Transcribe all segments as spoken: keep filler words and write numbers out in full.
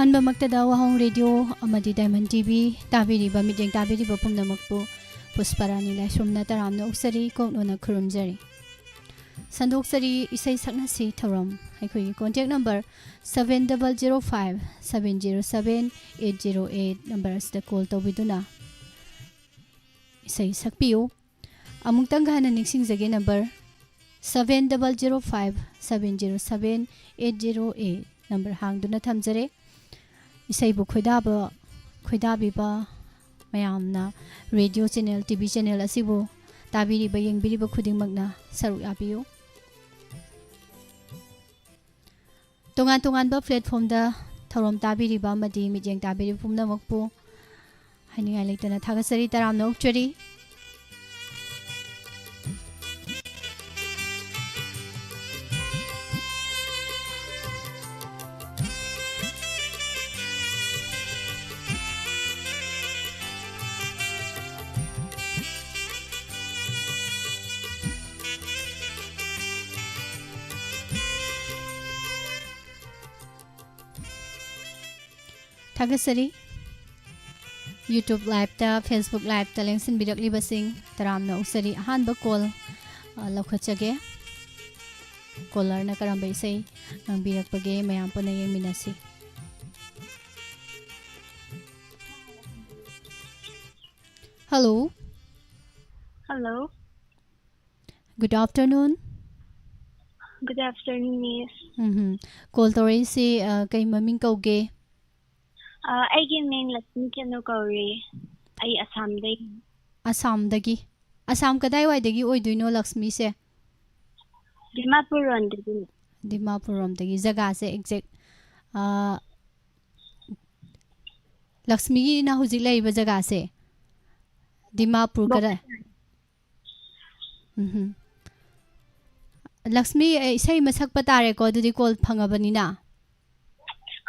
ꯑꯍꯥꯟꯕꯃꯛꯇꯗ ꯋꯥꯍꯣꯡ radio ꯑꯃꯗꯤ diamond TV ꯇꯥꯕꯤꯔꯤꯕ, ꯃꯤꯠꯌꯦꯡ ꯇꯥꯕꯤꯔꯤꯕ ꯄꯨꯝꯅꯃꯛꯄꯨ ꯄꯨꯁꯄꯥꯔꯥꯅꯤ ꯂꯥꯏꯁ꯭ꯔꯝꯅ ꯇꯔꯥꯝꯅ ꯑꯣꯛꯆꯔꯤ, ꯀꯣꯛꯅꯣꯟꯅ ꯈꯨꯔꯨꯝꯖꯔꯤ꯫ ꯁꯟꯗꯣꯛꯆꯔꯤ, ꯏꯁꯩ ꯁꯛꯅꯁꯤ ꯊꯧꯔꯝ꯫ ꯑꯩꯈꯣꯏꯒꯤ contact number seven double zero five seven zero seven eight zero eight number ꯑꯁꯤꯗ call ꯇꯧꯕꯤꯗꯨꯅ ꯏꯁꯩ ꯁꯛꯄꯤꯌꯨ꯫ ꯑꯃꯨꯛꯇꯪꯒ ꯍꯟꯅ ꯅꯤꯡꯁꯤꯡꯖꯒꯦ, number seven double zero five seven zero seven eight zero eight number ꯍꯥꯡꯗꯨꯅ ꯊꯝꯖꯔꯦ꯫ ꯏꯁꯩꯕꯨ ꯈꯣꯏꯗꯥꯕ, ꯈꯣꯏꯗꯥꯕꯤꯕ ꯃꯌꯥꯝꯅ ꯔꯦꯗꯤꯑꯣ channel, ꯇꯤꯚꯤ channel ꯑꯁꯤꯕꯨ ꯇꯥꯕꯤꯔꯤꯕ, ꯌꯦꯡꯕꯤꯔꯤꯕ ꯈꯨꯗꯤꯡꯃꯛꯅ ꯁꯔꯨꯛ ꯌꯥꯕꯤꯌꯨ꯫ ꯇꯣꯉꯥꯟ ꯇꯣꯉꯥꯟꯕ platformꯗ ꯊꯧꯔꯝ ꯇꯥꯕꯤꯔꯤꯕ ꯑꯃꯗꯤ ꯃꯤꯠꯌꯦꯡ ꯇꯥꯕꯤꯔꯤꯕ ꯄꯨꯝꯅꯃꯛꯄꯨ ꯍꯥꯏꯅꯤꯡꯉꯥꯏ ꯂꯩꯇꯅ ꯊꯥꯒꯠꯆꯔꯤ, ꯇꯔꯥꯝꯅ ꯑꯣꯛꯆꯔꯤ꯫ ꯊꯥꯒꯠꯆꯔꯤ꯫ YouTube liveꯇ, Facebook liveꯇ ꯂꯦꯡꯁꯤꯟꯕꯤꯔꯛꯂꯤꯕꯁꯤꯡ ꯇꯔꯥꯝꯅ ꯑꯣꯛꯆꯔꯤ꯫ ꯑꯍꯥꯟꯕ call, ꯑ, ꯂꯧꯈꯠꯆꯒꯦ꯫ Callerꯅ ꯀꯔꯝꯕ ꯏꯁꯩ ꯉꯪꯕꯤꯔꯛꯄꯒꯦ, ꯃꯌꯥꯝ ꯄꯨꯟꯅ ꯌꯦꯡꯃꯤꯟꯅꯁꯤ꯫ Hello꯫ Hello꯫ Good afternoon꯫ Good afternoon, miss꯫ ꯎꯝꯍꯨꯝ꯫ Call ꯇꯧꯔꯛꯏꯁꯤ, ꯑ, ꯀꯩ ꯃꯃꯤꯡ ꯀꯧꯒꯦ? ꯑ, ꯑꯩꯒꯤ ꯃꯤꯡ ꯂꯛꯁꯃꯤ ꯀꯦꯅꯨ ꯀꯧꯔꯤ꯫ ꯑꯩ ꯑꯁꯥꯝꯗꯩ꯫ ꯑꯁꯥꯝꯗꯒꯤ? ꯑꯁꯥꯝ ꯀꯗꯥꯏꯋꯥꯏꯗꯒꯤ ꯑꯣꯏꯗꯣꯏꯅꯣ ꯂꯛꯁꯃꯤꯁꯦ? ꯗꯤꯃꯥꯄꯨꯔ ꯔꯣꯝꯗꯒꯤꯅꯦ꯫ ꯗꯤꯃꯥꯄꯨꯔ ꯔꯣꯝꯗꯒꯤ꯫ ꯖꯒꯥꯁꯦ exact, ꯑ, ꯂꯛꯁꯃꯤꯒꯤꯅ ꯍꯧꯖꯤꯛ ꯂꯩꯔꯤꯕ ꯖꯒꯥꯁꯦ ꯗꯤꯃꯥꯄꯨꯔ ꯀꯗꯥꯏ? ꯎꯝꯍꯨꯝ꯫ ꯂꯛꯁꯃꯤ, ꯑꯦ, ꯏꯁꯩ ꯑꯃ ꯁꯛꯄ ꯇꯥꯔꯦꯀꯣ, ꯑꯗꯨꯗꯤ call ꯐꯪꯉꯕꯅꯤꯅ꯫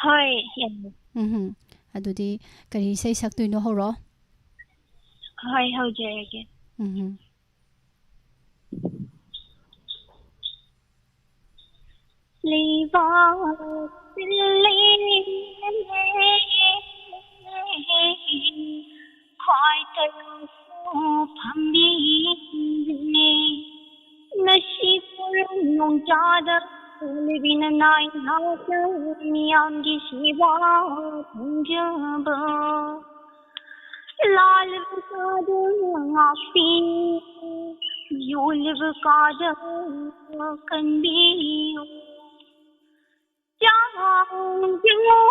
ꯍꯣꯏ, ꯌꯥꯏꯌꯦ꯫ ꯎꯝꯍꯨꯝ꯫ ꯑꯗꯨꯗꯤ ꯀꯔꯤ ꯏꯁꯩ ꯁꯛꯇꯣꯏꯅꯣ, ꯍꯧꯔꯣ꯫ ꯍꯣꯏ, ꯍꯧꯖꯔꯒꯦ꯫ ꯎꯝꯍꯨꯝ꯫ ꯂꯩꯕꯥꯛ ꯈ꯭ꯋꯥꯏ ꯇꯔꯨꯁꯨ ꯐꯝꯕꯤꯔꯦ꯫ ꯉꯁꯤ ꯈꯨꯔꯨꯝ ꯅꯣꯡꯖꯥꯗ ꯂꯩꯕꯤꯅ ꯅꯥꯏ ꯉꯥꯛꯅ ꯃꯤꯌꯥꯝꯒꯤ ꯁꯦꯕꯥ ꯐꯪꯖꯕ꯫ ꯂꯥꯜꯂꯕ ꯀꯥꯗ ꯉꯥꯛꯄꯤ, ꯌꯣꯜꯂꯕ ꯀꯥꯗ ꯀꯟꯕꯤꯌꯨ꯫ ꯆꯥꯡ ꯌꯦꯡꯉꯨ,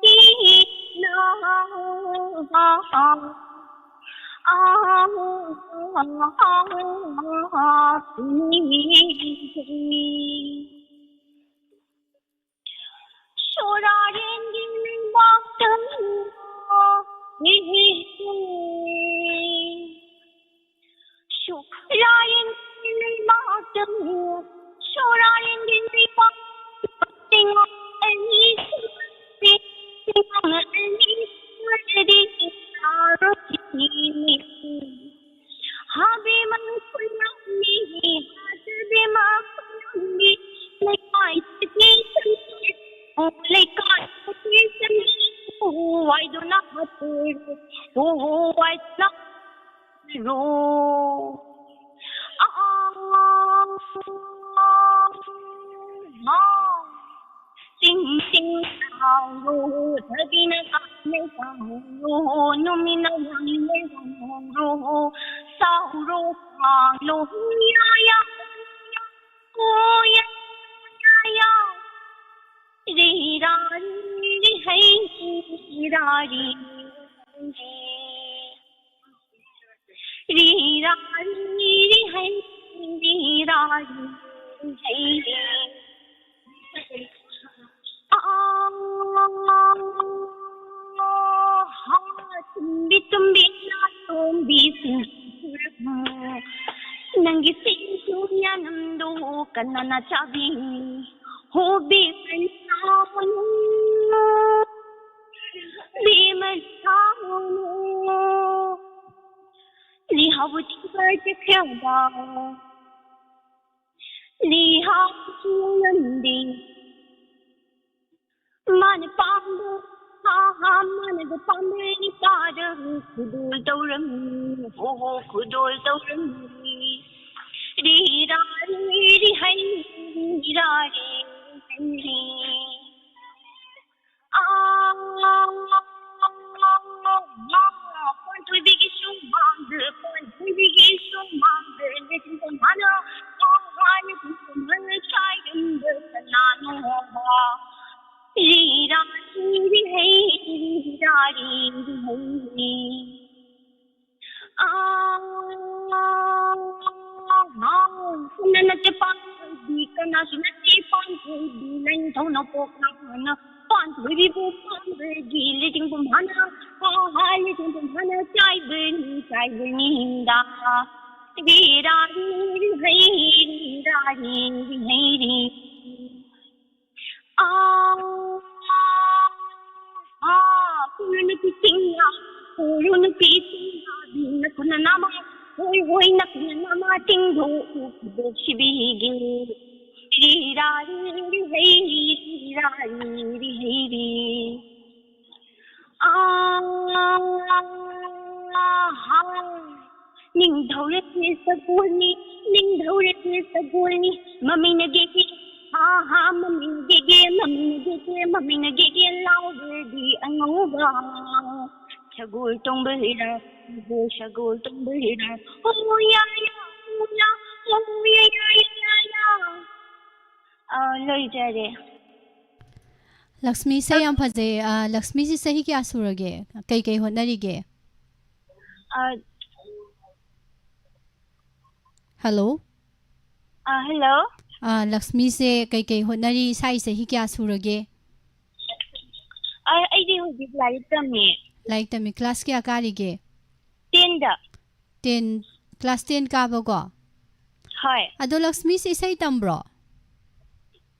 ꯏꯅꯥ꯫ ꯁꯣꯔꯥꯔꯦꯟꯒꯤ ꯂꯩꯕꯥꯛꯇ ꯁꯣꯔꯥꯔꯦꯟꯒꯤ ꯂꯩꯕꯥꯛꯇ, ꯁꯣꯔꯥꯔꯦꯟꯒꯤ ꯂꯩꯕꯥꯛꯇ ꯉꯥꯛꯑꯅꯤ, ꯉꯥꯛꯑꯅꯤ꯫ ꯍꯥꯕꯦꯝꯃ ꯈꯨꯂꯪꯕꯤ, ꯍꯥꯕꯦꯝꯃ ꯈꯨꯂꯪꯕꯤ, ꯂꯩꯀꯥꯏ ꯆꯠꯄꯤ ꯆꯠꯄꯤ, ꯂꯩꯀꯥꯏ ꯆꯠꯄꯤ ꯆꯠꯄꯤ, ꯋꯥꯏꯗꯨꯅ ꯍꯥꯠꯇꯣꯏꯔꯣ, ꯋꯥꯏꯗꯨꯅ ꯍꯥꯠꯇꯣꯏꯔꯣ? ꯑꯥ, ꯑꯥ, ꯑꯥ꯫ ꯆꯤꯡ ꯆꯤꯡ ꯁꯥꯎꯔꯣ, ꯊꯕꯤꯅ ꯀꯥꯏꯅ ꯁꯥꯎꯔꯣ, ꯅꯨꯃꯤꯠꯅ ꯉꯥꯏꯅ ꯁꯥꯎꯔꯣ, ꯁꯥꯎꯔꯣ, ꯁꯥꯎꯔꯣ, ꯌꯥ, ꯌꯥ, ꯌꯥ, ꯌꯥ, ꯌꯥ, ꯌꯥ, ꯔꯤ, ꯔꯥ, ꯔꯤ, ꯔꯤ, ꯍꯩ, ꯔꯤ, ꯔꯥ, ꯔꯤ, ꯔꯤ꯫ ꯔꯤ ꯔꯥ ꯔꯤ ꯔꯤ ꯍꯩ ꯔꯤ ꯔꯥ ꯔꯤ ꯍꯩ ꯔꯤ꯫ ꯑꯥ, ꯍꯥ, ꯇꯨꯝꯕꯤ ꯇꯨꯝꯕꯤ ꯅꯥꯇꯣꯝꯕꯤ ꯁꯤꯡꯖꯨ ꯄꯨꯔꯛꯎ꯫ ꯅꯪꯒꯤ ꯁꯤꯡꯖꯨ ꯌꯥꯅꯝꯗꯣ ꯀꯅꯥꯅ ꯆꯥꯕꯤ? ꯍꯣꯕꯤ ꯀꯟꯁꯥꯕꯅꯨ꯫ ꯕꯤꯃꯜ ꯁꯥꯎꯅꯨ꯫ ꯂꯤꯍꯥꯎ ꯊꯤꯕ ꯆꯠꯈ꯭ꯔꯕ꯫ ꯂꯤꯍꯥꯎ ꯊꯤꯔꯝꯗꯦ꯫ ꯃꯥꯅ ꯄꯥꯝꯕ, ꯍꯥ ꯍꯥ, ꯃꯥꯅꯒ ꯄꯥꯝꯕ ꯅꯨꯄꯥꯗ ꯈꯨꯗꯣꯜ ꯇꯧꯔꯝꯃꯤ, ꯍꯣ ꯍꯣ, ꯈꯨꯗꯣꯜ ꯇꯧꯔꯝꯃꯤ꯫ ꯔꯤꯔꯥ ꯔꯤꯔꯤ ꯍꯩ, ꯔꯤꯔꯥ ꯔꯤꯔꯤ ꯍꯩ꯫ ꯑꯥ, ꯄꯥꯟꯊꯣꯏꯕꯤꯒꯤ ꯁꯨꯃꯥꯡꯗ, ꯄꯥꯟꯊꯣꯏꯕꯤꯒꯤ ꯁꯨꯃꯥꯡꯗ, ꯂꯩꯆꯤꯟ ꯃꯥꯅ, ꯍꯥ ꯍꯥ, ꯂꯩꯆꯤꯟ ꯃꯥꯅ ꯆꯥꯏꯔꯝꯕ ꯀꯅꯥꯅꯣ? ꯔꯤꯔꯥ ꯔꯤꯔꯤ ꯍꯩ, ꯔꯤꯔꯥ ꯔꯤꯔꯤ ꯍꯩ꯫ ꯑꯥ, ꯑꯥ, ꯀꯅꯥ ꯅꯠꯇꯦ ꯄꯥꯟꯊꯣꯏꯕꯤ, ꯀꯅꯥꯁꯨ ꯅꯠꯇꯦ ꯄꯥꯟꯊꯣꯏꯕꯤ, ꯅꯪ ꯊꯧꯅ ꯄꯣꯛꯅ ꯍꯥꯟꯅ ꯄꯥꯟꯊꯣꯏꯕꯤꯕꯨ ꯄꯥꯝꯕꯒꯤ ꯂꯩꯆꯤꯡꯕꯨꯝ ꯍꯥꯟꯅ, ꯍꯥ ꯍꯥ, ꯂꯩꯆꯤꯡꯕꯨꯝ ꯍꯥꯟꯅ ꯆꯥꯏꯕꯅꯤ, ꯆꯥꯏꯕꯅꯤꯗ꯫ ꯔꯤ ꯔꯥ ꯔꯤ ꯔꯤ ꯍꯩ ꯔꯤ ꯔꯥ ꯔꯤ ꯔꯤ ꯍꯩ ꯔꯤ꯫ ꯑꯥ, ꯑꯥ, ꯀꯨꯔꯨ ꯅꯨꯄꯤ ꯆꯤꯡꯌꯥ, ꯀꯨꯔꯨ ꯅꯨꯄꯤ ꯆꯤꯡꯌꯥ, ꯅꯈꯨꯠꯅ ꯅꯃꯥ, ꯍꯣꯏ, ꯍꯣꯏ, ꯅꯈꯨꯠꯅ ꯅꯃꯥ ꯇꯤꯡꯊꯣꯛꯎ, ꯈꯨꯗꯣꯞ ꯁꯤꯕꯤꯒꯦ꯫ ꯔꯤ ꯔꯥ ꯔꯤ ꯔꯤ ꯍꯩ ꯔꯤ, ꯔꯤ ꯔꯥ ꯔꯤ ꯔꯤ ꯍꯩ ꯔꯤ꯫ ꯑꯥ, ꯍꯥ꯫ ꯅꯤꯡꯊꯧꯔꯦꯜꯒꯤ ꯁꯒꯣꯜꯅꯤ, ꯅꯤꯡꯊꯧꯔꯦꯜꯒꯤ ꯁꯒꯣꯜꯅꯤ, ꯃꯃꯤꯡꯅ ꯒꯦꯒꯦ, ꯍꯥ ꯍꯥ, ꯃꯃꯤꯡꯅ ꯒꯦꯒꯦ, ꯃꯃꯤꯡꯅ ꯒꯦꯒꯦ, ꯃꯃꯤꯡꯅ ꯒꯦꯒꯦ ꯂꯥꯎꯔꯗꯤ ꯑꯉꯧꯕ꯫ ꯁꯒꯣꯜ ꯇꯣꯡꯕ ꯍꯤꯔꯥ, ꯁꯒꯣꯜ, ꯁꯒꯣꯜ ꯇꯣꯡꯕ ꯍꯤꯔꯥ, ꯍꯣ ꯌꯥ ꯌꯥ, ꯍꯣ ꯌꯥ, ꯍꯣ ꯌꯥ ꯌꯥ ꯌꯥ ꯌꯥ꯫ ꯑꯥ, ꯂꯣꯏꯖꯔꯦ꯫ ꯂꯛꯁꯃꯤ, ꯏꯁꯩ ꯌꯥꯝ ꯐꯖꯩ꯫ ꯑꯥ, ꯂꯛꯁꯃꯤꯁꯤ ꯆꯍꯤ ꯀꯌꯥ ꯁꯨꯔꯒꯦ? ꯀꯩ ꯀꯩ ꯍꯣꯠꯅꯔꯤꯒꯦ? ꯑꯥ, ꯍꯜꯂꯣ? ꯑꯥ, ꯍꯜꯂꯣ? ꯑꯥ, ꯂꯛꯁꯃꯤꯁꯦ ꯀꯩ ꯀꯩ ꯍꯣꯠꯅꯔꯤ? ꯏꯁꯥꯒꯤ ꯆꯍꯤ ꯀꯌꯥ ꯁꯨꯔꯒꯦ? ꯑꯥ, ꯑꯩꯗꯤ ꯍꯧꯖꯤꯛ ꯂꯥꯏꯔꯤꯛ ꯇꯝꯃꯤ꯫ ꯂꯥꯏꯔꯤꯛ ꯇꯝꯃꯤ꯫ ꯀ꯭ꯂꯥꯁ ꯀꯌꯥ ꯀꯥꯔꯤꯒꯦ? ꯇꯦꯟꯗ꯫ ꯇꯦꯟ, ꯀ꯭ꯂꯥꯁ ꯇꯦꯟ ꯀꯥꯕꯀꯣ? ꯍꯣꯏ꯫ ꯑꯗꯣ ꯂꯛꯁꯃꯤꯁꯦ ꯏꯁꯩ ꯇꯝꯕ꯭ꯔꯣ?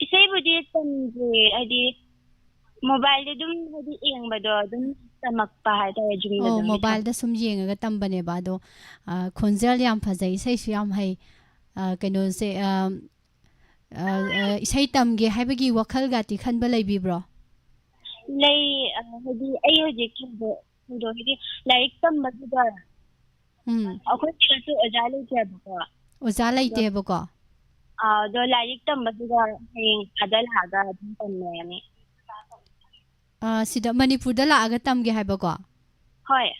ꯏꯁꯩꯕꯨꯗꯤ ꯇꯝꯗꯦ, ꯍꯥꯏꯗꯤ ꯃꯣꯕꯥꯏꯜꯗ ꯑꯗꯨꯝ, ꯍꯥꯏꯗꯤ ꯌꯦꯡꯕꯗꯣ ꯑꯗꯨꯝ ꯇꯝꯃꯛꯄ ꯍꯥꯏꯇꯥꯔꯦ, ꯖꯨꯝꯗ ꯑꯣ, ꯑꯗꯨꯝ ꯃꯣꯕꯥꯏꯜꯗ ꯁꯨꯝ ꯌꯦꯡꯉꯒ ꯇꯝꯕꯅꯦꯕ꯫ ꯑꯗꯣ, ꯑ, ꯈꯣꯟꯖꯦꯜ ꯌꯥꯝ ꯐꯖꯩ, ꯏꯁꯩꯁꯨ ꯌꯥꯝ ꯍꯩ꯫ ꯑ, ꯀꯩꯅꯣꯁꯦ, ꯑ, ꯑ, ꯑ, ꯏꯁꯩ ꯇꯝꯒꯦ ꯍꯥꯏꯕꯒꯤ ꯋꯥꯈꯜꯒꯥꯇꯤ ꯈꯟꯕ ꯂꯩꯕꯤꯕ꯭ꯔꯣ? ꯂꯩ꯫ ꯑ, ꯍꯥꯏꯗꯤ ꯑꯩ ꯍꯧꯖꯤꯛ ꯊꯧꯗꯣꯛ ꯊꯧꯗꯣꯛ ꯍꯥꯏꯗꯤ ꯂꯥꯏꯔꯤꯛ ꯇꯝꯕꯗꯨꯗ ꯎꯝ ꯑꯩꯈꯣꯏ ꯁꯤꯗꯁꯨ ꯑꯣꯖꯥ ꯂꯩꯇꯦꯕꯀꯣ꯫ ꯑꯣꯖꯥ ꯂꯩꯇꯦꯕꯀꯣ? ꯑꯥ, ꯑꯗꯣ ꯂꯥꯏꯔꯤꯛ ꯇꯝꯕꯗꯨꯗ ꯍꯌꯦꯡ ꯑꯥꯗ ꯂꯥꯛꯑꯒ ꯑꯗꯨꯝ ꯇꯝꯅꯔꯅꯤ꯫ ꯑꯥ, ꯁꯤꯗ ꯃꯅꯤꯄꯨꯔꯗ ꯂꯥꯛꯑꯒ ꯇꯝꯒꯦ ꯍꯥꯏꯕꯀꯣ? ꯍꯣꯏ꯫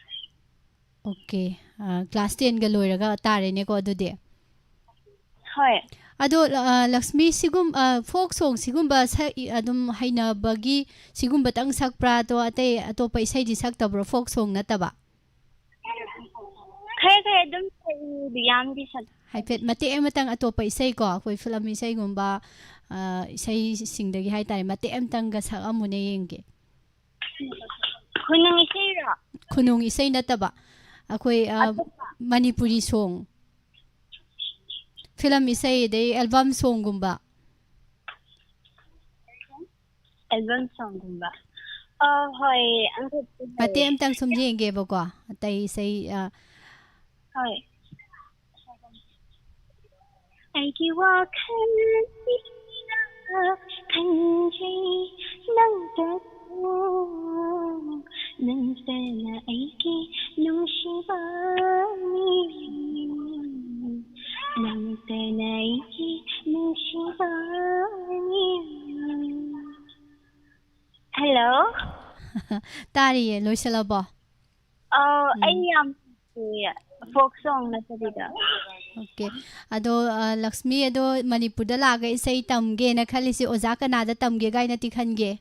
ꯑꯣꯀꯦ꯫ ꯑꯥ, ꯀ꯭ꯂꯥꯁ ꯇꯦꯟꯒ ꯂꯣꯏꯔꯒ ꯇꯥꯔꯦꯅꯦꯀꯣ ꯑꯗꯨꯗꯤ꯫ ꯍꯣꯏ꯫ ꯑꯗꯣ, ꯑꯥ, ꯂꯛꯁꯃꯤ, ꯁꯤꯒꯨꯝ-, ꯑꯥ, ꯐꯣꯛ ꯁꯣꯡ ꯁꯤꯒꯨꯝꯕ ꯁꯛ-, ꯑꯗꯨꯝ ꯍꯩꯅꯕꯒꯤ ꯁꯤꯒꯨꯝꯕꯇꯪ ꯁꯛꯄ꯭ꯔꯥ? ꯑꯗꯣ ꯑꯇꯩ ꯑꯇꯣꯞꯄ ꯏꯁꯩꯗꯤ ꯁꯛꯇꯕ꯭ꯔꯣ, ꯐꯣꯛ ꯁꯣꯡ ꯅꯠꯇꯕ? ꯈꯔ ꯈꯔ ꯑꯗꯨꯝ ꯁꯛꯏ, ꯌꯥꯝꯗꯤ ꯁꯛ- ꯍꯥꯏꯐꯦꯠ ꯃꯇꯦꯛ ꯑꯃꯇꯪ ꯑꯇꯣꯞꯄ ꯏꯁꯩꯀꯣ, ꯑꯩꯈꯣꯏ ꯐꯤꯂꯝ ꯏꯁꯩꯒꯨꯝꯕ, ꯑꯥ, ꯏꯁꯩꯁꯤꯡꯗꯒꯤ ꯍꯥꯏꯇꯥꯔꯦ, ꯃꯇꯦꯛ ꯑꯃꯇꯪꯒ ꯁꯛꯑꯝꯃꯨꯅꯦ ꯌꯦꯡꯒꯦ꯫ ꯈꯨꯅꯨꯡ ꯏꯁꯩꯔꯣ? ꯈꯨꯅꯨꯡ ꯏꯁꯩ ꯅꯠꯇꯕ, ꯑꯩꯈꯣꯏ, ꯑ, ꯑꯇꯣꯞꯄ? ꯃꯅꯤꯄꯨꯔꯤ ꯁꯣꯡ, ꯐꯤꯂꯝ ꯏꯁꯩ, ꯑꯗꯩ ꯑꯦꯜꯕꯝ ꯁꯣꯡꯒꯨꯝꯕ꯫ ꯑꯦꯜꯕꯝ ꯁꯣꯡꯒꯨꯝꯕ꯫ ꯑ, ꯍꯣꯏ, ꯑꯝꯇ ꯃꯇꯦꯛ ꯑꯝꯇꯪ ꯁꯨꯝ ꯌꯦꯡꯒꯦꯕꯀꯣ, ꯑꯇꯩ ꯏꯁꯩ, ꯑ, ꯍꯣꯏ꯫ ꯑꯩꯒꯤ ꯋꯥꯈꯜꯁꯤꯅ ꯈꯟꯖꯩ ꯅꯪꯇꯕꯨ, ꯅꯪꯇꯅ ꯑꯩꯒꯤ ꯅꯨꯡꯁꯤꯕꯅꯤ, ꯅꯪꯇꯅ ꯑꯩꯒꯤ ꯅꯨꯡꯁꯤꯕꯅꯤ꯫ ꯍꯜꯂꯣ꯫ ꯇꯥꯔꯤꯌꯦ, ꯂꯣꯏꯁꯤꯜꯂꯕꯣ? ꯑꯧ, ꯎꯝ꯫ ꯑꯩ ꯌꯥꯝ ꯍꯩꯇꯦ, ꯐꯣꯛ ꯁꯣꯡ ꯅꯠꯇꯕꯤꯗ꯫ ꯑꯣꯀꯦ꯫ ꯑꯗꯣ, ꯑ, ꯂꯛꯁꯃꯤ, ꯑꯗꯣ ꯃꯅꯤꯄꯨꯔꯗ ꯂꯥꯛꯑꯒ ꯏꯁꯩ ꯇꯝꯒꯦꯅ ꯈꯜꯂꯤꯁꯦ ꯑꯣꯖꯥ ꯀꯅꯥꯗ ꯇꯝꯒꯦ ꯀꯥꯏꯅꯗꯤ ꯈꯟꯒꯦ?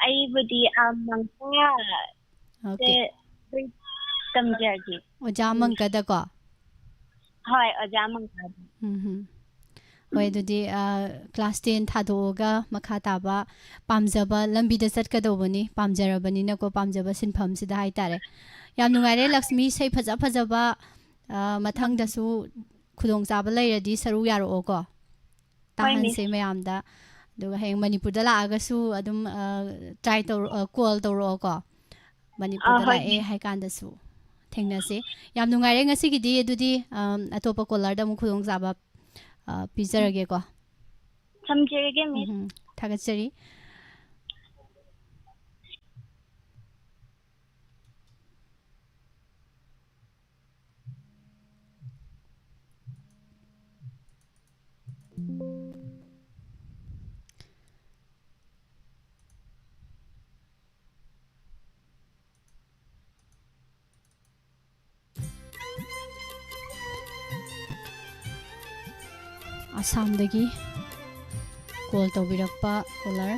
ꯑꯩꯕꯨꯗꯤ, ꯑ, ꯃꯪꯀꯥ ꯑꯣꯀꯦ꯫ ꯁꯦ ꯇꯝꯖꯒꯦ꯫ ꯑꯣꯖꯥ ꯎꯝ꯫ ꯃꯪꯀꯗꯀꯣ? ꯍꯣꯏ, ꯑꯣꯖꯥ ꯃꯪꯀꯗ꯫ ꯎꯝ ꯍꯨꯝ꯫ ꯍꯣꯏ, ꯑꯗꯨꯗꯤ, ꯑ, ꯀ꯭ꯂꯥꯁ ꯇꯦꯟ ꯊꯥꯗꯣꯛꯑꯒ ꯃꯈꯥ ꯇꯥꯕ ꯄꯥꯝꯖꯕ ꯂꯝꯕꯤꯗ ꯆꯠꯀꯗꯧꯕꯅꯤ, ꯄꯥꯝꯖꯔꯕꯅꯤꯅꯀꯣ, ꯄꯥꯝꯖꯕ ꯁꯤꯟꯐꯝꯁꯤꯗ ꯍꯥꯏꯇꯥꯔꯦ꯫ ꯌꯥꯝ ꯅꯨꯡꯉꯥꯏꯔꯦ ꯂꯛꯁꯃꯤ, ꯏꯁꯩ ꯐꯖ ꯐꯖꯕ, ꯑ, ꯃꯊꯪꯗꯁꯨ ꯈꯨꯗꯣꯡꯆꯥꯕ ꯂꯩꯔꯗꯤ ꯁꯔꯨꯛ ꯌꯥꯔꯛꯑꯣꯀꯣ꯫ ꯍꯣꯏ, ꯃꯤꯁ꯫ ꯇꯥꯍꯟꯁꯦ ꯃꯌꯥꯝꯗ꯫ ꯑꯗꯨꯒ ꯍꯌꯦꯡ ꯃꯅꯤꯄꯨꯔꯗ ꯂꯥꯛꯑꯒꯁꯨ ꯑꯗꯨꯝ, ꯑ, ꯇ꯭ꯔꯥꯏ ꯇꯧꯔꯣ-, ꯑ, ꯀꯣꯜ ꯇꯧꯔꯛꯑꯣꯀꯣ꯫ ꯑꯥ, ꯃꯅꯤꯄꯨꯔꯗ ꯍꯣꯏ, ꯂꯥꯛꯑꯦ ꯃꯤꯁ꯫ ꯍꯥꯏ ꯀꯥꯟꯗꯁꯨ ꯊꯦꯡꯅꯁꯦ꯫ ꯌꯥꯝ ꯅꯨꯡꯉꯥꯏꯔꯦ ꯉꯁꯤꯒꯤꯗꯤ꯫ ꯑꯗꯨꯗꯤ, ꯑꯝ, ꯑꯇꯣꯞꯄ ꯀꯣꯂꯔꯗ ꯑꯃꯨꯛ ꯈꯨꯗꯣꯡꯆꯥꯕ, ꯑ, ꯄꯤꯖꯔꯒꯦꯀꯣ꯫ ꯊꯝꯖꯔꯒꯦ, ꯃꯤꯁ꯫ ꯎꯝ, ꯊꯥꯒꯠꯆꯔꯤ꯫ ꯑꯁꯥꯝꯗꯒꯤ ꯀꯣꯜ ꯇꯧꯕꯤꯔꯛꯄ ꯀꯣꯂꯔ,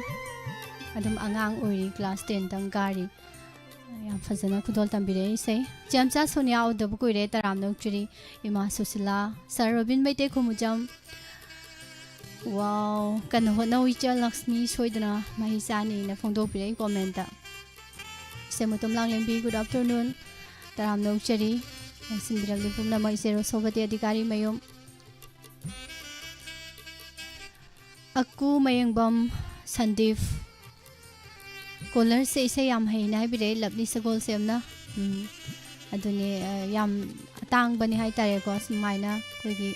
ꯑꯗꯨꯝ ꯑꯉꯥꯡ ꯑꯣꯏꯔꯤ, ꯀ꯭ꯂꯥꯁ ꯇꯦꯟꯗꯪ ꯀꯥꯔꯤ꯫ ꯌꯥꯝ ꯐꯖꯅ ꯈꯨꯗꯣꯜ ꯇꯝꯕꯤꯔꯛꯏ ꯏꯁꯩ꯫ ꯆꯦꯝꯆꯥ ꯁꯣꯅꯤꯌꯥ ꯎꯗꯕ ꯀꯨꯏꯔꯦ, ꯇꯔꯥꯝꯅ ꯑꯣꯛꯆꯔꯤ꯫ ꯏꯃꯥ ꯁꯨꯁꯤꯂꯥ, ꯁꯥꯔ ꯔꯣꯕꯤꯟ ꯃꯩꯇꯩ ꯈꯨꯃꯨꯖꯝ꯫ ꯋꯥꯎ, ꯀꯟꯅ ꯍꯣꯠꯅꯧ ꯏꯆꯜ ꯂꯛꯁꯃꯤ, ꯁꯣꯏꯗꯅ ꯃꯍꯩ ꯆꯥꯅꯤꯅ ꯐꯣꯡꯗꯣꯛꯄꯤꯔꯛꯏ ꯀꯣꯃꯦꯟꯇ꯫ ꯏꯆꯦ ꯃꯨꯇꯨꯝ ꯂꯥꯡꯂꯦꯝꯕꯤ, good afternoon꯫ ꯇꯔꯥꯝꯅ ꯑꯣꯛꯆꯔꯤ꯫ ꯂꯦꯡꯁꯤꯟꯕꯤꯔꯝꯂꯤ ꯄꯨꯝꯅꯃꯛ ꯏꯆꯦ ꯔꯣꯁꯣꯕꯇꯤ ꯑꯙꯤꯀꯥꯔꯤ ꯃꯌꯨꯝ꯫ ꯑꯀꯨ ꯃꯌꯦꯡꯕꯝ ꯁꯟꯗꯤꯞ꯫ ꯀꯣꯂꯔꯁꯦ ꯏꯁꯩ ꯌꯥꯝ ꯍꯩꯅ ꯍꯥꯏꯕꯤꯔꯛꯑꯦ, ꯂꯞꯂꯤ ꯁꯒꯣꯜꯁꯦꯝꯅ꯫ ꯎꯝ, ꯑꯗꯨꯅꯦ, ꯑ, ꯌꯥꯝ ꯑꯇꯥꯡꯕꯅꯤ ꯍꯥꯏꯇꯥꯔꯦꯀꯣ, ꯁꯨꯃꯥꯏꯅ ꯑꯩꯈꯣꯏꯒꯤ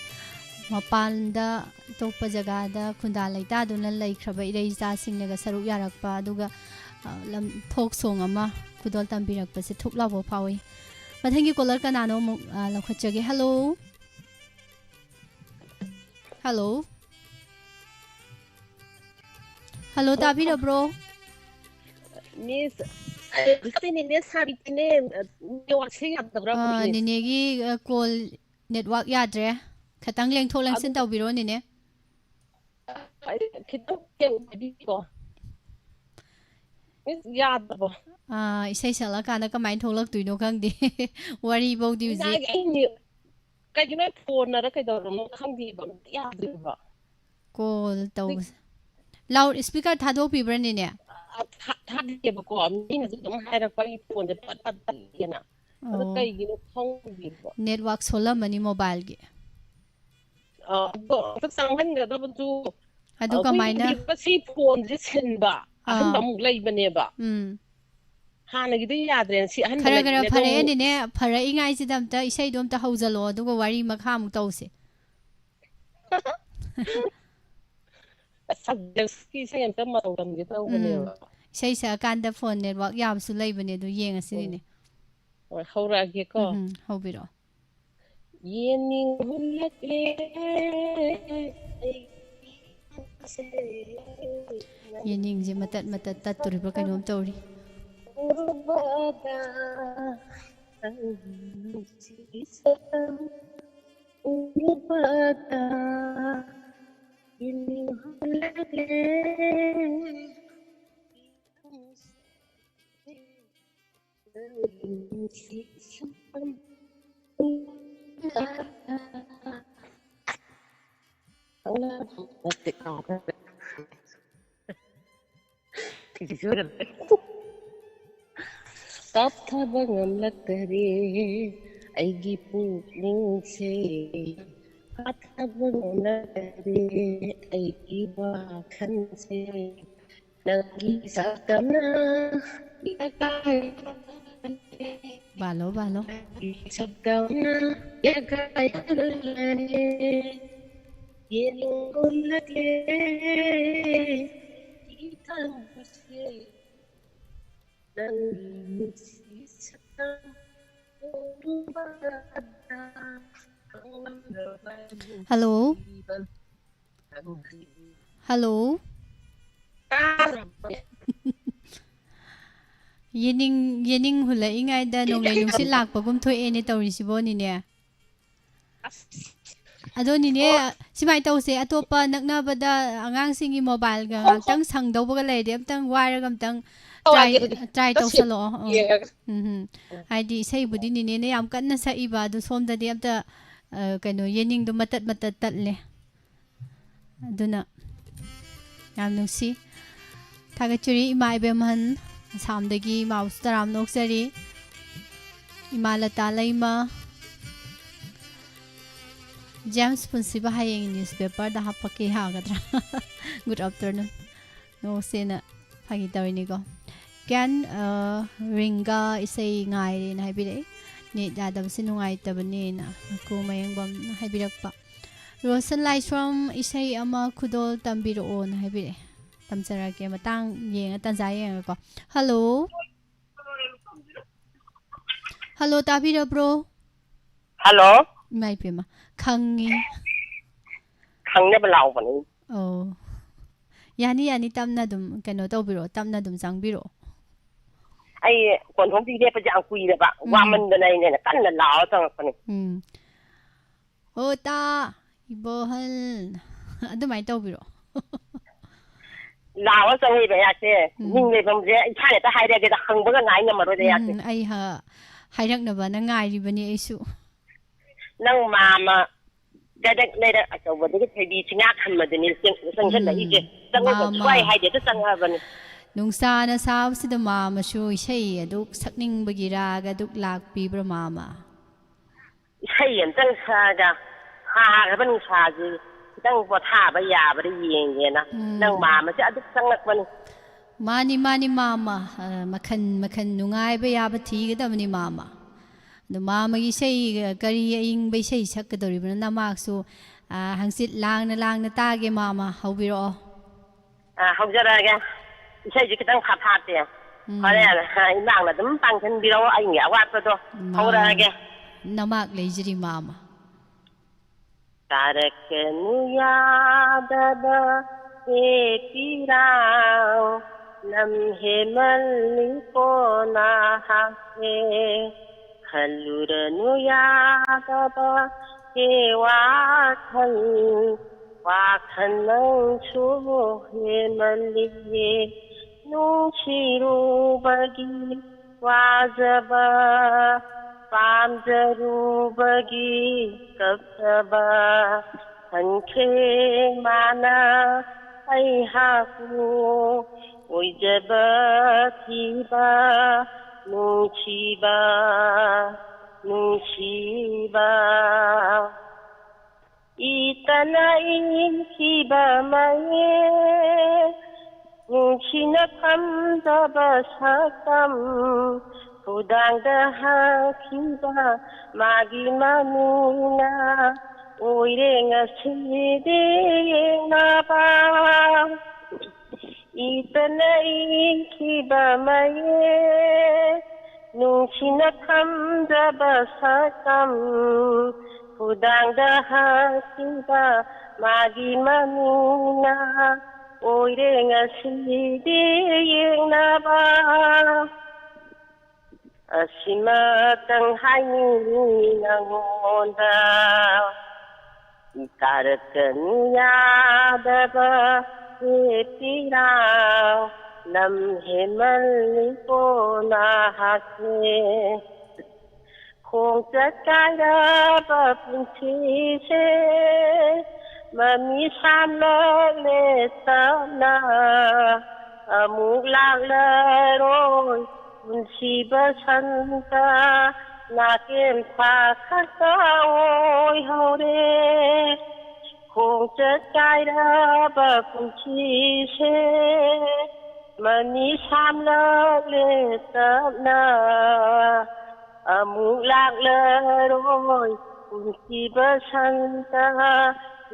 ꯃꯄꯥꯟꯗ, ꯑꯇꯣꯞꯄ ꯖꯒꯥꯗ ꯈꯨꯟꯗꯥ ꯂꯩꯇꯥꯗꯨꯅ ꯂꯩꯈ꯭ꯔꯕ ꯏꯔꯩ ꯏꯆꯥꯁꯤꯡꯅꯒ ꯁꯔꯨꯛ ꯌꯥꯔꯛꯄ, ꯑꯗꯨꯒ, ꯑ, ꯂꯝ, ꯐꯣꯛ ꯁꯣꯡ ꯑꯃ ꯈꯨꯗꯣꯜ ꯇꯝꯕꯤꯔꯛꯄꯁꯦ ꯊꯨꯞ ꯂꯥꯎꯕ ꯐꯥꯎꯏ꯫ ꯃꯊꯪꯒꯤ ꯀꯣꯂꯔ ꯀꯅꯥꯅꯣ ꯑꯃꯨꯛ, ꯑ, ꯂꯧꯈꯠꯆꯒꯦ꯫ ꯍꯜꯂꯣ꯫ ꯍꯜꯂꯣ꯫ ꯍꯜꯂꯣ, ꯇꯥꯕꯤꯔꯕ꯭ꯔꯣ? ꯃꯤꯁ, ꯑ, ꯍꯧꯖꯤꯛꯇꯤ ꯅꯦꯅꯦ ꯁꯥꯕꯤꯗꯤꯅꯦ, ꯑ, ꯅꯦꯠꯋꯥꯛꯁꯦ ꯌꯥꯗꯕ꯭ꯔꯥ, ꯑ, ꯃꯤꯁ? ꯅꯦꯅꯦꯒꯤ, ꯑ, ꯀꯣꯜ ꯅꯦꯠꯋꯥꯛ ꯌꯥꯗ꯭ꯔꯦ꯫ ꯈꯤꯇꯪ ꯂꯦꯡꯊꯣꯛ ꯂꯦꯡꯁꯤꯟ ꯑꯗꯨ ꯇꯧꯕꯤꯔꯣ, ꯅꯦꯅꯦ꯫ ꯑꯩ ꯈꯤꯇꯪ ꯍꯥꯏꯕꯤꯌꯣ꯫ ꯃꯤꯁ, ꯌꯥꯗ꯭ꯔꯕꯣ? ꯑꯥ, ꯏꯁꯩ ꯁꯛꯂꯀꯥꯟꯗ ꯀꯃꯥꯏꯅ ꯊꯣꯛꯂꯛꯇꯣꯏꯅꯣ ꯈꯪꯗꯦ꯫ ꯋꯥꯔꯤꯐꯧꯗꯤ ꯍꯧꯖꯤꯛ꯫ ꯌꯥꯏ, ꯑꯩ ꯅꯦ-, ꯀꯩꯒꯤꯅꯣ ꯐꯣꯟꯅꯔ ꯀꯩꯗꯧꯔꯕꯅꯣ ꯈꯪꯗꯦꯕ, ꯑꯝꯇ ꯌꯥꯗ꯭ꯔꯤꯕ꯫ ꯀꯣꯜ ꯍꯧꯖꯤꯛ ꯇꯧꯕꯁꯦ꯫ ꯂꯥꯎꯠ ꯏꯁꯄꯤꯀꯔ ꯊꯥꯗꯣꯛꯄꯤꯕ꯭ꯔꯅꯤꯅꯦ? ꯑ, ꯊꯥ-, ꯊꯥꯗꯦꯕꯀꯣ꯫ ꯃꯤꯅꯁꯨ ꯑꯗꯨꯝ ꯍꯥꯏꯔꯛꯄ, ꯑꯩ ꯐꯣꯟꯁꯦ ꯄꯠ ꯄꯠ ꯇꯠꯂꯦꯅ꯫ ꯑꯗꯣ ꯑꯣ꯫ ꯀꯩꯒꯤꯅꯣ ꯈꯪꯗꯦꯕ꯫ ꯅꯦꯠꯋꯥꯛ ꯁꯣꯜꯂꯝꯃꯅꯤ ꯃꯣꯕꯥꯏꯜꯒꯤ꯫ ꯑ, ꯑꯗꯣ ꯑꯝꯇ ꯆꯪꯍꯟꯒꯗꯕꯗꯨ, ꯑꯗꯨ ꯑ, ꯀꯃꯥꯏꯅ? ꯀꯨꯏꯗ꯭ꯔꯤꯕ ꯁꯤ ꯐꯣꯟꯁꯦ ꯁꯤꯟꯕ ꯑꯍꯟꯕ ꯑꯥ꯫ ꯑꯃꯨꯛ ꯂꯩꯕꯅꯦꯕ꯫ ꯎꯝ꯫ ꯍꯥꯟꯅꯒꯤꯗꯤ ꯌꯥꯗ꯭ꯔꯦꯅ ꯁꯤ ꯑꯍꯟꯕ ꯈꯔ ꯈꯔ ꯂꯩꯕꯅꯦ, ꯑꯗꯣ ꯑꯃꯨꯛ ꯐꯔꯛꯑꯦꯅꯦꯅꯦ, ꯐꯔꯛꯏꯉꯥꯏꯁꯤꯗ ꯑꯝꯇ ꯏꯁꯩꯗꯣ ꯑꯝꯇ ꯍꯧꯖꯜꯂꯣ, ꯑꯗꯨꯒ ꯋꯥꯔꯤ ꯃꯈꯥ ꯑꯃꯨꯛ ꯇꯧꯁꯦ꯫ ꯑꯁ, ꯁꯛ-, ꯖꯦꯝꯁꯀꯤ ꯏꯁꯩ ꯑꯝꯇ ꯃꯇꯧ ꯇꯝꯒꯦ ꯎꯝ꯫ ꯇꯧꯕꯅꯦꯕ꯫ ꯏꯁꯩ ꯁꯛꯑꯀꯥꯟꯗ ꯐꯣꯟ ꯅꯦꯠꯋꯥꯛ ꯌꯥꯕꯁꯨ ꯂꯩꯕꯅꯦ, ꯑꯗꯨ ꯎꯝ꯫ ꯌꯦꯡꯉꯁꯤꯅꯦ꯫ ꯍꯣꯏ, ꯍꯧꯔꯛꯑꯒꯦꯀꯣ꯫ ꯎꯝ, ꯍꯧꯕꯤꯔꯛꯑꯣ꯫ ꯌꯦꯅꯤꯡ ꯍꯨꯜꯂꯛꯂꯦ, ꯑꯩꯒꯤ ꯌꯦꯅꯤꯡꯁꯦ ꯃꯇꯠ ꯃꯇꯠ ꯇꯠꯇꯣꯔꯤꯕ꯭ꯔꯥ ꯀꯩꯅꯣꯝ ꯇꯧꯔꯤ꯫ ꯎꯔꯨꯕꯗ, ꯅꯪꯒꯤ ꯅꯨꯡꯁꯤ ꯁꯛꯇꯝ ꯎꯔꯨꯕꯗ, ꯀꯥꯞꯊꯕ ꯉꯝꯂꯛꯇꯔꯦ ꯑꯩꯒꯤ ꯄꯨꯛꯅꯤꯡꯁꯦ, ꯀꯥꯞꯊꯕ ꯉꯝꯂꯛꯇꯔꯦ ꯑꯩꯒꯤ ꯋꯥꯈꯜꯁꯦ, ꯅꯪꯒꯤ ꯁꯛꯇꯝꯅ ꯏꯀꯥꯏ ꯕꯥꯂꯣ, ꯕꯥꯂꯣ꯫ ꯁꯛꯇꯝꯅ ꯌꯦꯡꯒꯣꯜꯂꯛꯂꯦ, ꯏꯊꯪꯁꯦ ꯅꯪꯒꯤ ꯅꯨꯡꯁꯤ ꯁꯛꯇꯝ ꯎꯔꯨꯕꯗ ꯈꯪꯂꯝꯂꯕ ꯍꯜꯂꯣ꯫ ꯅꯨꯡꯁꯤꯕ ꯅꯪꯒꯤ ꯍꯜꯂꯣ꯫ ꯇꯥꯔꯕꯣ? ꯌꯦꯅꯤꯡ, ꯌꯦꯅꯤꯡ ꯍꯨꯜꯂꯛꯏꯉꯩꯗ ꯅꯣꯡꯂꯩ ꯅꯨꯡꯁꯤꯠ ꯂꯥꯛꯄꯒꯨꯝ ꯊꯣꯛꯑꯦꯅꯦ ꯇꯧꯔꯤꯁꯤꯕꯣ, ꯅꯤꯅꯦ꯫ ꯑꯁ꯫ ꯑꯗꯣ ꯅꯤꯅꯦ, ꯑꯣ꯫ ꯁꯨꯃꯥꯏꯅ ꯇꯧꯁꯦ, ꯑꯇꯣꯞꯄ ꯅꯛꯅꯕꯗ ꯑꯉꯥꯡꯁꯤꯡꯒꯤ ꯃꯣꯕꯥꯏꯜꯒ ꯍꯣꯏ, ꯍꯣꯏ꯫ ꯉꯥꯛꯇꯪ ꯁꯪꯗꯧꯕꯒ ꯂꯩꯔꯗꯤ ꯑꯝꯇꯪ ꯋꯥꯏꯔꯒ ꯑꯝꯇꯪ ꯇꯧꯔꯛꯑꯒꯦ ꯇ꯭ꯔꯥꯏ, ꯑꯗꯨꯗꯤ꯫ ꯇ꯭ꯔꯥꯏ ꯇꯁꯦꯡ ꯇꯧꯁꯜꯂꯛꯑꯣ꯫ ꯑꯪ꯫ ꯌꯦꯡꯉꯒ꯫ ꯎꯝ, ꯎꯝ꯫ ꯎꯝ꯫ ꯍꯥꯏꯗꯤ ꯏꯁꯩꯕꯨꯗꯤ ꯅꯤꯅꯦꯅ ꯌꯥꯝ ꯀꯟꯅ ꯁꯛꯏꯕ, ꯑꯗꯨ ꯁꯣꯝꯗꯗꯤ ꯑꯝꯇ, ꯑ, ꯀꯩꯅꯣ, ꯌꯦꯅꯤꯡꯗꯣ ꯃꯇꯠ ꯃꯇꯠ ꯇꯠꯂꯦ꯫ ꯑꯗꯨꯅ ꯌꯥꯝ ꯅꯨꯡꯁꯤ꯫ ꯊꯥꯒꯠꯆꯔꯤ ꯏꯃꯥ ꯏꯕꯦꯝꯍꯟ, ꯑꯁꯥꯝꯗꯒꯤ ꯏꯃꯥꯕꯨꯁꯨ ꯇꯔꯥꯝꯅ ꯑꯣꯛꯆꯔꯤ꯫ ꯏꯃꯥ ꯂꯇꯥ ꯂꯩꯃ, ꯖꯦꯝꯁ ꯄꯨꯟꯁꯤꯕ ꯍꯌꯦꯡ ꯅ꯭ꯌꯨꯁꯄꯦꯄꯔꯗ ꯍꯥꯞꯄꯛꯀꯦ ꯌꯥꯒꯗ꯭ꯔꯥ? Good afternoon꯫ ꯅꯣꯛꯁꯦꯅ ꯐꯥꯒꯤ ꯇꯧꯔꯤꯅꯤꯀꯣ꯫ ꯀ꯭ꯌꯥꯟ, ꯑ, ꯔꯤꯡꯒꯥ ꯏꯁꯩ ꯉꯥꯏꯔꯦꯅ ꯍꯥꯏꯕꯤꯔꯛꯏ꯫ ꯅꯦꯠ ꯌꯥꯗꯕꯁꯦ ꯅꯨꯡꯉꯥꯏꯇꯕꯅꯦꯅ ꯀꯣ ꯃꯌꯦꯡꯕꯝꯅ ꯍꯥꯏꯕꯤꯔꯛꯄ꯫ ꯔꯣꯁꯟ ꯂꯥꯏꯁ꯭ꯔꯝ ꯏꯁꯩ ꯑꯃ ꯈꯨꯗꯣꯜ ꯇꯝꯕꯤꯔꯛꯑꯣꯅ ꯍꯥꯏꯕꯤꯔꯛꯑꯦ꯫ ꯇꯝꯖꯔꯛꯀꯦ, ꯃꯇꯥꯡ ꯌꯦꯡꯉ, ꯇꯟꯖꯥ ꯌꯦꯡꯉꯒꯀꯣ꯫ ꯍꯜꯂꯣ꯫ ꯍꯜꯂꯣ, ꯇꯥꯕꯤꯔꯕ꯭ꯔꯣ? ꯍꯜꯂꯣ꯫ ꯏꯃꯥ ꯏꯄꯦꯝꯃ, ꯈꯪꯉꯤ꯫ ꯈꯪꯅꯕ ꯂꯥꯎꯕꯅꯤ꯫ ꯑꯣ꯫ ꯌꯥꯅꯤ, ꯌꯥꯅꯤ, ꯇꯞꯅ ꯑꯗꯨꯝ ꯀꯩꯅꯣ ꯇꯧꯕꯤꯔꯛꯑꯣ, ꯇꯞꯅ ꯑꯗꯨꯝ ꯆꯪꯕꯤꯔꯛꯑꯣ꯫ ꯑꯩ ꯀꯣꯟꯊꯣꯡꯗ ꯂꯦꯞꯄꯁꯦ ꯌꯥꯝ ꯀꯨꯏꯔꯕ, ꯎꯝ꯫ ꯋꯥꯃꯟꯗꯅ ꯑꯩꯅ ꯀꯟꯅ ꯂꯥꯎꯔ ꯆꯪꯉꯛꯄꯅꯤ꯫ ꯎꯝ꯫ ꯑꯣ, ꯇꯥ, ꯏꯕꯣꯍꯜ꯫ ꯑꯗꯨꯃꯥꯏꯅ ꯇꯧꯕꯤꯔꯣ꯫ ꯂꯥꯎꯔ ꯆꯪꯉꯛꯏꯕ ꯑꯩꯍꯥꯛꯁꯦ꯫ ꯃꯤꯡ ꯂꯩꯐꯝꯁꯦ ꯏꯁꯥꯅ ꯍꯦꯛꯇ ꯍꯥꯏꯔꯛꯑꯒꯦꯗ, ꯍꯪꯕꯒ ꯉꯥꯏ ꯉꯝꯃꯔꯣꯏꯗ ꯑꯩꯍꯥꯛꯁꯦ꯫ ꯎꯝ, ꯑꯩ ꯍ- ꯍꯥꯏꯔꯛꯅꯕꯅ ꯉꯥꯏꯔꯤꯕꯅꯤ ꯑꯩꯁꯨ꯫ ꯅꯪ ꯃꯥꯃ ꯀꯗꯛ ꯂꯩꯔꯛ ꯑꯆꯧꯕꯗꯒꯤ ꯊꯣꯏꯕꯤ ꯆꯤꯡꯉꯥ ꯈꯝꯕꯗꯨꯅꯤ ꯆꯪ- ꯆꯪꯁꯤꯜꯂꯛꯏꯁꯦ꯫ ꯆꯪꯉꯛꯄ ꯃꯥꯃ꯫ ꯁ꯭ꯋꯥꯏ ꯍꯥꯏꯗꯦꯗ ꯆꯪꯉꯛꯑꯕꯅꯤ꯫ ꯅꯨꯡꯁꯥꯅ ꯁꯥꯕꯁꯤꯗ ꯃꯥꯃꯁꯨ ꯏꯁꯩ ꯑꯗꯨꯛ ꯁꯛꯅꯤꯡꯕꯒꯤ ꯔꯥꯒ ꯑꯗꯨꯛ ꯂꯥꯛꯄꯤꯕ꯭ꯔꯥ ꯃꯥꯃ? ꯏꯁꯩ ꯑꯝꯇꯪ ꯁꯛꯑꯒ ꯁꯥꯈ꯭ꯔꯕ ꯅꯨꯡꯁꯥꯁꯤ ꯈꯤꯇꯪ ꯄꯣꯊꯥꯕ ꯌꯥꯕ꯭ꯔꯥ ꯌꯦꯡꯒꯦꯅ꯫ ꯅꯪ ꯃꯥꯃꯁꯦ ꯑꯗꯨꯛ ꯆꯪꯉꯛꯄꯅꯤ꯫ ꯃꯥꯅꯤ, ꯃꯥꯅꯤ, ꯃꯥꯃ꯫ ꯑ, ꯃꯈꯟ ꯃꯈꯟ ꯅꯨꯡꯉꯥꯏꯕ ꯌꯥꯕ ꯊꯤꯒꯗꯕꯅꯤ, ꯃꯥꯃ꯫ ꯑꯗꯣ ꯃꯥꯃꯒꯤ ꯏꯁꯩ, ꯑ, ꯀꯔꯤ ꯑꯏꯪꯕ ꯏꯁꯩ ꯁꯛꯀꯗꯧꯔꯤꯕꯅꯣ? ꯅꯃꯥꯛꯁꯨ, ꯑ, ꯍꯪꯆꯤꯠ ꯂꯥꯡꯅ ꯂꯥꯡꯅ ꯇꯥꯒꯦ, ꯃꯥꯃ꯫ ꯍꯧꯕꯤꯔꯛꯑꯣ꯫ ꯑ, ꯍꯧꯖꯔꯛꯑꯒꯦ꯫ ꯏꯁꯩꯁꯦ ꯈꯤꯇꯪ ꯐꯥꯐꯥꯠꯇꯦ꯫ ꯍꯣꯔꯦꯟ, ꯑ, ꯏꯃꯥꯡꯅ ꯑꯗꯨꯝ ꯄꯥꯡꯁꯤꯟꯕꯤꯔꯛꯑꯣ ꯑꯩꯒꯤ ꯑꯋꯥꯠꯄꯗꯣ꯫ ꯍꯧꯔꯛꯑꯒꯦ꯫ ꯅꯃꯥꯛ ꯂꯩꯖꯔꯤ, ꯃꯥꯃ꯫ ꯇꯥꯔꯛꯀꯅꯨ ꯌꯥꯗꯕ ꯍꯦ ꯄꯤꯔꯥꯡ, ꯂꯝ ꯍꯦꯃꯜꯂꯤ ꯀꯣꯟꯅ ꯍꯥꯞꯄꯦ꯫ ꯈꯜꯂꯨꯔꯅꯨ ꯌꯥꯗꯕ ꯍꯦ ꯋꯥꯈꯜ, ꯋꯥꯈꯜ ꯅꯪꯁꯨ ꯍꯦꯃꯜꯂꯤꯌꯦ꯫ ꯅꯨꯡꯁꯤꯔꯨꯕꯒꯤ ꯋꯥꯖꯕ, ꯄꯥꯝꯖꯔꯨꯕꯒꯤ ꯀꯞꯆꯕ, ꯈꯟꯈ꯭ꯔꯦ ꯃꯥꯅ ꯑꯩꯍꯥꯛꯄꯨ꯫ ꯑꯣꯏꯖꯕ ꯊꯤꯕ, ꯅꯨꯡꯁꯤꯕ, ꯅꯨꯡꯁꯤꯕ꯫ ꯏꯇꯅ ꯏꯈꯤꯕ ꯃꯌꯦꯛ, ꯅꯨꯡꯁꯤꯅ ꯊꯝꯖꯕ ꯁꯛꯇꯝ, ꯈꯨꯗꯥꯡꯗ ꯍꯛꯈꯤꯕ ꯃꯥꯒꯤ ꯃꯃꯤꯅ ꯑꯣꯏꯔꯦ ꯉꯁꯤꯗꯤ ꯌꯦꯡꯅꯕ꯫ ꯏꯇꯅ ꯏꯈꯤꯕ ꯃꯌꯦꯛ, ꯅꯨꯡꯁꯤꯅ ꯊꯝꯖꯕ ꯁꯛꯇꯝ, ꯈꯨꯗꯥꯡꯗ ꯍꯛꯈꯤꯕ ꯃꯥꯒꯤ ꯃꯃꯤꯅ ꯑꯣꯏꯔꯦ ꯉꯁꯤꯗꯤ ꯌꯦꯡꯅꯕ꯫ ꯑꯁꯤꯃꯇꯪ ꯍꯥꯏꯅꯤꯡꯏ ꯅꯉꯣꯟꯗ꯫ ꯇꯥꯔꯛꯀꯅꯨ ꯌꯥꯗꯕ ꯍꯦꯞꯄꯤꯔꯥ, ꯂꯝ ꯍꯦꯟꯃꯜꯂꯤꯀꯣ ꯅꯍꯥꯛꯁꯦ꯫ ꯈꯣꯡꯆꯠ ꯀꯥꯏꯔꯕ ꯄꯨꯟꯁꯤꯁꯦ ꯃꯃꯤ ꯁꯥꯝꯂꯛꯂꯦ ꯇꯞꯅ꯫ ꯑꯃꯨꯛ ꯂꯥꯛꯂꯔꯣꯏ ꯄꯨꯟꯁꯤꯕ ꯁꯟꯇ, ꯅꯥꯀꯦꯟ ꯊꯥ ꯈꯛꯇ ꯑꯣꯏꯍꯧꯔꯦ꯫ ꯈꯣꯡꯆꯠ ꯀꯥꯏꯔꯕ ꯄꯨꯟꯁꯤꯁꯦ ꯃꯃꯤ ꯁꯥꯝꯂꯛꯂꯦ ꯇꯞꯅ꯫ ꯑꯃꯨꯛ ꯂꯥꯛꯂꯔꯣꯏ ꯄꯨꯟꯁꯤꯕ ꯁꯟꯇ,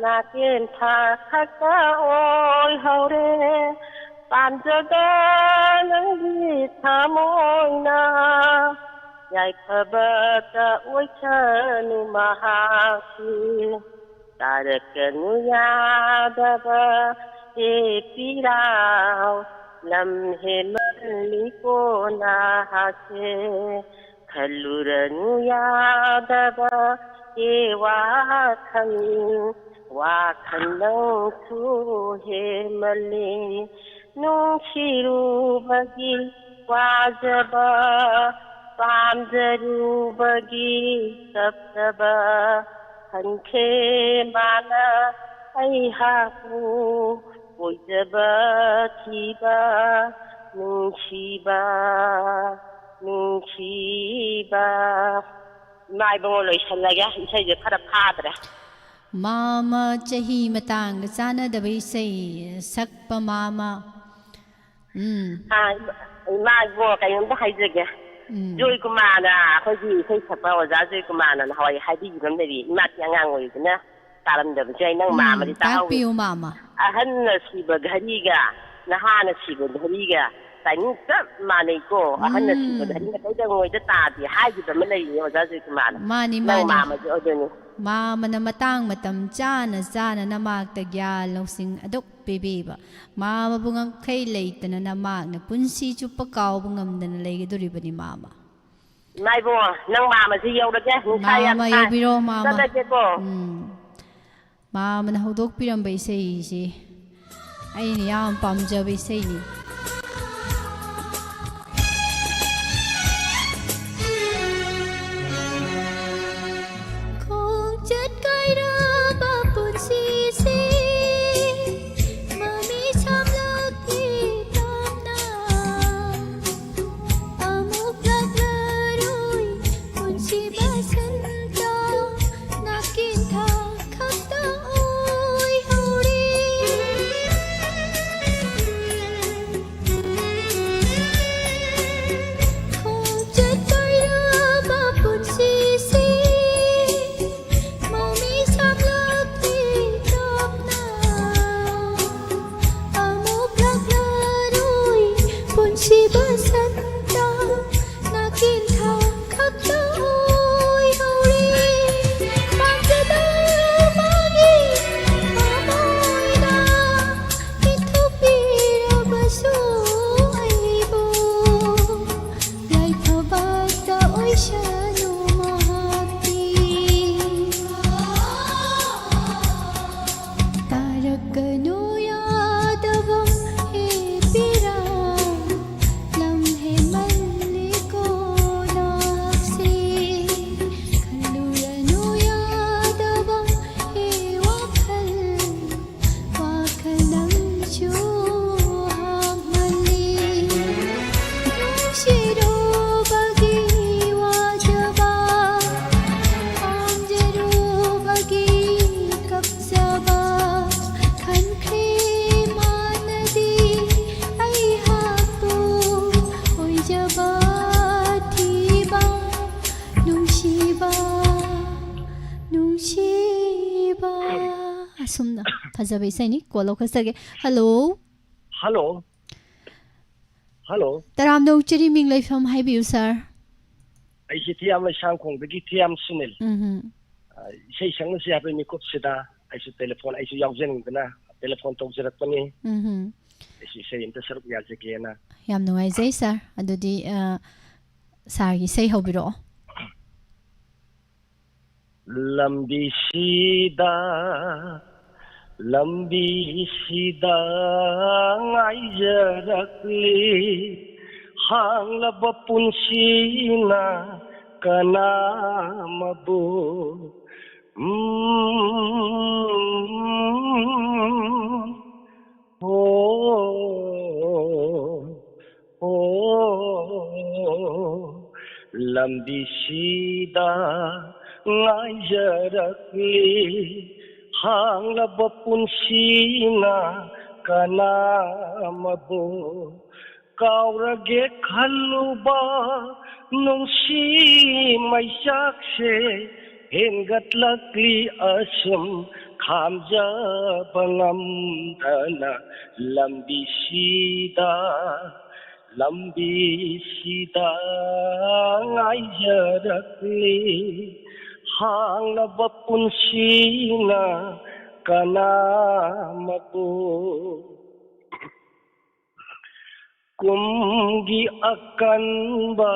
ꯅꯥꯀꯦꯟ ꯊꯥ ꯈꯛꯇ ꯑꯣꯏꯍꯧꯔꯦ꯫ ꯄꯥꯝꯖꯕ ꯅꯪꯒꯤ ꯊꯃꯣꯏꯅ ꯌꯥꯏꯐꯕꯇ ꯑꯣꯏꯁꯅꯨ ꯃꯍꯥꯛꯀꯤ꯫ ꯇꯥꯔꯛꯀꯅꯨ ꯌꯥꯗꯕ ꯍꯦꯞꯄꯤꯔꯥ, ꯂꯝ ꯍꯦꯟꯃꯜꯂꯤꯀꯣ ꯅꯍꯥꯛꯁꯦ꯫ ꯈꯜꯂꯨꯔꯅꯨ ꯌꯥꯗꯕ ꯍꯦ ꯋꯥꯈꯜ, ꯋꯥꯈꯜ ꯅꯪꯁꯨ ꯍꯦꯟꯃꯜꯂꯤ꯫ ꯅꯨꯡꯁꯤꯔꯨꯕꯒꯤ ꯋꯥꯖꯕ, ꯄꯥꯝꯖꯔꯨꯕꯒꯤ ꯇꯞꯆꯕ, ꯈꯟꯈ꯭ꯔꯦ ꯃꯥꯅ ꯑꯩꯍꯥꯛꯄꯨ꯫ ꯑꯣꯏꯖꯕ ꯊꯤꯕ, ꯅꯨꯡꯁꯤꯕ, ꯅꯨꯡꯁꯤꯕ꯫ ꯏꯃꯥ ꯏꯕꯨꯡꯉꯣ, ꯂꯣꯏꯁꯜꯂꯒꯦ, ꯏꯁꯩꯁꯦ ꯈꯔ ꯐꯥꯗ꯭ꯔꯦ꯫ ꯃꯥꯃ, ꯆꯍꯤ ꯃꯇꯥꯡꯒ ꯆꯥꯟꯅꯗꯕ ꯏꯁꯩ ꯁꯛꯄ ꯃꯥꯃ꯫ ꯎꯝ꯫ ꯑꯥ, ꯏꯃꯥ, ꯏꯃꯥ ꯏꯕꯨꯡꯉꯣ, ꯀꯩꯅꯣꯝꯇ ꯍꯥꯏꯖꯒꯦ꯫ ꯎꯝ꯫ ꯖꯣꯏꯀꯨꯃꯥꯔꯅ, ꯑꯩꯈꯣꯏꯒꯤ ꯏꯁꯩ ꯁꯛꯄ ꯑꯣꯖꯥ ꯖꯣꯏꯀꯨꯃꯥꯔꯅ ꯅꯍꯥꯟꯋꯥꯏ ꯍꯥꯏꯕꯤꯈꯤꯕ ꯑꯃ ꯂꯩꯔꯤ, ꯏꯃꯥꯁꯤ ꯑꯉꯥꯡ ꯑꯣꯏꯔꯤꯗꯅ ꯇꯥꯔꯝꯗꯕꯁꯨ ꯌꯥꯏ, ꯅꯪ ꯎꯝ, ꯃꯥꯃꯗꯤ ꯇꯥꯍꯧꯋꯤ꯫ ꯇꯥꯛꯄꯤꯌꯨ, ꯃꯥꯃ꯫ ꯑꯍꯟꯅ ꯁꯤꯕ ꯘꯔꯤꯒ ꯅꯍꯥꯅ ꯁꯤꯕ ꯘꯔꯤꯒ timing ꯆꯞ ꯃꯥꯟꯅꯩꯀꯣ꯫ ꯑꯍꯟꯅ ꯁꯤꯕ ꯎꯝ꯫ ꯘꯔꯤꯅ ꯀꯩꯗꯧꯉꯩꯗ ꯇꯥꯗꯦ ꯍꯥꯏꯈꯤꯕ ꯑꯃ ꯂꯩꯔꯤꯅꯦ, ꯑꯣꯖꯥ ꯖꯣꯏꯀꯨꯃꯥꯔꯅ꯫ ꯃꯥꯅꯤ, ꯅꯪ ꯃꯥꯅꯤ꯫ ꯃꯥꯃꯁꯨ ꯑꯗꯨꯅꯤ꯫ ꯃꯥꯃꯅ ꯃꯇꯥꯡ ꯃꯇꯝ ꯆꯥꯅ ꯆꯥꯅ ꯅꯃꯥꯛꯇ ꯒ꯭ꯌꯥꯟ ꯂꯧꯁꯤꯡ ꯑꯗꯨꯛ ꯄꯤꯕꯤꯕ꯫ ꯃꯥꯃꯕꯨ ꯉꯝꯈꯩ ꯂꯩꯇꯅ ꯅꯃꯥꯛꯅ ꯄꯨꯟꯁꯤ ꯆꯨꯞꯄ ꯀꯥꯎꯕ ꯉꯝꯗꯅ ꯂꯩꯒꯗꯣꯔꯤꯕꯅꯤ, ꯃꯥꯃ꯫ ꯏꯃꯥ ꯏꯕꯨꯡꯉꯣ, ꯅꯪ ꯃꯥꯃꯁꯤ ꯌꯧꯔꯒꯦ, ꯅꯨꯡꯁꯥ ꯌꯥꯝ ꯃꯥꯃ ꯁꯥꯏ꯫ ꯌꯧꯕꯤꯔꯣ, ꯃꯥꯃ꯫ ꯆꯠꯂꯒꯦꯀꯣ꯫ ꯎꯝ꯫ ꯃꯥꯃꯅ ꯍꯧꯗꯣꯛꯄꯤꯔꯝꯕ ꯏꯁꯩꯁꯤ ꯑꯩꯅ ꯌꯥꯝ ꯄꯥꯝꯖꯕ ꯏꯁꯩꯅꯤ꯫ ꯈꯣꯡꯆꯠ ꯀꯥꯏꯔꯕ ꯄꯨꯟꯁꯤꯁꯦ ꯃꯃꯤ ꯁꯥꯝꯂꯛꯂꯤ ꯇꯞꯅ꯫ ꯑꯃꯨꯛ ꯂꯥꯛꯂꯔꯣꯏ ꯄꯨꯟꯁꯤ ꯕꯁꯟꯇ, ꯅꯥꯀꯦꯟꯊ ꯈꯛꯇ ꯑꯣꯏꯍꯧꯔꯦ꯫ ꯈꯣꯡꯆꯠ ꯀꯥꯏꯔꯕ ꯄꯨꯟꯁꯤꯁꯦ ꯃꯃꯤ ꯁꯥꯝꯂꯛꯂꯤ ꯇꯞꯅ꯫ ꯑꯃꯨꯛ ꯂꯥꯛꯂꯔꯣꯏ ꯄꯨꯟꯁꯤ ꯕꯁꯟꯇ, ꯅꯥꯀꯦꯟꯊ ꯈꯛꯇ ꯑꯣꯏꯍꯧꯔꯦ꯫ ꯄꯥꯝꯖꯗ ꯃꯥꯒꯤ ꯊꯃꯣꯏꯅ ꯏꯟꯊꯣꯛꯄꯤꯔꯕꯁꯨ ꯑꯩꯕꯨ ꯌꯥꯏꯐꯕꯇ ꯑꯣꯏꯁꯅꯨ ꯃꯍꯥꯛꯇꯤ꯫ ꯇꯥꯔꯛꯀꯅꯨ ꯌꯥꯗꯕ ꯍꯦ ꯄꯤꯔꯥ, ꯂꯝ ꯍꯦꯟꯃꯜꯂꯤꯀꯣ ꯅꯍꯥꯛꯁꯦ꯫ ꯈꯜꯂꯨꯔꯅꯨ ꯌꯥꯗꯕ ꯍꯦ ꯋꯥꯈꯜ, ꯋꯥꯈꯜ ꯅꯪꯁꯨ ꯍꯥꯞꯃꯜꯂꯤ꯫ ꯅꯨꯡꯁꯤꯔꯨꯕꯒꯤ ꯋꯥꯖꯕ, ꯄꯥꯝꯖꯔꯨꯕꯒꯤ ꯀꯞꯆꯕ, ꯈꯟꯈ꯭ꯔꯦ ꯃꯥꯅꯗꯤ ꯑꯩꯍꯥꯛꯄꯨ ꯑꯣꯏꯖꯕ ꯊꯤꯕ꯫ ꯅꯨꯡꯁꯤꯕ, ꯅꯨꯡꯁꯤꯕ꯫ ꯑꯁꯨꯝꯅ ꯐꯖꯕ ꯏꯁꯩꯅꯤ꯫ ꯀꯣꯜ ꯂꯧꯈꯠꯆꯒꯦ꯫ ꯍꯜꯂꯣ꯫ ꯍꯜꯂꯣ꯫ ꯍꯜꯂꯣ꯫ ꯇꯔꯥꯝꯅ ꯑꯣꯛꯆꯔꯤ, ꯃꯤꯡ ꯂꯩꯐꯝ ꯍꯥꯏꯕꯤꯌꯨ, ꯁꯥꯔ꯫ ꯑꯩꯁꯦ ꯊꯤꯌꯥꯝ ꯂꯩꯁꯥꯡꯈꯣꯡꯗꯒꯤ ꯊꯤꯌꯥꯝ ꯁꯨꯅꯤꯜ꯫ ꯎꯝꯍꯨꯝ꯫ ꯑ, ꯏꯁꯩ ꯁꯛꯅꯁꯤ ꯍꯥꯏꯕꯒꯤ ꯃꯤꯀꯨꯞꯁꯤꯗ ꯑꯩꯁꯨ ꯇꯦꯂꯤꯐꯣꯟ, ꯑꯩꯁꯨ ꯌꯥꯎꯖꯅꯤꯡꯗꯅ ꯇꯦꯂꯤꯐꯣꯟ ꯇꯧꯖꯔꯛꯄꯅꯤ꯫ ꯎꯝꯍꯨꯝ꯫ ꯑꯩꯁꯨ ꯏꯁꯩ ꯑꯝꯇ ꯁꯔꯨꯛ ꯌꯥꯖꯒꯦꯅ꯫ ꯌꯥꯝ ꯅꯨꯡꯉꯥꯏꯖꯩ, ꯁꯥꯔ꯫ ꯑꯗꯨꯗꯤ, ꯑ, ꯁꯥꯔꯒꯤ ꯏꯁꯩ ꯍꯧꯕꯤꯔꯛꯑꯣ꯫ ꯂꯝꯕꯤꯁꯤꯗ, ꯂꯝꯕꯤꯁꯤꯗ ꯉꯥꯏꯖꯔꯛꯂꯤ ꯍꯥꯡꯂꯕ ꯄꯨꯟꯁꯤꯅ ꯀꯅꯥꯃꯕꯨ꯫ ꯎꯝ, ꯑꯣ, ꯑꯣ, ꯂꯝꯕꯤꯁꯤꯗ ꯉꯥꯏꯖꯔꯛꯂꯤ ꯍꯥꯡꯂꯕ ꯄꯨꯟꯁꯤꯅ ꯀꯅꯥꯃꯕꯨ꯫ ꯀꯥꯎꯔꯒꯦ ꯈꯜꯂꯨꯕ ꯅꯨꯡꯁꯤ ꯃꯩꯆꯥꯛꯁꯦ ꯍꯦꯟꯒꯠꯂꯛꯂꯤ ꯑꯁꯨꯝ ꯈꯥꯝꯖꯕ ꯉꯝꯗꯅ꯫ ꯂꯝꯕꯤꯁꯤꯗ, ꯂꯝꯕꯤꯁꯤꯗ ꯉꯥꯏꯖꯔꯛꯂꯤ ꯍꯥꯡꯂꯕ ꯄꯨꯟꯁꯤꯅ ꯀꯅꯥꯃꯕꯨ꯫ ꯀꯨꯝꯒꯤ ꯑꯀꯟꯕ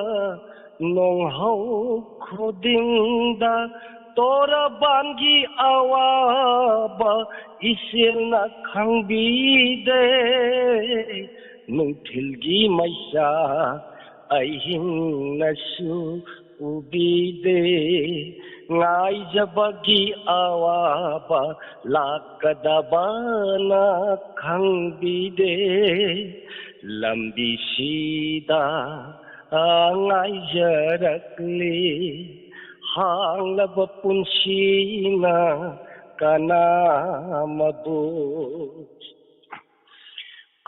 ꯅꯣꯡꯍꯧ ꯈꯨꯗꯤꯡꯗ ꯇꯣꯔꯕꯥꯟꯒꯤ ꯑꯋꯥꯕ ꯏꯆꯦꯜꯅ ꯈꯪꯕꯤꯗꯦ꯫ ꯅꯨꯡꯊꯤꯜꯒꯤ ꯃꯩꯁꯥ ꯑꯍꯤꯡꯅꯁꯨ ꯎꯕꯤꯗꯦ꯫ ꯉꯥꯏꯖꯕꯒꯤ ꯑꯋꯥꯕ ꯂꯥꯛꯀꯗꯕꯅ ꯈꯪꯕꯤꯗꯦ꯫ ꯂꯝꯕꯤꯁꯤꯗ ꯉꯥꯏꯖꯔꯛꯂꯤ ꯍꯥꯡꯂꯕ ꯄꯨꯟꯁꯤꯅ ꯀꯅꯥꯃꯕꯨ꯫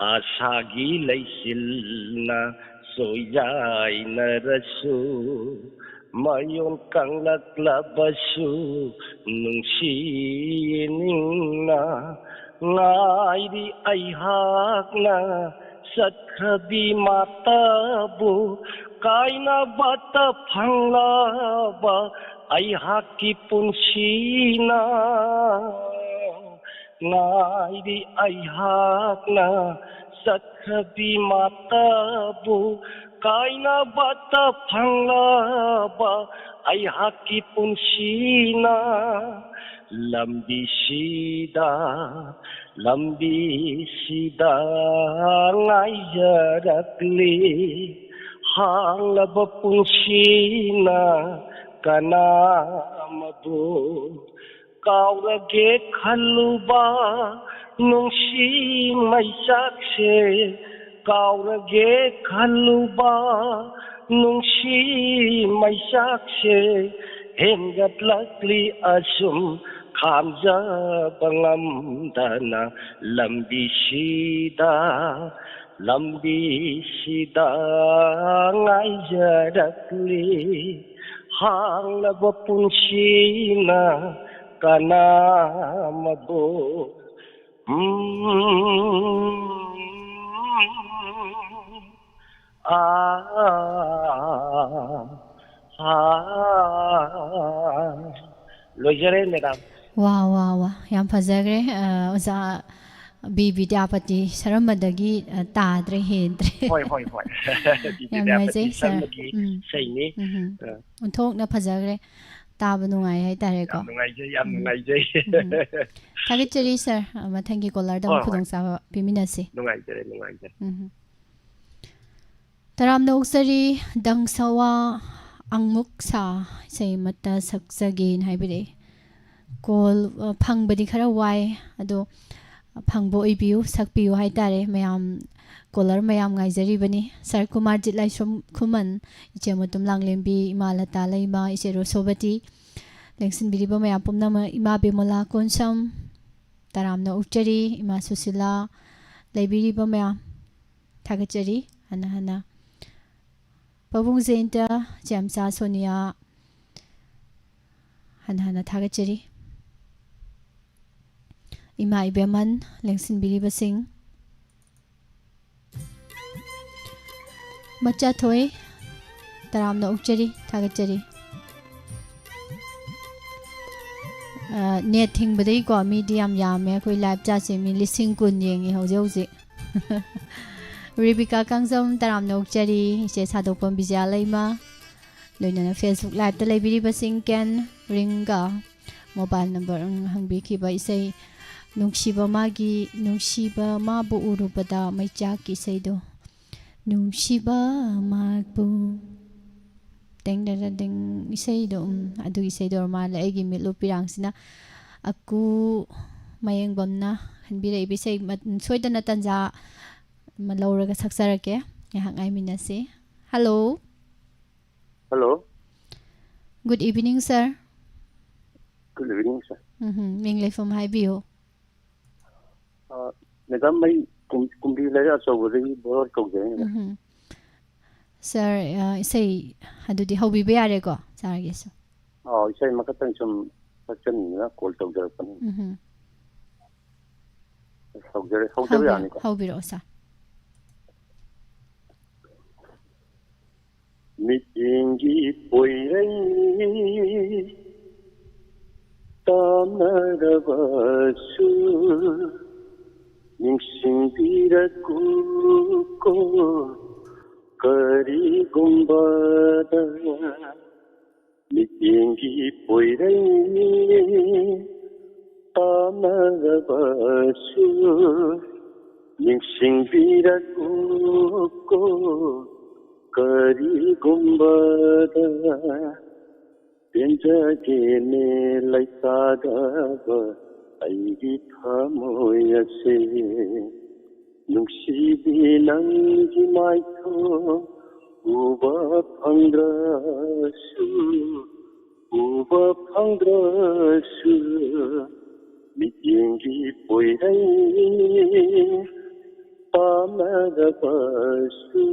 ꯑꯥꯁꯥꯒꯤ ꯂꯩꯆꯤꯜꯅ ꯁꯣꯏꯖꯥꯏꯅꯔꯁꯨ, ꯃꯌꯣꯟ ꯀꯪꯂꯛꯂꯕꯁꯨ ꯅꯨꯡꯁꯤ ꯅꯤꯡꯅ ꯉꯥꯏꯔꯤ ꯑꯩꯍꯥꯛꯅ꯫ ꯆꯠꯈ꯭ꯔꯕꯤ ꯃꯥꯇꯕꯨ ꯀꯥꯏꯅꯕꯇ ꯐꯪꯂꯕ ꯑꯩꯍꯥꯛꯀꯤ ꯄꯨꯟꯁꯤꯅ꯫ ꯉꯥꯏꯔꯤ ꯑꯩꯍꯥꯛꯅ ꯆꯠꯈ꯭ꯔꯕꯤ ꯃꯥꯇꯕꯨ ꯀꯥꯏꯅꯕꯇ ꯐꯪꯂꯕ ꯑꯩꯍꯥꯛꯀꯤ ꯄꯨꯟꯁꯤꯅ ꯂꯝꯕꯤꯁꯤꯗ, ꯂꯝꯕꯤꯁꯤꯗ ꯉꯥꯏꯖꯔꯛꯂꯤ꯫ ꯍꯥꯡꯂꯕ ꯄꯨꯟꯁꯤꯅ ꯀꯅꯥ ꯑꯃꯕꯨ ꯀꯥꯎꯔꯒꯦ ꯈꯜꯂꯨꯕ ꯅꯨꯡꯁꯤ ꯃꯩꯆꯥꯛꯁꯦ, ꯀꯥꯎꯔꯒꯦ ꯈꯜꯂꯨꯕ ꯅꯨꯡꯁꯤ ꯃꯩꯆꯥꯛꯁꯦ ꯍꯦꯟꯒꯠꯂꯛꯂꯤ ꯑꯁꯨꯝ ꯈꯥꯝꯖꯕ ꯉꯝꯗꯅ ꯂꯝꯕꯤꯁꯤꯗ, ꯂꯝꯕꯤꯁꯤꯗ ꯉꯥꯏꯖꯔꯛꯂꯤ꯫ ꯍꯥꯡꯂꯕ ꯄꯨꯟꯁꯤꯅ ꯀꯅꯥ ꯑꯃꯕꯨ ꯎꯝ, ꯑꯥ, ꯑꯥ꯫ ꯂꯣꯏꯖꯔꯦ, ꯃꯦꯗꯥꯝ꯫ ꯋꯥ, ꯋꯥ, ꯋꯥ꯫ ꯌꯥꯝ ꯐꯖꯈ꯭ꯔꯦ꯫ ꯑ, ꯑꯣꯖꯥ ꯕꯤ ꯕꯤꯗ꯭ꯌꯥꯄꯇꯤ ꯁꯔꯃꯗꯒꯤ, ꯑ, ꯇꯥꯗ꯭ꯔꯦ, ꯍꯦꯟꯗ꯭ꯔꯦ꯫ ꯍꯣꯏ, ꯍꯣꯏ, ꯍꯣꯏ꯫ ꯕꯤ ꯌꯥꯝ ꯕꯤꯗ꯭ꯌꯥꯄꯇꯤ ꯅꯨꯡꯉꯥꯏꯖꯩ, ꯁꯔ꯫ ꯁꯔꯃꯒꯤ ꯎꯝ꯫ ꯏꯁꯩꯅꯤ꯫ ꯎꯝ꯫ ꯑ꯫ ꯑꯣꯟꯊꯣꯛꯅ ꯐꯖꯈ꯭ꯔꯦ꯫ ꯇꯥꯕ ꯅꯨꯡꯉꯥꯏ ꯍꯥꯏꯇꯥꯔꯦꯀꯣ꯫ ꯌꯥꯝ ꯅꯨꯡꯉꯥꯏꯖꯩ, ꯌꯥꯝ ꯎꯝ꯫ ꯅꯨꯡꯉꯥꯏꯖꯩ꯫ ꯎꯝ꯫ ꯊꯥꯒꯠꯆꯔꯤ, ꯁꯔ꯫ ꯑ, ꯃꯊꯪꯒꯤ ꯀꯣꯂꯔꯗ ꯑꯃꯨꯛ ꯍꯣꯏ, ꯍꯣꯏ꯫ ꯈꯨꯗꯣꯡꯆꯥꯕ ꯄꯤꯃꯤꯟꯅꯁꯤ꯫ ꯅꯨꯡꯉꯥꯏꯖꯔꯦ, ꯅꯨꯡꯉꯥꯏꯖꯔꯦ꯫ ꯎꯝ꯫ ꯇꯔꯥꯝꯅ ꯑꯣꯛꯆꯔꯤ, ꯗꯪꯁꯋꯥ ꯑꯉꯨꯛꯁꯥ ꯏꯁꯩ ꯑꯃꯠꯇ ꯁꯛꯆꯒꯦꯅ ꯍꯥꯏꯕꯤꯔꯛꯏ꯫ ꯀꯣꯜ, ꯑ, ꯐꯪꯕꯗꯤ ꯈꯔ ꯋꯥꯏ, ꯑꯗꯣ ꯐꯪꯕ ꯑꯣꯏꯕꯤꯌꯨ, ꯁꯛꯄꯤꯌꯨ ꯍꯥꯏꯇꯥꯔꯦ꯫ ꯃꯌꯥꯝ, ꯀꯣꯂꯔ ꯃꯌꯥꯝ ꯉꯥꯏꯖꯔꯤꯕꯅꯤ꯫ ꯁꯔ ꯀꯨꯃꯥꯔꯖꯤꯠ ꯂꯥꯏꯁ꯭ꯔꯝ ꯈꯨꯃꯟ, ꯏꯆꯦ ꯃꯇꯨꯝ ꯂꯥꯡꯂꯦꯝꯕꯤ, ꯏꯃꯥ ꯂꯇꯥ ꯂꯩꯃ, ꯏꯆꯦ ꯔꯣꯁꯣꯕꯇꯤ, ꯂꯦꯡꯁꯤꯟꯕꯤꯔꯤꯕ ꯃꯌꯥꯝ ꯄꯨꯝꯅꯃꯛ, ꯏꯃꯥ ꯕꯤꯃꯣꯂꯥ ꯀꯣꯟꯁꯝ, ꯇꯔꯥꯝꯅ ꯑꯣꯛꯆꯔꯤ, ꯏꯃꯥ ꯁꯨꯁꯤꯂꯥ, ꯂꯩꯕꯤꯔꯤꯕ ꯃꯌꯥꯝ ꯊꯥꯒꯠꯆꯔꯤ꯫ ꯍꯟꯅ ꯍꯟꯅ ꯄꯥꯕꯨꯡ ꯖꯌꯟꯇ, ꯆꯦꯝꯆꯥ ꯁꯣꯅꯤꯌꯥ, ꯍꯟꯅ ꯍꯟꯅ ꯊꯥꯒꯠꯆꯔꯤ꯫ ꯏꯃꯥ ꯏꯕꯦꯝꯍꯟ, ꯂꯦꯡꯁꯤꯟꯕꯤꯔꯤꯕꯁꯤꯡ, ꯃꯆꯥꯊꯣꯏ, ꯇꯔꯥꯝꯅ ꯑꯣꯛꯆꯔꯤ, ꯊꯥꯒꯠꯆꯔꯤ꯫ ꯑ, ꯅꯦꯠ ꯊꯤꯡꯕꯗꯒꯤꯀꯣ ꯃꯤꯗꯤ ꯌꯥꯝ ꯌꯥꯝꯃꯦ꯫ ꯑꯩꯈꯣꯏ ꯂꯥꯏꯚ ꯆꯥꯠꯁꯦ ꯃꯤ ꯂꯤꯁꯤꯡ ꯀꯨꯟ ꯌꯦꯡꯉꯤ ꯍꯧꯖꯤꯛ ꯍꯧꯖꯤꯛ꯫ ꯔꯦꯕꯤꯀꯥ ꯀꯥꯡꯖꯝ, ꯇꯔꯥꯝꯅ ꯑꯣꯛꯆꯔꯤ꯫ ꯏꯆꯦ ꯁꯥꯗꯣꯛꯄꯝ ꯕꯤꯖꯌꯥ ꯂꯩꯃ, ꯂꯣꯏꯅꯅ Facebook Liveꯇ ꯂꯩꯕꯤꯔꯤꯕꯁꯤꯡ ꯀꯦꯟ ꯔꯤꯡꯒ ꯃꯣꯕꯥꯏꯜ ꯅꯝꯕꯔ ꯍꯪꯕꯤꯈꯤꯕ ꯏꯁꯩ ꯅꯨꯡꯁꯤꯕ ꯃꯥꯒꯤ, ꯅꯨꯡꯁꯤꯕ ꯃꯥꯕꯨ ꯎꯔꯨꯕꯗ ꯃꯩꯆꯥꯛꯀꯤ ꯏꯁꯩꯗꯣ, ꯅꯨꯡꯁꯤꯕ ꯃꯥꯕꯨ ꯇꯦꯡ ꯗꯦꯡ ꯗꯦꯡ ꯏꯁꯩꯗꯣ, ꯎꯝ, ꯑꯗꯨꯒꯤ ꯏꯁꯩꯗꯣ ꯑꯣꯏꯔ ꯃꯥꯜꯂꯦ꯫ ꯑꯩꯒꯤ ꯃꯤꯠꯂꯨ ꯄꯤꯔꯥꯡꯁꯤꯅ ꯑꯀꯨ ꯃꯌꯦꯡꯕꯝꯅ ꯈꯟꯕꯤꯔꯛꯏꯕ ꯏꯁꯩ ꯃ-, ꯁꯣꯏꯗꯅ ꯇꯟꯖꯥ ꯑꯃ ꯂꯧꯔꯒ ꯁꯛꯆꯔꯛꯀꯦ꯫ ꯉꯥꯏꯍꯥꯛ ꯉꯥꯏꯃꯤꯟꯅꯁꯤ꯫ Hello꯫ Hello꯫ Good evening, sir꯫ Good evening, sir꯫ ꯎꯝꯍꯨꯝ, ꯃꯤꯡ ꯂꯩꯐꯝ ꯍꯥꯏꯕꯤꯌꯨ꯫ ꯑ, madam, ꯑꯩ ꯀꯨꯝ-, ꯀꯨꯝꯕꯤ ꯂꯩꯔꯛ ꯑꯆꯧꯕꯗꯒꯤ ꯕꯣꯔ ꯀꯧꯖꯩ, madam꯫ ꯎꯝꯍꯨꯝ꯫ Sir, ꯑ, ꯏꯁꯩ ꯑꯗꯨꯗꯤ ꯍꯧꯕꯤꯕ ꯌꯥꯔꯦꯀꯣ, sirꯒꯤꯁꯨ? ꯑꯥꯎ, ꯏꯁꯩ ꯑꯃꯈꯛꯇꯪ ꯁꯨꯝ ꯁꯛꯆꯅꯤꯡꯗꯅ call ꯇꯧꯖꯔꯛꯄꯅꯤ꯫ ꯎꯝꯍꯨꯝ꯫ ꯍꯧꯖꯔꯦ, ꯍꯧꯖꯕ ꯍꯧꯕꯤꯔꯣ-, ꯌꯥꯅꯤꯀꯣ? ꯍꯧꯕꯤꯔꯛꯑꯣ, sir꯫ ꯃꯤꯠꯌꯦꯡꯒꯤ ꯄꯣꯏꯔꯩ ꯇꯥꯝꯅꯔꯕꯁꯨ ꯅꯤꯡꯁꯤꯡꯕꯤꯔꯛꯎꯀꯣ꯫ ꯀꯔꯤꯒꯨꯝꯕꯗ ꯃꯤꯠꯌꯦꯡꯒꯤ ꯄꯣꯏꯔꯩ ꯇꯥꯝꯅꯔꯕꯁꯨ ꯅꯤꯡꯁꯤꯡꯕꯤꯔꯛꯎꯀꯣ꯫ ꯀꯔꯤꯒꯨꯝꯕꯗ ꯄꯦꯟꯖꯒꯦꯅꯦ ꯂꯩꯇꯥꯗꯕ ꯑꯩꯒꯤ ꯊꯃꯣꯏ ꯑꯁꯦ꯫ ꯅꯨꯡꯁꯤꯕꯤ, ꯅꯪꯒꯤ ꯃꯥꯏꯊꯣꯡ ꯎꯕ ꯐꯪꯗ꯭ꯔꯁꯨ, ꯎꯕ ꯐꯪꯗ꯭ꯔꯁꯨ, ꯃꯤꯠꯌꯦꯡꯒꯤ ꯄꯣꯏꯔꯩ ꯄꯥꯝꯅꯔꯕꯁꯨ,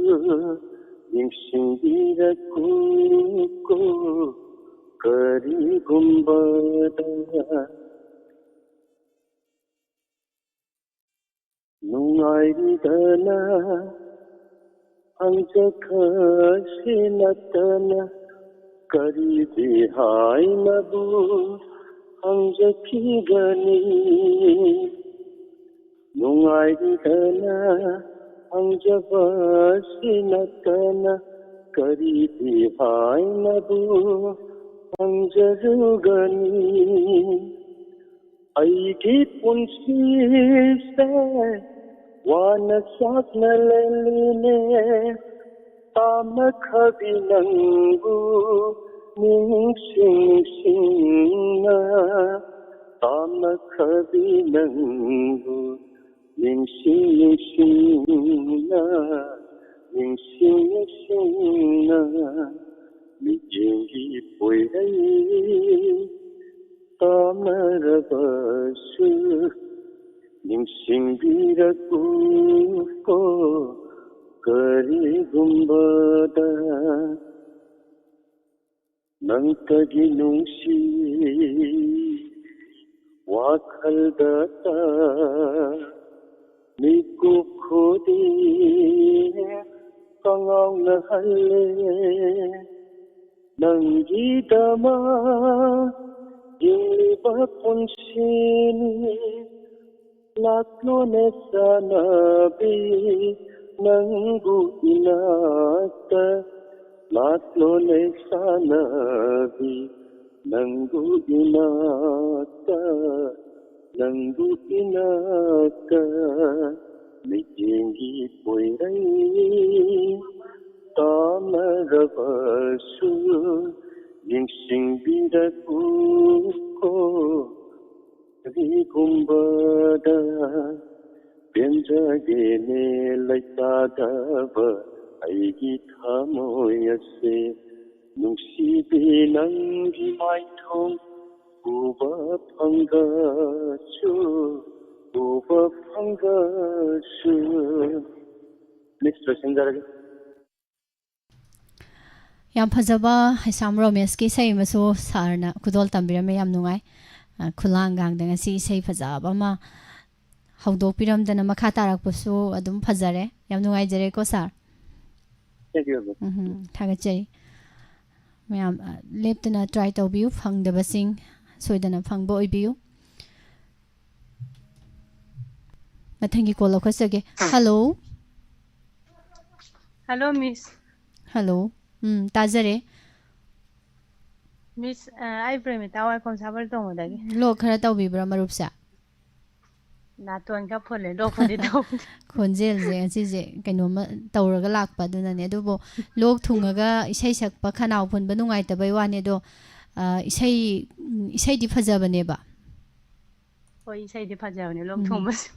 ꯅꯤꯡꯁꯤꯡꯕꯤꯔꯛꯎꯀꯣ ꯀꯔꯤꯒꯨꯝꯕꯗ꯫ ꯅꯨꯡꯉꯥꯏꯔꯤꯗꯅ ꯍꯪꯖꯈꯁꯤ ꯅꯠꯇꯅ ꯀꯔꯤꯗꯤ ꯍꯥꯏꯅꯕꯨ ꯍꯪꯖꯈꯤꯒꯅꯤ? ꯅꯨꯡꯉꯥꯏꯔꯤꯗꯅ ꯍꯪꯖꯕꯁꯤ ꯅꯠꯇꯅ ꯀꯔꯤꯗꯤ ꯍꯥꯏꯅꯕꯨ ꯍꯪꯖꯔꯨꯒꯅꯤ? ꯑꯩꯒꯤ ꯄꯨꯟꯁꯤꯁꯦ ꯋꯥꯅ ꯆꯥꯛꯅ ꯂꯦꯜꯂꯤꯅꯦ꯫ ꯇꯥꯃꯈꯕꯤ ꯅꯪꯕꯨ ꯅꯤꯡꯁꯤꯡ ꯅꯤꯡꯁꯤꯡꯅ, ꯇꯥꯃꯈꯕꯤ ꯅꯪꯕꯨ ꯅꯤꯡꯁꯤꯡ ꯅꯤꯡꯁꯤꯡꯅ, ꯅꯤꯡꯁꯤꯡ ꯅꯤꯡꯁꯤꯡꯅ, ꯃꯤꯠꯌꯦꯡꯒꯤ ꯄꯣꯏꯔꯩ ꯇꯥꯃꯔꯕꯁꯨ ꯅꯤꯡꯁꯤꯡꯕꯤꯔꯛꯎꯀꯣ ꯀꯔꯤꯒꯨꯝꯕꯗ꯫ ꯅꯪꯇꯒꯤ ꯅꯨꯡꯁꯤ ꯋꯥꯈꯜꯗꯇ ꯃꯤꯀꯨꯞ ꯈꯨꯗꯤꯡ ꯀꯉꯥꯎꯅꯍꯜꯂꯦ꯫ ꯅꯪꯒꯤꯗꯃꯛ ꯍꯤꯡꯂꯤꯕ ꯄꯨꯟꯁꯤꯅꯤ꯫ ꯂꯥꯛꯂꯣꯅꯦ ꯆꯥꯟꯅꯕꯤ ꯅꯪꯕꯨ ꯏꯅꯥꯛꯇ, ꯂꯥꯛꯂꯣꯅꯦ ꯆꯥꯟꯅꯕꯤ ꯅꯪꯕꯨ ꯏꯅꯥꯛꯇ, ꯅꯪꯕꯨ ꯏꯅꯥꯛꯇ, ꯃꯤꯠꯌꯦꯡꯒꯤ ꯄꯣꯏꯔꯩ ꯇꯥꯅꯔꯕꯁꯨ ꯅꯤꯡꯁꯤꯡꯕꯤꯔꯛꯎꯀꯣ꯫ ꯀꯔꯤꯒꯨꯝꯕꯗ ꯄꯦꯟꯖꯒꯦꯅꯦ ꯂꯩꯇꯥꯗꯕ ꯑꯩꯒꯤ ꯊꯃꯣꯏ ꯑꯁꯦ꯫ ꯅꯨꯡꯁꯤꯕꯤ ꯅꯪꯒꯤ ꯃꯥꯏꯊꯣꯡ ꯎꯕ ꯐꯪꯒꯁꯨ, ꯎꯕ ꯐꯪꯒꯁꯨ꯫ ꯃꯤꯁ ꯂꯣꯏꯁꯤꯟꯖꯔꯒꯦ꯫ ꯌꯥꯝ ꯐꯖꯕ ꯍꯩꯁꯥꯝ ꯔꯣꯃꯦꯁꯀꯤ ꯏꯁꯩ ꯑꯃꯁꯨ ꯁꯥꯔꯅ ꯈꯨꯗꯣꯜ ꯇꯝꯕꯤꯔꯝꯃꯦ꯫ ꯌꯥꯝ ꯅꯨꯡꯉꯥꯏ꯫ ꯑ, ꯈꯨꯂꯥꯡꯒꯥꯡꯗ ꯉꯁꯤ ꯏꯁꯩ ꯐꯖꯕ ꯑꯃ ꯍꯧꯗꯣꯛꯄꯤꯔꯝꯗꯅ ꯃꯈꯥ ꯇꯥꯔꯛꯄꯁꯨ ꯑꯗꯨꯝ ꯐꯖꯔꯦ꯫ ꯌꯥꯝ ꯅꯨꯡꯉꯥꯏꯖꯔꯦꯀꯣ ꯁꯥꯔ꯫ Thank you, ma'am. ꯎꯝ, ꯊꯥꯒꯠꯆꯔꯤ꯫ ꯃꯌꯥꯝ, ꯑ, ꯂꯦꯞꯇꯅ try ꯇꯧꯕꯤꯌꯨ꯫ ꯐꯪꯗꯕꯁꯤꯡ ꯁꯣꯏꯗꯅ ꯐꯪꯕ ꯑꯣꯏꯕꯤꯌꯨ꯫ ꯃꯊꯪꯒꯤ call ꯂꯧꯈꯠꯆꯒꯦ꯫ Hello꯫ Hello, Miss. Hello. Um, ꯇꯥꯖꯔꯦ꯫ ꯃꯤꯁ, ꯑ, ꯑꯩ ꯄ꯭ꯔꯦꯃꯤꯇꯥ ꯋꯥꯏꯈꯣꯝ ꯁꯥꯕꯜ ꯇꯣꯡꯕꯗꯒꯤ꯫ ꯂꯣꯛ ꯈꯔ ꯇꯧꯕꯤꯕ꯭ꯔꯥ, ꯃꯔꯨꯞꯁꯦ? ꯅꯥꯇꯣꯟ ꯈꯔ ꯐꯨꯜꯂꯦ, ꯂꯣꯛꯄꯨꯗꯤ ꯇꯧꯗꯦ꯫ ꯈꯣꯟꯖꯦꯜꯁꯦ ꯉꯁꯤꯁꯦ ꯀꯩꯅꯣꯝꯃ ꯇꯧꯔꯒ ꯂꯥꯛꯄ, ꯑꯗꯨꯅꯅꯦ꯫ ꯑꯗꯨꯕꯨ ꯂꯣꯛ ꯊꯨꯡꯉꯒ ꯏꯁꯩ ꯁꯛꯄ ꯈꯅꯥꯎ ꯐꯨꯟꯕ ꯅꯨꯡꯉꯥꯏꯇꯕꯩ ꯋꯥꯅꯤ꯫ ꯑꯗꯣ, ꯑ, ꯏꯁꯩ, ꯎꯝ, ꯏꯁꯩꯗꯤ ꯐꯖꯕꯅꯦꯕ꯫ ꯍꯣꯏ, ꯏꯁꯩꯗꯤ ꯐꯖꯕꯅꯦ, ꯂꯣꯛ ꯎꯝ꯫ ꯊꯨꯡꯕꯁꯦ꯫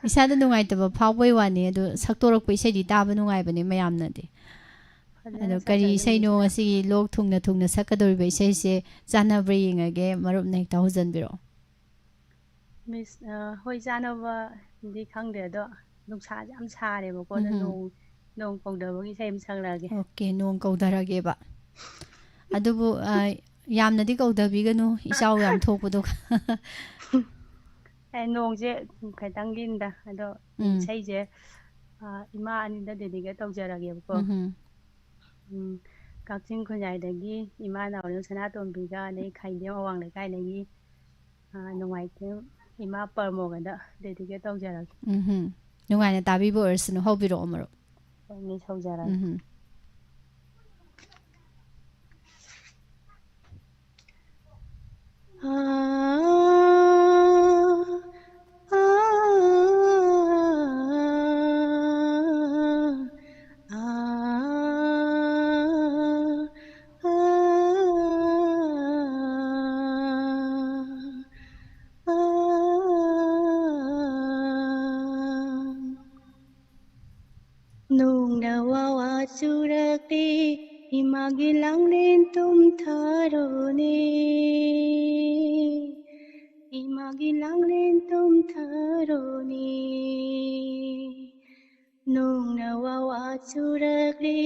ꯏꯁꯥꯗ ꯅꯨꯡꯉꯥꯏꯇꯕ ꯐꯥꯎꯕꯩ ꯋꯥꯅꯤ, ꯑꯗꯣ ꯁꯛꯇꯣꯔꯛꯄ ꯏꯁꯩꯗꯤ ꯇꯥꯕ ꯅꯨꯡꯉꯥꯏꯕꯅꯦ ꯃꯌꯥꯝꯅꯗꯤ꯫ ꯐꯖꯅ ꯑꯗꯣ ꯀꯔꯤ ꯁꯛꯆꯔꯦ ꯏꯁꯩꯅꯣ ꯃꯤꯁꯅ꯫ ꯉꯁꯤꯒꯤ ꯂꯣꯛ ꯊꯨꯡꯅ ꯊꯨꯡꯅ ꯁꯛꯀꯗꯧꯔꯤꯕ ꯏꯁꯩꯁꯦ? ꯆꯥꯟꯅꯕ꯭ꯔꯥ ꯌꯦꯡꯉꯒꯦ, ꯃꯔꯨꯞꯅ ꯍꯦꯛꯇ ꯍꯧꯖꯟꯕꯤꯔꯛꯑꯣ꯫ ꯃꯤꯁ, ꯑ, ꯍꯣꯏ, ꯆꯥꯅꯕꯗꯤ ꯈꯪꯗꯦ, ꯑꯗꯣ ꯅꯨꯡꯁꯥꯁꯦ ꯌꯥꯝ ꯁꯥꯔꯦꯕꯀꯣ, ꯑꯗꯣ ꯎꯝꯍꯨꯝ꯫ ꯅꯣꯡ, ꯅꯣꯡ ꯀꯧꯗꯕꯒꯤ ꯏꯁꯩ ꯑꯃ ꯁꯛꯂꯛꯑꯒꯦ꯫ ꯑꯣꯀꯦ, ꯅꯣꯡ ꯀꯧꯗꯔꯒꯦꯕ꯫ ꯑꯗꯨꯕꯨ, ꯑ, ꯌꯥꯝꯅꯗꯤ ꯀꯧꯗꯕꯤꯒꯅꯨ, ꯏꯆꯥꯎ ꯌꯥꯝ ꯊꯣꯛꯄꯗꯣ꯫ ꯑꯦ, ꯅꯣꯡꯁꯦ ꯈꯤꯇꯪꯒꯤꯅꯤꯗ, ꯑꯗꯣ ꯎꯝ꯫ ꯏꯁꯩꯁꯦ, ꯑ, ꯏꯃꯥ ꯑꯅꯤꯗ dedicate ꯇꯧꯖꯔꯒꯦꯕꯀꯣ꯫ ꯎꯝꯍꯨꯝ꯫ ꯎꯝ, ꯀꯛꯆꯤꯡ ꯈꯨꯟꯌꯥꯏꯗꯒꯤ ꯏꯃꯥ ꯅꯥꯎꯔꯦꯝ ꯁꯅꯥꯇꯣꯝꯕꯤꯒ, ꯑꯗꯩ ꯈꯥꯏꯗꯦꯝ ꯑꯋꯥꯡ ꯂꯩꯀꯥꯏꯗꯒꯤ, ꯑ, ꯅꯣꯡꯃꯥꯏꯊꯦꯝ ꯏꯃꯥ ꯄꯔꯃꯣꯒꯗ dedicate ꯇꯧꯖꯔꯒꯦ꯫ ꯎꯝꯍꯨꯝ꯫ ꯅꯨꯡꯉꯥꯏꯅ ꯇꯥꯕꯤꯕ ꯑꯣꯏꯔꯁꯅꯨ, ꯍꯧꯕꯤꯔꯛꯑꯣ, ꯃꯔꯨꯞ꯫ ꯍꯣꯏ, ꯃꯤꯁ, ꯍꯧꯖꯔꯒꯦ꯫ ꯎꯝꯍꯨꯝ꯫ ꯅꯣꯡꯅ ꯋꯥ ꯋꯥ ꯆꯨꯔꯛꯂꯤ, ꯏꯃꯥꯒꯤ ꯂꯥꯡꯂꯦꯟ ꯇꯨꯝꯊꯔꯣꯅꯦ, ꯏꯃꯥꯒꯤ ꯂꯥꯡꯂꯦꯟ ꯇꯨꯝꯊꯔꯣꯅꯦ꯫ ꯅꯣꯡꯅ ꯋꯥ ꯋꯥ ꯆꯨꯔꯛꯂꯤ,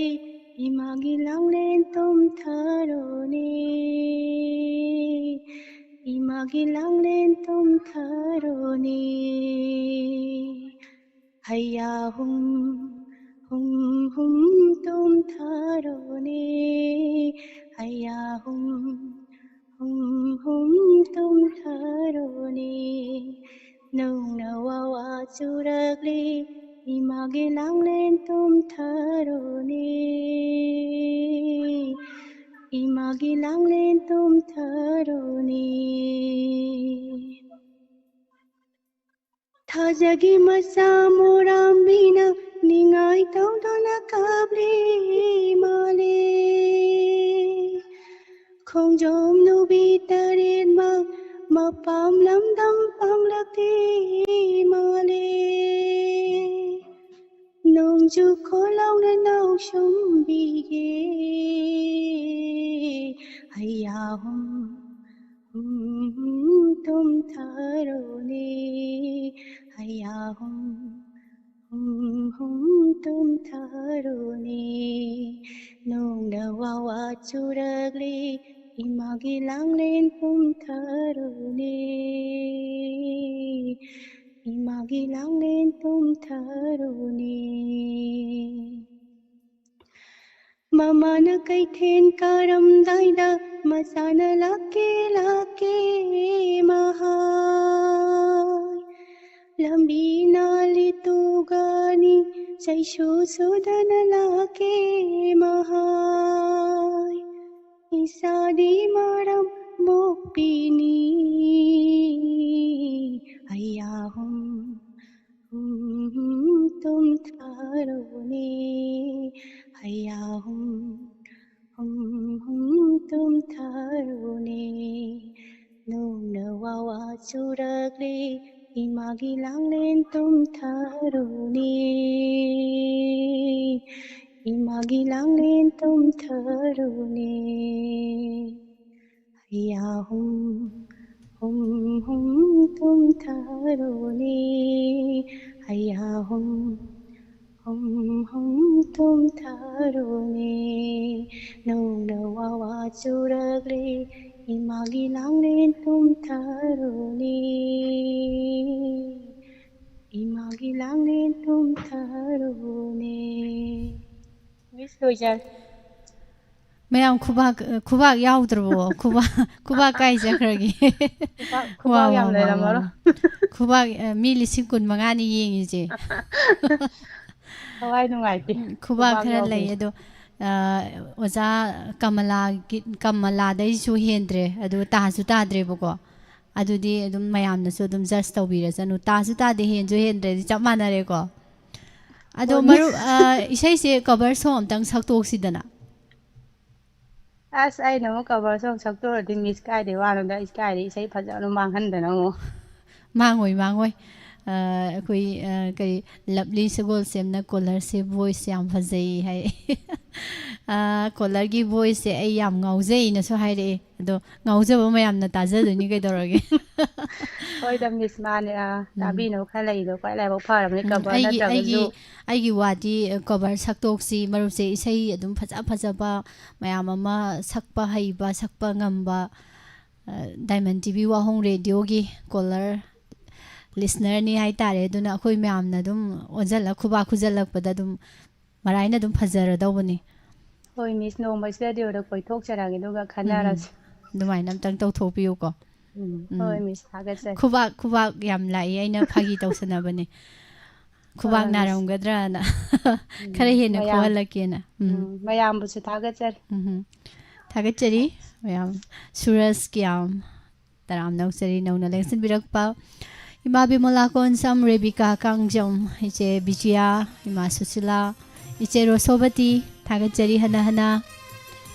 ꯏꯃꯥꯒꯤ ꯂꯥꯡꯂꯦꯟ ꯇꯨꯝꯊꯔꯣꯅꯦ, ꯏꯃꯥꯒꯤ ꯂꯥꯡꯂꯦꯟ ꯇꯨꯝꯊꯔꯣꯅꯦ꯫ ꯍꯩꯌꯥ ꯍꯨꯝ, ꯍꯨꯝ, ꯍꯨꯝ ꯇꯨꯝꯊꯔꯣꯅꯦ꯫ ꯍꯩꯌꯥ ꯍꯨꯝ, ꯍꯨꯝ, ꯍꯨꯝ ꯇꯨꯝꯊꯔꯣꯅꯦ꯫ ꯅꯣꯡꯅ ꯋꯥ ꯋꯥ ꯆꯨꯔꯛꯂꯤ, ꯏꯃꯥꯒꯤ ꯂꯥꯡꯂꯦꯟ ꯇꯨꯝꯊꯔꯨꯅꯤ, ꯏꯃꯥꯒꯤ ꯂꯥꯡꯂꯦꯟ ꯇꯨꯝꯊꯔꯨꯅꯤ꯫ ꯊꯥꯖꯒꯤ ꯃꯆꯥ ꯃꯣꯔꯥꯝꯕꯤꯅ ꯅꯤꯡꯉꯥꯏ ꯇꯧꯗꯨꯅ ꯀꯞꯂꯤ ꯃꯥꯂꯦ꯫ ꯈꯣꯡꯖꯣꯝ ꯅꯨꯕꯤ ꯇꯔꯦꯠꯃꯛ ꯃꯄꯥꯝ ꯂꯝꯗꯝ ꯄꯥꯡꯂꯛꯂꯤ ꯃꯥꯂꯦ꯫ ꯅꯣꯡꯖꯨ ꯈꯣꯂꯥꯎꯅ ꯅꯥꯎꯁꯨꯝꯕꯤꯒꯦ꯫ ꯍꯩꯌꯥ ꯍꯨꯝ, ꯍꯨꯝ, ꯍꯨꯝ, ꯇꯨꯝꯊꯔꯨꯅꯤ꯫ ꯍꯩꯌꯥ ꯍꯨꯝ, ꯍꯨꯝ, ꯍꯨꯝ, ꯇꯨꯝꯊꯔꯨꯅꯤ꯫ ꯅꯣꯡꯅ ꯋꯥ ꯋꯥ ꯆꯨꯔꯛꯂꯤ, ꯏꯃꯥꯒꯤ ꯂꯥꯡꯂꯦꯟ ꯇꯨꯝꯊꯔꯨꯅꯤ꯫ ꯏꯃꯥꯒꯤ ꯂꯥꯡꯂꯦꯟ ꯇꯨꯝꯊꯔꯨꯅꯤ꯫ ꯃꯃꯥꯅ ꯀꯩꯊꯦꯜ ꯀꯥꯔꯝꯗꯥꯏꯗ ꯃꯆꯥꯅ ꯂꯥꯛꯀꯦ, ꯂꯥꯛꯀꯦ ꯃꯍꯥꯏ꯫ ꯂꯝꯕꯤ ꯅꯥꯜꯂꯤ ꯇꯨꯒꯅꯤ, ꯆꯩꯁꯨ ꯁꯨꯗꯅ ꯂꯥꯛꯀꯦ ꯃꯍꯥꯏ꯫ ꯏꯆꯥꯗꯤ ꯃꯔꯝ ꯃꯣꯛꯄꯤꯅꯤ꯫ ꯍꯩꯌꯥ ꯍꯨꯝ, ꯍꯨꯝ, ꯍꯨꯝ, ꯇꯨꯝꯊꯔꯨꯅꯤ꯫ ꯍꯩꯌꯥ ꯍꯨꯝ, ꯍꯨꯝ, ꯍꯨꯝ, ꯇꯨꯝꯊꯔꯨꯅꯤ꯫ ꯅꯣꯡꯅ ꯋꯥ ꯋꯥ ꯆꯨꯔꯛꯂꯤ, ꯏꯃꯥꯒꯤ ꯂꯥꯡꯂꯦꯟ ꯇꯨꯝꯊꯔꯨꯅꯤ꯫ ꯏꯃꯥꯒꯤ ꯂꯥꯡꯂꯦꯟ ꯇꯨꯝꯊꯔꯨꯅꯤ꯫ ꯍꯩꯌꯥ ꯍꯨꯝ, ꯍꯨꯝ, ꯍꯨꯝ, ꯇꯨꯝꯊꯔꯨꯅꯤ꯫ ꯍꯩꯌꯥ ꯍꯨꯝ, ꯍꯨꯝ, ꯍꯨꯝ, ꯇꯨꯝꯊꯔꯨꯅꯤ꯫ ꯅꯣꯡꯅ ꯋꯥ ꯋꯥ ꯆꯨꯔꯛꯂꯤ, ꯏꯃꯥꯒꯤ ꯂꯥꯡꯂꯦꯟ ꯇꯨꯝꯊꯔꯨꯅꯤ꯫ ꯏꯃꯥꯒꯤ ꯂꯥꯡꯂꯦꯟ ꯇꯨꯝꯊꯔꯨꯅꯤ꯫ Miss ꯂꯣꯏꯖꯔꯦ꯫ ꯃꯌꯥꯝ ꯈꯨꯕꯥꯛ, ꯈꯨꯕꯥꯛ ꯌꯥꯎꯗ꯭ꯔꯕꯣ? ꯈꯨꯕꯥꯛ, ꯈꯨꯕꯥꯛ ꯀꯥꯏ ꯆꯠꯈ꯭ꯔꯒꯦ? ꯈꯨꯕꯥꯛ, ꯈꯨꯕꯥꯛ ꯋꯥ, ꯌꯥꯝ ꯋꯥ, ꯋꯥ, ꯂꯩꯔꯝꯃꯔꯣꯏ꯫ ꯋꯥ꯫ ꯈꯨꯕꯥꯛ, ꯑ, ꯃꯤ ꯂꯤꯁꯤꯡ ꯀꯨꯟ ꯃꯉꯥꯅꯤ ꯌꯦꯡꯉꯤꯁꯦ꯫ ꯊꯋꯥꯏ ꯅꯨꯡꯉꯥꯏꯇꯦ꯫ ꯎꯝ, ꯈꯨꯕꯥꯛ ꯈꯨꯕꯥꯛ ꯈꯔ ꯂꯩ꯫ ꯌꯥꯎꯕꯩ꯫ ꯑꯗꯣ, ꯑ, ꯑꯣꯖꯥ ꯀꯃꯂꯥꯒꯤ, ꯀꯃꯂꯥꯗꯩꯁꯨ ꯍꯦꯟꯗ꯭ꯔꯦ꯫ ꯑꯗꯨ ꯇꯥꯁꯨ ꯇꯥꯗ꯭ꯔꯦꯕꯀꯣ꯫ ꯑꯗꯨꯗꯤ ꯑꯗꯨꯝ ꯃꯌꯥꯝꯅꯁꯨ ꯑꯗꯨꯝ judge ꯇꯧꯕꯤꯔꯁꯅꯨ꯫ ꯇꯥꯁꯨ ꯇꯥꯗꯦ, ꯍꯦꯟꯁꯨ ꯍꯦꯟꯗ꯭ꯔꯦꯗꯤ ꯆꯞ ꯃꯥꯟꯅꯔꯦꯀꯣ꯫ ꯑꯗꯣ ꯍꯣꯏ, ꯃꯔꯨꯞ, Miss꯫ ꯑ, ꯏꯁꯩꯁꯦ cover song ꯑꯝꯇꯪ ꯁꯛꯇꯣꯛꯁꯤꯗꯅ꯫ ꯑꯁ, ꯑꯩꯅ ꯑꯃꯨꯛ cover song ꯁꯛꯇꯣꯛꯑꯗꯤ Miss ꯀꯥꯏꯗꯩ ꯋꯥꯅꯣꯗ, ꯑꯩ ꯀꯥꯏꯗꯩ ꯏꯁꯩ ꯐꯖꯕꯅꯣ ꯃꯥꯡꯍꯟꯗꯅ ꯑꯃꯨꯛ꯫ ꯃꯥꯡꯉꯣꯏ, ꯃꯥꯡꯉꯣꯏ꯫ ꯑ, ꯑꯩꯈꯣꯏ, ꯑ, ꯀꯔꯤ, ꯂꯕꯂꯤ ꯁꯒꯣꯜꯁꯦꯝꯅ caller ꯁꯦ voice ꯌꯥꯝ ꯐꯖꯩ ꯍꯥꯏ꯫ ꯑ, caller ꯒꯤ voice ꯁꯦ ꯑꯩ ꯌꯥꯝ ꯉꯥꯎꯖꯩꯅꯁꯨ ꯍꯥꯏꯔꯛꯑꯦ꯫ ꯑꯗꯣ ꯉꯥꯎꯖꯕ ꯃꯌꯥꯝꯅ ꯇꯥꯖꯗꯣꯏꯅꯤ ꯀꯩꯗꯧꯔꯒꯦ꯫ ꯍꯣꯏꯗ, Miss, ꯃꯥꯅꯦ꯫ ꯑ, ꯎꯝ꯫ ꯇꯥꯕꯤꯅꯕ ꯈꯔ ꯂꯩꯗꯣ, ꯈ꯭ꯋꯥꯏ ꯂꯥꯏꯕꯛ ꯐꯔꯕꯅꯤ, ꯎꯝ, cover ꯑꯩꯒꯤ, ꯅꯠꯇ꯭ꯔꯒꯁꯨ꯫ ꯑꯩꯒꯤ, ꯑꯩꯒꯤ ꯋꯥꯗꯤ, ꯑ, cover ꯁꯛꯇꯣꯛꯁꯤ, ꯃꯔꯨꯞꯁꯦ ꯏꯁꯩ ꯑꯗꯨꯝ ꯐꯖ ꯐꯖꯕ ꯃꯌꯥꯝ ꯑꯃ ꯁꯛꯄ ꯍꯩꯕ, ꯁꯛꯄ ꯉꯝꯕ, ꯑ, Diamond T V ꯋꯥꯍꯣꯡ radio ꯒꯤ caller, listener ꯅꯤ ꯍꯥꯏꯇꯥꯔꯦ꯫ ꯑꯗꯨꯅ ꯑꯩꯈꯣꯏ ꯃꯌꯥꯝꯅ ꯑꯗꯨꯝ ꯑꯣꯟꯁꯤꯜꯂ ꯈꯨꯕꯥꯛ ꯈꯨꯖꯜꯂꯛꯄꯗ ꯑꯗꯨꯝ ꯃꯔꯥꯏꯅ ꯑꯗꯨꯝ ꯐꯖꯔꯗꯧꯕꯅꯤ꯫ ꯍꯣꯏ, Miss, ꯅꯣꯡꯃ studio ꯗ ꯀꯣꯏꯊꯣꯛꯆꯔꯛꯑꯒꯦ, ꯑꯗꯨꯒ ꯎꯝ, ꯎꯝ꯫ ꯈꯟꯅꯔꯁꯤ꯫ ꯑꯗꯨꯃꯥꯏꯅ ꯑꯝꯇꯪ ꯇꯧꯊꯣꯛꯄꯤꯌꯨꯀꯣ꯫ ꯎꯝ, ꯎꯝ꯫ ꯍꯣꯏ, Miss, ꯊꯥꯒꯠꯆꯔꯤ꯫ ꯈꯨꯕꯥꯛ, ꯈꯨꯕꯥꯛ ꯌꯥꯝ ꯂꯥꯛꯏ, ꯑꯩꯅ ꯐꯥꯒꯤ ꯇꯧꯁꯟꯅꯕꯅꯦ꯫ ꯈꯨꯕꯥꯛ ꯍꯣꯏ, Miss꯫ ꯅꯥꯔꯝꯒꯗ꯭ꯔꯅ꯫ ꯎꯝ, ꯈꯔ ꯍꯦꯟꯅ ꯃꯌꯥꯝ-, ꯈꯨꯍꯜꯂꯛꯀꯦꯅ꯫ ꯎꯝ꯫ ꯎꯝ, ꯃꯌꯥꯝꯕꯨꯁꯨ ꯊꯥꯒꯠꯆꯔꯤ꯫ ꯎꯝ, ꯎꯝ꯫ ꯊꯥꯒꯠꯆꯔꯤ ꯃꯌꯥꯝ꯫ ꯁꯨꯔꯖ ꯀꯤꯌꯥꯝ꯫ ꯇꯔꯥꯝꯅ ꯑꯣꯛꯆꯔꯤ ꯅꯧꯅ ꯂꯦꯡꯁꯤꯟꯕꯤꯔꯛꯄ ꯏꯃꯥ ꯕꯤꯃꯣꯂꯥ ꯀꯣꯟꯁꯝ, ꯔꯦꯕꯤꯀꯥ ꯀꯥꯡꯖꯝ, ꯏꯆꯦ ꯕꯤꯖꯤꯌꯥ, ꯏꯃꯥ ꯁꯨꯁꯤꯂꯥ, ꯏꯆꯦ ꯔꯣꯁꯣꯕꯇꯤ, ꯊꯥꯒꯠꯆꯔꯤ ꯍꯟꯅ ꯍꯟꯅ꯫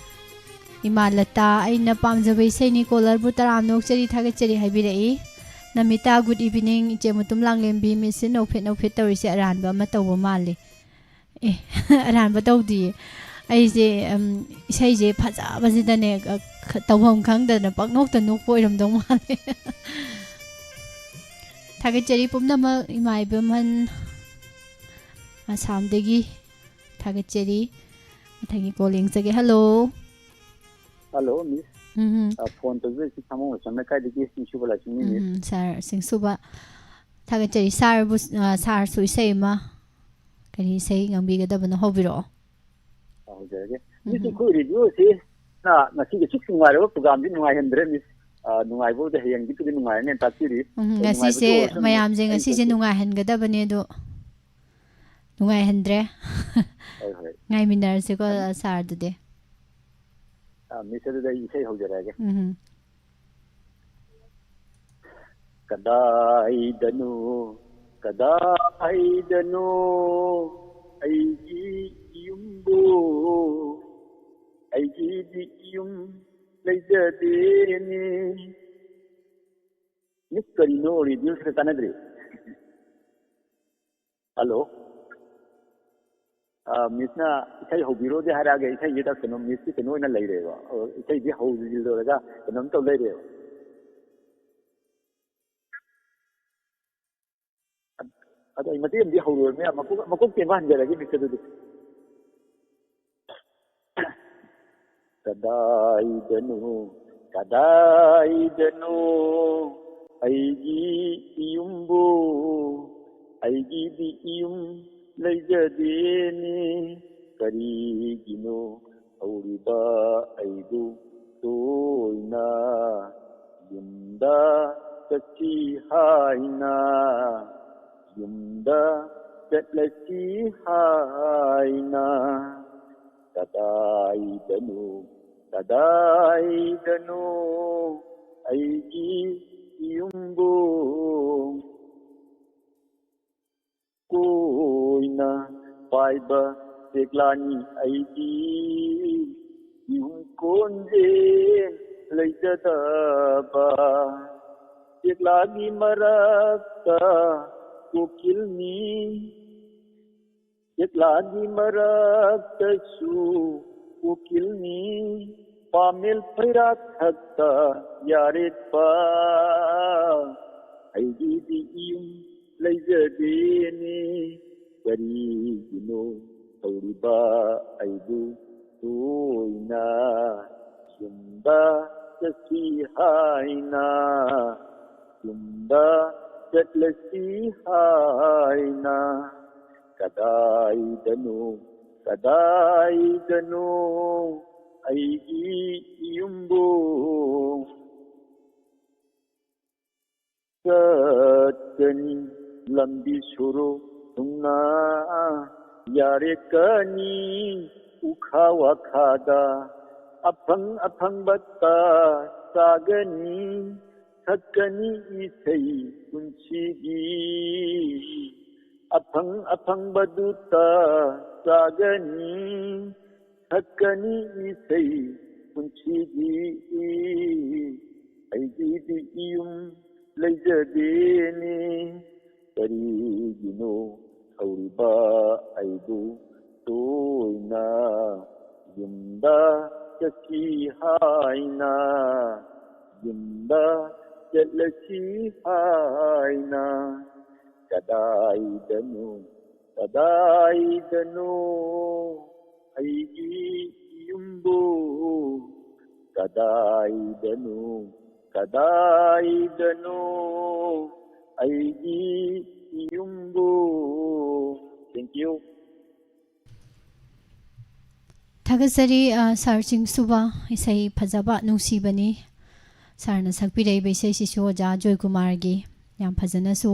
ꯏꯃꯥ ꯂꯇꯥ, ꯑꯩꯅ ꯄꯥꯝꯖꯕ ꯏꯁꯩꯅꯤ, caller ꯕꯨ ꯇꯔꯥꯝꯅ ꯑꯣꯛꯆꯔꯤ, ꯊꯥꯒꯠꯆꯔꯤ ꯍꯥꯏꯕꯤꯔꯛꯏ꯫ ꯅꯃꯤꯇꯥ, good evening, ꯏꯆꯦ ꯃꯨꯇꯨꯝ ꯂꯥꯡꯂꯦꯝꯕꯤ, ꯃꯤꯁꯁꯦ ꯅꯧꯐꯦꯠ ꯅꯧꯐꯦꯠ ꯇꯧꯔꯤꯁꯦ ꯑꯔꯥꯟꯕ ꯑꯃ ꯇꯧꯕ ꯃꯥꯜꯂꯤ꯫ ꯑꯦ, ꯑꯔꯥꯟꯕ ꯇꯧꯗꯤꯌꯦ꯫ ꯑꯩꯁꯦ, ꯎꯝ, ꯏꯁꯩꯁꯦ ꯐꯖꯕꯁꯤꯗꯅꯦ, ꯑ, ꯈ-, ꯇꯧꯐꯝ ꯈꯪꯗꯗꯅ ꯄꯪꯅꯣꯛꯇ ꯅꯣꯛꯄ ꯑꯣꯏꯔꯝꯗꯧ ꯃꯥꯜꯂꯦ꯫ ꯊꯥꯒꯠꯆꯔꯤ ꯄꯨꯝꯅꯃꯛ, ꯏꯃꯥ ꯏꯕꯦꯝꯍꯟ ꯑꯁꯥꯝꯗꯒꯤ ꯊꯥꯒꯠꯆꯔꯤ꯫ ꯃꯊꯪꯒꯤ call ꯌꯦꯡꯖꯒꯦ꯫ Hello꯫ Hello, Miss꯫ ꯎꯝ, ꯎꯝ꯫ ꯑ, phone ꯇꯧꯕꯤꯔꯛꯏꯁꯤ ꯁꯥꯃꯨ ꯂꯥꯏꯁ꯭ꯔꯝ ꯂꯩꯀꯥꯏꯗꯒꯤ ꯁꯤꯡꯁꯨꯕ ꯂꯥꯏꯁ꯭ꯔꯝꯅꯤ, Miss꯫ ꯎꯝ, ꯎꯝ, sir ꯁꯤꯡꯁꯨꯕ꯫ ꯊꯥꯒꯠꯆꯔꯤ꯫ Sir ꯕꯨ, ꯑ, sir ꯁꯨ ꯏꯁꯩ ꯑꯃ ꯀꯔꯤ ꯏꯁꯩ ꯉꯪꯕꯤꯒꯗꯕꯅꯣ? ꯍꯧꯕꯤꯔꯛꯑꯣ꯫ ꯑ, ꯍꯧꯖꯔꯒꯦ꯫ ꯃꯤꯁ, ꯑꯩꯈꯣꯏ ꯔꯦꯗꯤꯑꯣꯁꯤ ꯅ ꯉꯁꯤꯒꯤ ꯑꯁꯨꯛ ꯅꯨꯡꯉꯥꯏꯔꯕ ꯄ꯭ꯔꯣꯒ꯭ꯔꯥꯝꯗꯤ ꯅꯨꯡꯉꯥꯏꯍꯟꯗ꯭ꯔꯦ, ꯃꯤꯁ꯫ ꯑ, ꯅꯨꯡꯉꯥꯏꯕꯕꯨꯗꯤ ꯍꯌꯦꯡꯗꯤꯕꯨꯗꯤ ꯅꯨꯡꯉꯥꯏꯔꯅꯦꯅ ꯇꯥꯛꯄꯤꯔꯤ꯫ ꯎꯝ, ꯑꯗꯣ ꯉꯁꯤꯁꯦ ꯅꯨꯡꯉꯥꯏꯕꯗꯣ ꯑꯣꯏꯔꯁꯅꯨ, ꯃꯌꯥꯝꯁꯦ ꯑꯩ ꯉꯁꯤꯁꯦ ꯇꯧꯖꯩ꯫ ꯅꯨꯡꯉꯥꯏꯍꯟꯒꯗꯕꯅꯦ, ꯑꯗꯣ ꯅꯨꯡꯉꯥꯏꯍꯟꯗ꯭ꯔꯦ꯫ ꯍꯣꯏ, ꯍꯣꯏ꯫ ꯉꯥꯏꯃꯤꯟꯅꯔꯁꯤꯀꯣ, ꯑꯗꯨ ꯁꯥꯔ, ꯑꯗꯨꯗꯤ꯫ ꯑ, ꯃꯤꯁ, ꯑꯗꯨꯗꯤ ꯑꯩ ꯏꯁꯩ ꯍꯧꯖꯔꯛꯑꯒꯦ꯫ ꯎꯝ꯫ ꯀꯗꯥꯏꯗꯅꯣ, ꯀꯗꯥꯏꯗꯅꯣ ꯑꯩꯒꯤ ꯌꯨꯝꯕꯨ, ꯑꯩꯒꯤꯗꯤ ꯌꯨꯝ ꯂꯩꯖꯗꯦꯅꯦ꯫ ꯃꯤꯁ, ꯀꯔꯤꯅꯣ ꯔꯦꯗꯤꯑꯣꯁꯤꯗ ꯇꯥꯟꯅꯗ꯭ꯔꯤ? ꯍꯜꯂꯣ꯫ ꯑ, ꯃꯤꯁꯅ ꯏꯁꯩ ꯍꯧꯕꯤꯔꯣꯗꯤ ꯍꯥꯏꯔꯛꯑꯒꯦ, ꯏꯁꯩꯁꯤꯗ ꯀꯩꯅꯣ, ꯃꯤꯁꯀꯤ ꯀꯩꯅꯣ ꯑꯣꯏꯅ ꯂꯩꯔꯦꯕ꯫ ꯑ, ꯏꯁꯩꯗꯤ ꯍꯧꯖꯤꯜꯂꯨꯔꯒ ꯀꯩꯅꯣꯝ ꯇꯧ ꯂꯩꯔꯦꯕ꯫ ꯑꯗꯣ ꯑꯩ ꯃꯇꯦꯛ ꯑꯃꯗꯤ ꯍꯧꯔꯨꯔꯃꯤꯅ ꯃꯀꯣꯛ, ꯃꯀꯣꯛ ꯇꯦꯟꯕ ꯍꯟꯖꯔꯒꯦ, ꯃꯤꯁ, ꯑꯗꯨꯗꯤ꯫ ꯀꯗꯥꯏꯗꯅꯣ, ꯀꯗꯥꯏꯗꯅꯣ ꯑꯩꯒꯤ ꯌꯨꯝꯕꯨ, ꯑꯩꯒꯤꯗꯤ ꯌꯨꯝ ꯂꯩꯖꯗꯦꯅꯦ꯫ ꯀꯔꯤꯒꯤꯅꯣ ꯍꯧꯔꯤꯕ ꯑꯩꯕꯨ ꯇꯣꯏꯅ ꯌꯨꯝꯗ ꯆꯠꯁꯤ ꯍꯥꯏꯅ, ꯌꯨꯝꯗ ꯆꯠꯂꯁꯤ ꯍꯥꯏꯅ? ꯀꯗꯥꯏꯗꯅꯣ, ꯀꯗꯥꯏꯗꯅꯣ ꯑꯩꯒꯤ ꯌꯨꯝꯕꯨ? ꯀꯣꯏꯅ ꯄꯥꯏꯕ ꯆꯦꯛꯂꯥꯅꯤ ꯑꯩꯗꯤ, ꯏꯍꯨꯝ ꯀꯣꯟꯖꯦꯟ ꯂꯩꯖꯗꯕ꯫ ꯆꯦꯛꯂꯥꯒꯤ ꯃꯔꯛꯇ ꯀꯣꯀꯤꯜꯅꯤ, ꯆꯦꯛꯂꯥꯒꯤ ꯃꯔꯛꯇꯁꯨ ꯀꯣꯀꯤꯜꯅꯤ, ꯄꯥꯃꯦꯜ ꯐꯩꯔꯥꯛ ꯊꯛꯇ ꯌꯥꯔꯦꯠꯄ꯫ ꯑꯩꯒꯤꯗꯤ ꯌꯨꯝ ꯂꯩꯖꯗꯦꯅꯦ, ꯀꯔꯤꯒꯤꯅꯣ ꯇꯧꯔꯤꯕ ꯑꯩꯕꯨ ꯇꯣꯏꯅ? ꯌꯨꯝꯗ ꯆꯠꯁꯤ ꯍꯥꯏꯅ, ꯌꯨꯝꯗ ꯆꯠꯂꯁꯤ ꯍꯥꯏꯅ꯫ ꯀꯗꯥꯏꯗꯅꯣ, ꯀꯗꯥꯏꯗꯅꯣ ꯑꯩꯒꯤ ꯌꯨꯝꯕꯨ꯫ ꯆꯠꯀꯅꯤ ꯂꯝꯕꯤ ꯁꯣꯔꯣꯛ ꯊꯨꯡꯅ, ꯌꯥꯔꯦꯀꯅꯤ ꯎꯈꯥ ꯋꯥꯈꯥꯗ, ꯑꯐꯪ ꯑꯐꯪꯕꯇ ꯆꯥꯒꯅꯤ, ꯁꯛꯀꯅꯤ ꯏꯁꯩ ꯄꯨꯟꯁꯤꯒꯤ꯫ ꯑꯐꯪ ꯑꯐꯪꯕꯗꯨꯇ ꯆꯥꯒꯅꯤ, ꯁꯛꯀꯅꯤ ꯏꯁꯩ ꯄꯨꯟꯁꯤꯒꯤ꯫ ꯑꯩꯒꯤꯗꯤ ꯌꯨꯝ ꯂꯩꯖꯗꯦꯅꯦ, ꯀꯔꯤꯒꯤꯅꯣ ꯊꯧꯔꯤꯕ ꯑꯩꯕꯨ ꯇꯣꯏꯅ ꯌꯨꯝꯗ ꯆꯠꯁꯤ ꯍꯥꯏꯅ, ꯌꯨꯝꯗ ꯆꯠꯂꯁꯤ ꯍꯥꯏꯅ꯫ ꯀꯗꯥꯏꯗꯅꯣ, ꯀꯗꯥꯏꯗꯅꯣ ꯑꯩꯒꯤ ꯌꯨꯝꯕꯨ? ꯀꯗꯥꯏꯗꯅꯣ, ꯀꯗꯥꯏꯗꯅꯣ ꯑꯩꯒꯤ ꯌꯨꯝꯕꯨ? Thank you. ꯊꯥꯒꯠꯆꯔꯤ, ꯑ, ꯁꯥꯔ ꯆꯤꯡꯁꯨꯕ, ꯏꯁꯩ ꯐꯖꯕ, ꯅꯨꯡꯁꯤꯕꯅꯤ꯫ ꯁꯥꯔꯅ ꯁꯛꯄꯤꯔꯛꯏꯕ ꯏꯁꯩꯁꯤꯁꯨ ꯑꯣꯖꯥ ꯖꯣꯏꯀꯨꯃꯥꯔꯒꯤ꯫ ꯌꯥꯝ ꯐꯖꯅꯁꯨ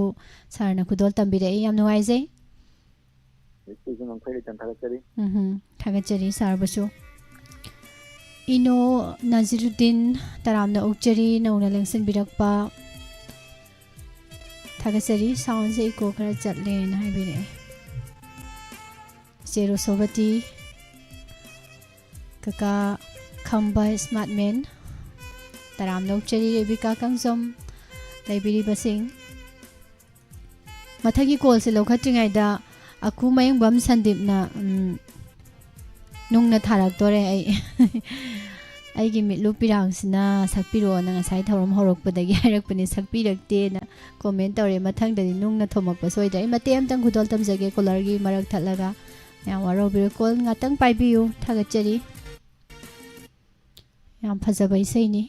ꯁꯥꯔꯅ ꯈꯨꯗꯣꯜ ꯇꯝꯕꯤꯔꯛꯏ꯫ ꯌꯥꯝ ꯅꯨꯡꯉꯥꯏꯖꯩ꯫ ꯏꯆꯦꯁꯨ ꯉꯝꯈꯩ ꯂꯩꯇꯅ ꯊꯥꯒꯠꯆꯔꯤ꯫ ꯎꯝꯍꯨꯝ, ꯊꯥꯒꯠꯆꯔꯤ ꯁꯥꯔꯕꯨꯁꯨ꯫ ꯏꯅꯣ ꯅꯖꯤꯔꯨꯗꯤꯟ, ꯇꯔꯥꯝꯅ ꯑꯣꯛꯆꯔꯤ, ꯅꯧꯅ ꯂꯦꯡꯁꯤꯟꯕꯤꯔꯛꯄ꯫ ꯊꯥꯒꯠꯆꯔꯤ, sound ꯁꯦ echo ꯈꯔ ꯆꯠꯂꯦꯅ ꯍꯥꯏꯕꯤꯔꯛꯑꯦ꯫ ꯏꯆꯦ ꯔꯣꯁꯣꯕꯇꯤ, ꯀꯀꯥ ꯈꯝꯕ ꯏꯁꯃꯥꯔꯠ ꯃꯦꯟ, ꯇꯔꯥꯝꯅ ꯑꯣꯛꯆꯔꯤ꯫ ꯔꯦꯕꯤꯀꯥ ꯀꯥꯡꯖꯝ, ꯂꯩꯕꯤꯔꯤꯕꯁꯤꯡ꯫ ꯃꯊꯛꯀꯤ call ꯁꯦ ꯂꯧꯈꯠꯇ꯭ꯔꯤꯉꯩꯗ ꯑꯀꯨ ꯃꯌꯦꯡꯕꯝ ꯁꯟꯗꯤꯞꯅ, ꯎꯝ, ꯅꯨꯡꯅ ꯊꯥꯔꯛꯇꯣꯔꯦ ꯑꯩ꯫ ꯑꯩꯒꯤ ꯃꯤꯠꯂꯨ ꯄꯤꯔꯥꯡꯁꯤꯅ ꯁꯛꯄꯤꯔꯛꯑꯣꯅ ꯉꯁꯥꯏ ꯊꯧꯔꯝ ꯍꯧꯔꯛꯄꯗꯒꯤ ꯍꯥꯏꯔꯛꯄꯅꯦ, ꯁꯛꯄꯤꯔꯛꯇꯦꯅ comment ꯇꯧꯔꯦ꯫ ꯃꯊꯪꯗꯗꯤ ꯅꯨꯡꯅ ꯊꯣꯝꯃꯛꯄ ꯁꯣꯏꯗ꯭ꯔꯦ꯫ ꯑꯩ ꯃꯇꯦꯛ ꯑꯃꯇꯪ ꯈꯨꯗꯣꯜ ꯇꯝꯖꯒꯦ, caller ꯒꯤ ꯃꯔꯛ ꯊꯠꯂꯒ꯫ ꯃꯌꯥꯝ ꯋꯥꯔꯧꯕꯤꯔꯣꯏ, call ꯉꯥꯛꯇꯪ ꯄꯥꯏꯕꯤꯌꯨ꯫ ꯊꯥꯒꯠꯆꯔꯤ꯫ ꯌꯥꯝ ꯐꯖꯕ ꯏꯁꯩꯅꯤ꯫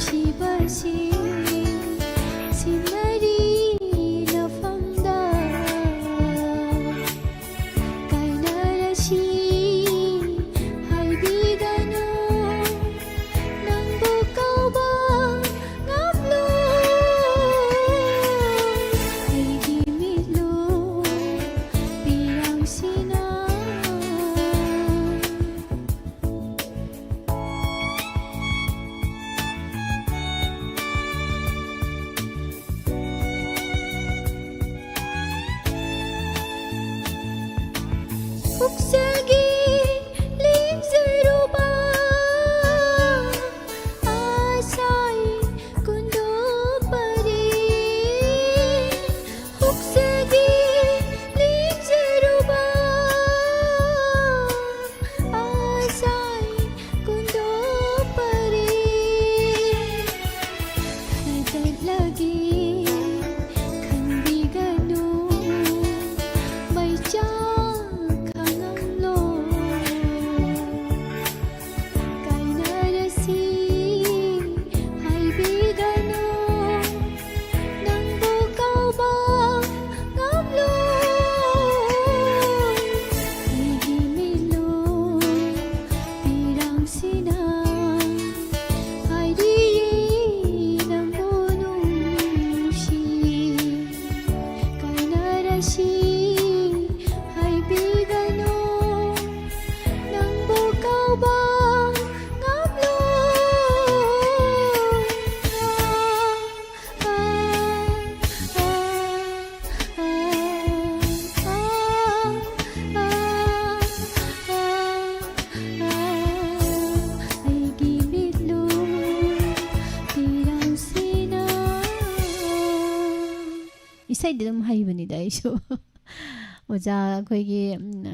ꯅꯨꯡꯁꯤꯕꯁꯤ ꯁꯤꯟꯅꯔꯤ ꯅꯐꯝꯗ ꯀꯥꯏꯅꯔꯁꯤ ꯍꯥꯏꯕꯤꯒꯅꯨ꯫ ꯅꯪꯕꯨ ꯀꯧꯕ ꯉꯝꯂꯣꯏ ꯑꯩꯒꯤ ꯃꯤꯠꯂꯨ ꯄꯤꯔꯥꯡꯁꯤꯅ꯫ ꯄꯨꯛꯆꯦꯜꯒꯤ ꯂꯦꯡꯖꯔꯨꯕ ꯑꯁꯥꯏ ꯀꯨꯟꯗꯣ ꯄꯔꯤ꯫ ꯄꯨꯛꯆꯦꯜꯒꯤ ꯂꯦꯡꯖꯔꯨꯕ ꯑꯁꯥꯏ ꯀꯨꯟꯗꯣ ꯄꯔꯤ꯫ ꯈꯥꯏꯗꯠꯂꯒꯦ ꯈꯟꯕꯤꯒꯅꯨ ꯃꯩꯆꯥꯛ ꯈꯥꯡꯉꯝꯂꯣ꯫ ꯀꯥꯏꯅꯔꯁꯤ ꯍꯥꯏꯕꯤꯒꯅꯨ ꯅꯪꯕꯨ ꯀꯧꯕ ꯉꯝꯂꯣꯏ ꯑꯩꯒꯤ ꯃꯤꯠꯂꯨ ꯄꯤꯔꯥꯡꯁꯤꯅ ꯍꯥꯏꯔꯤꯌꯦ ꯅꯪꯕꯨ ꯅꯨꯡꯁꯤ꯫ ꯀꯥꯏꯅꯔꯁꯤ ꯍꯥꯏꯕꯤꯒꯅꯨ ꯅꯪꯕꯨ ꯀꯧꯕ ꯉꯝꯂꯣꯏ꯫ ꯑꯩꯒꯤ ꯃꯤꯠꯂꯨ ꯄꯤꯔꯥꯡꯁꯤꯅ꯫ ꯏꯁꯩꯗꯤ ꯑꯗꯨꯝ ꯍꯩꯕꯅꯤꯗ ꯑꯩꯁꯨ꯫ ꯑꯣꯖꯥ ꯑꯩꯈꯣꯏꯒꯤ, ꯎꯝ,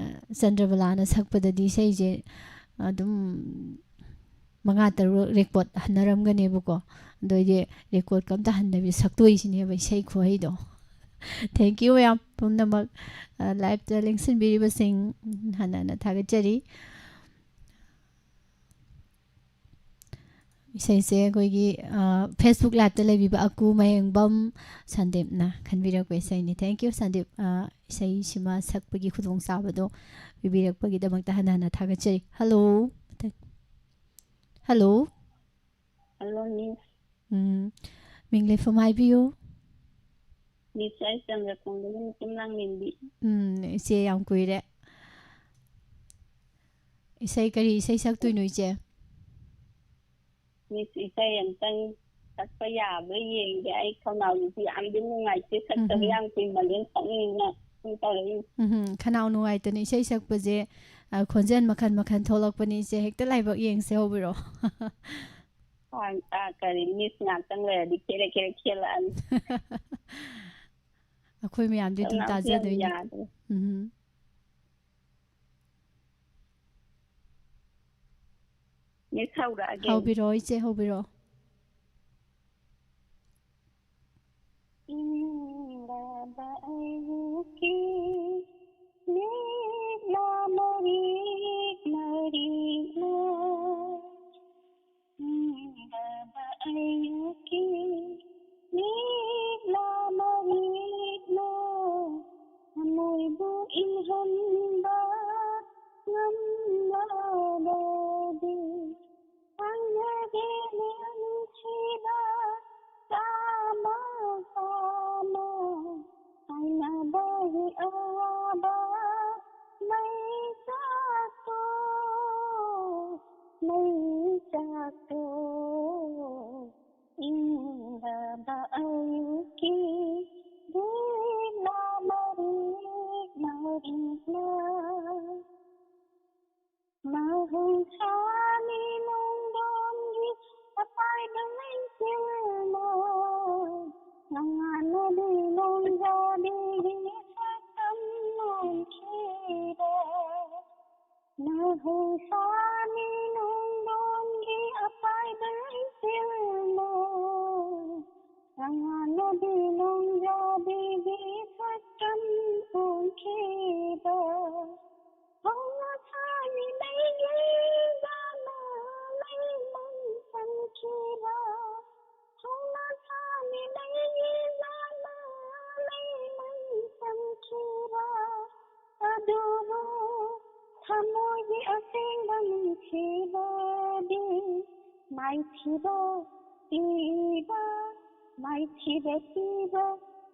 ꯆꯟꯗ꯭ꯔꯕꯂꯥꯅ ꯁꯛꯄꯗꯗꯤ ꯏꯁꯩꯁꯦ ꯑꯗꯨꯝ ꯃꯉꯥ ꯇꯔꯨꯛ ꯔꯦꯀꯣꯔꯠ ꯍꯟꯅꯔꯝꯒꯅꯦꯕꯀꯣ꯫ ꯑꯗꯣ ꯑꯩꯗꯤ ꯔꯦꯀꯣꯔꯠꯀ ꯑꯝꯇ ꯍꯟꯗꯕꯤ ꯁꯛꯇꯣꯛꯏꯁꯤꯅꯦꯕ ꯏꯁꯩ ꯈꯨꯍꯩꯗꯣ꯫ Thank you ꯃꯌꯥꯝ ꯄꯨꯝꯅꯃꯛ, ꯑ, live ꯇ ꯂꯦꯡꯁꯤꯟꯕꯤꯔꯤꯕꯁꯤꯡ ꯍꯟꯅ ꯍꯟꯅ ꯊꯥꯒꯠꯆꯔꯤ꯫ ꯏꯁꯩꯁꯦ ꯑꯩꯈꯣꯏꯒꯤ, ꯑ, Facebook Liveꯇ ꯂꯩꯕꯤꯕ ꯑꯀꯨ ꯃꯌꯦꯡꯕꯝ ꯁꯟꯗꯤꯞꯅ ꯈꯟꯕꯤꯔꯛꯄ ꯏꯁꯩꯅꯤ꯫ Thank you, Sandeep. ꯑ, ꯏꯁꯩꯁꯤꯃ ꯁꯛꯄꯒꯤ ꯈꯨꯗꯣꯡꯆꯥꯕꯗꯣ ꯄꯤꯕꯤꯔꯛꯄꯒꯤꯗꯃꯛꯇ ꯍꯟꯅ ꯍꯟꯅ ꯊꯥꯒꯠꯆꯔꯤ꯫ Hello꯫ Hello꯫ Hello, Miss. ꯎꯝ, ꯃꯤꯡ ꯂꯩꯐꯝ ꯍꯥꯏꯕꯤꯌꯨ꯫ Miss, ꯑꯩ ꯆꯟꯗ꯭ꯔꯀꯣꯡꯗꯒꯤ ꯅꯨꯄꯤꯝꯂꯥꯡ ꯂꯦꯝꯕꯤ꯫ ꯎꯝ, ꯏꯆꯦ ꯌꯥꯝ ꯀꯨꯏꯔꯦ꯫ ꯏꯁꯩ, ꯀꯔꯤ ꯏꯁꯩ ꯁꯛꯇꯣꯏꯅꯣ ꯏꯆꯦ? Miss, ꯏꯁꯩ ꯑꯝꯇꯪ ꯁꯛꯄ ꯌꯥꯕ꯭ꯔꯥ ꯌꯦꯡꯒꯦ꯫ ꯑꯩ ꯈꯅꯥꯎꯁꯤ ꯌꯥꯝꯗꯤ ꯅꯨꯡꯉꯥꯏꯇꯦ, ꯁꯛꯇꯕ ꯎꯝꯍꯨꯝ꯫ ꯌꯥꯝ ꯀꯨꯏꯃꯜꯂꯦꯅ ꯁꯛꯅꯤꯡꯗꯅ ꯁꯨꯝ ꯇꯧꯔꯛꯏꯅꯤ꯫ ꯎꯝꯍꯨꯝ, ꯈꯅꯥꯎ ꯅꯨꯡꯉꯥꯏꯇꯅ ꯏꯁꯩ ꯁꯛꯄꯁꯦ, ꯑ, ꯈꯣꯟꯖꯦꯜ ꯃꯈꯜ ꯃꯈꯜ ꯊꯣꯛꯂꯛꯄꯅꯤ ꯏꯆꯦ꯫ ꯍꯦꯛꯇ ꯂꯥꯏꯕꯛ ꯌꯦꯡꯁꯦ ꯍꯧꯕꯤꯔꯣ꯫ ꯑꯥ, ꯑꯥ, ꯀꯔꯤ, Miss ꯉꯥꯛꯇꯪ ꯂꯩꯔꯗꯤ ꯈꯦꯔꯦ ꯈꯦꯔꯦ ꯈꯦꯂꯛꯑꯅꯤ꯫ ꯑꯩꯈꯣꯏ ꯃꯌꯥꯝꯗꯤ ꯑꯗꯨꯝ ꯈꯅꯥꯎꯁꯤ ꯌꯥꯝ ꯇꯥꯖꯗꯣꯏꯅꯤ꯫ ꯌꯥꯗ꯭ꯔꯦ꯫ ꯎꯝꯍꯨꯝ꯫ Miss, ꯍꯧꯔꯛꯑꯒꯦ꯫ ꯍꯧꯕꯤꯔꯛꯑꯣ ꯏꯆꯦ, ꯍꯧꯕꯤꯔꯛꯑꯣ꯫ ꯏꯪꯂꯕ ꯑꯌꯨꯛꯀꯤ ꯃꯤꯠꯅ ꯃꯔꯤꯛ ꯃꯔꯤꯛꯅ, ꯏꯪꯂꯕ ꯑꯌꯨꯛꯀꯤ ꯃꯤꯠꯅ ꯃꯔꯤꯛꯅ, ꯊꯃꯣꯏꯕꯨ ꯏꯪꯍꯟꯕ ꯉꯝꯂꯕꯗꯤ, ꯈꯪꯖꯒꯦꯅꯦ ꯅꯨꯡꯁꯤꯕ ꯆꯥꯝꯃ ꯆꯥꯝꯃ, ꯍꯥꯏꯅꯕꯒꯤ ꯑꯋꯥꯕ ꯃꯩꯁꯥꯛꯇꯣ, ꯃꯩꯁꯥꯛꯇꯣ꯫ ꯏꯪ ꯁꯤꯕꯗꯤ ꯃꯥꯏꯊꯤꯕ ꯄꯤꯕ, ꯃꯥꯏꯊꯤꯕ ꯄꯤꯕ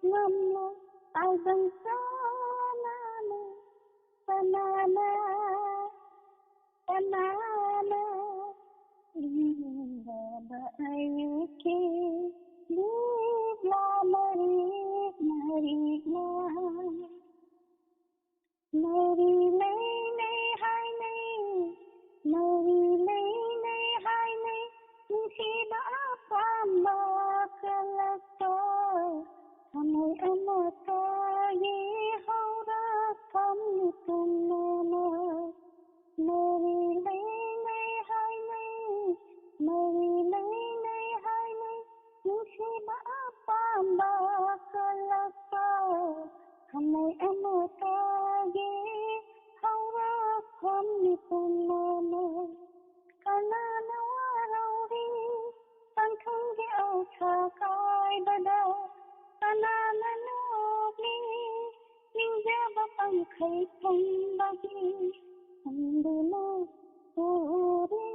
ꯉꯝꯂꯣꯏ꯫ ꯇꯥꯏꯕꯪ ꯀꯅꯥꯅ, ꯀꯅꯥꯅ, ꯀꯅꯥꯅ ꯏꯪꯂꯕ ꯑꯌꯨꯛꯀꯤ ꯂꯤꯛꯂꯥ ꯃꯔꯤꯛ ꯃꯔꯤꯛꯅ ꯃꯔꯤ ꯂꯩꯅꯩ ꯍꯥꯏꯅꯩ, ꯃꯔꯤ ꯂꯩꯅꯩ ꯍꯥꯏꯅꯩ, ꯅꯨꯡꯁꯤꯕ ꯑꯄꯥꯝꯕ ꯀꯜꯂꯛꯄ, ꯊꯃꯣꯏ ꯑꯃꯠꯇꯒꯤ ꯍꯧꯔꯛꯐꯝ ꯄꯨꯝꯅꯃꯛ꯫ ꯃꯔꯤ ꯂꯩꯅꯩ ꯍꯥꯏꯅꯩ, ꯃꯔꯤ ꯂꯩꯅꯩ ꯍꯥꯏꯅꯩ, ꯅꯨꯡꯁꯤꯕ ꯑꯄꯥꯝꯕ ꯀꯜꯂꯛꯄ, ꯊꯃꯣꯏ ꯑꯃꯠꯇꯒꯤ ꯍꯧꯔꯛꯐꯝ ꯄꯨꯝꯅꯃꯛ꯫ ꯀꯅꯥꯅ ꯋꯥꯔꯧꯔꯤ ꯄꯥꯡꯈꯪꯒꯤ ꯑꯧꯁꯥ ꯀꯥꯏꯕꯗ? ꯀꯅꯥꯅ ꯅꯣꯛꯂꯤ ꯅꯤꯡꯖꯕ ꯄꯥꯡꯈꯩ ꯐꯝꯕꯒꯤ? ꯈꯟꯗꯨꯅ ꯎꯔꯤ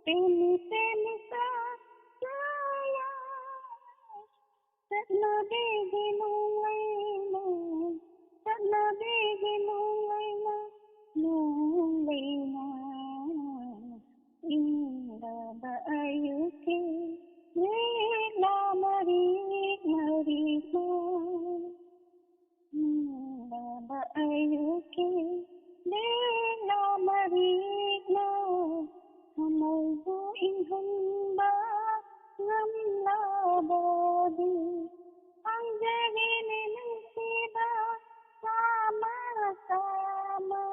ꯄꯦꯃꯤ ꯄꯦꯃꯤ ꯆꯥꯌꯥ꯫ ꯆꯠꯅꯕꯤꯒꯤ ꯅꯣꯡꯂꯩꯅ, ꯆꯠꯅꯕꯤꯒꯤ ꯅꯣꯡꯂꯩꯅ, ꯅꯣꯡꯂꯩꯅ ꯏꯪꯂꯕ ꯑꯌꯨꯛꯀꯤ ꯂꯤꯛꯂꯥ ꯃꯔꯤꯛ ꯃꯔꯤꯛꯅ꯫ ꯏꯪꯂꯕ ꯑꯌꯨꯛꯀꯤ ꯂꯤꯛꯂꯥ ꯃꯔꯤꯛꯅ ꯊꯃꯣꯏꯕꯨ ꯏꯪꯍꯟꯕ ꯉꯝꯂꯕꯗꯤ ꯈꯪꯖꯔꯤꯅꯦ ꯅꯨꯡꯁꯤꯕ ꯆꯥꯝꯃ ꯆꯥꯝꯃ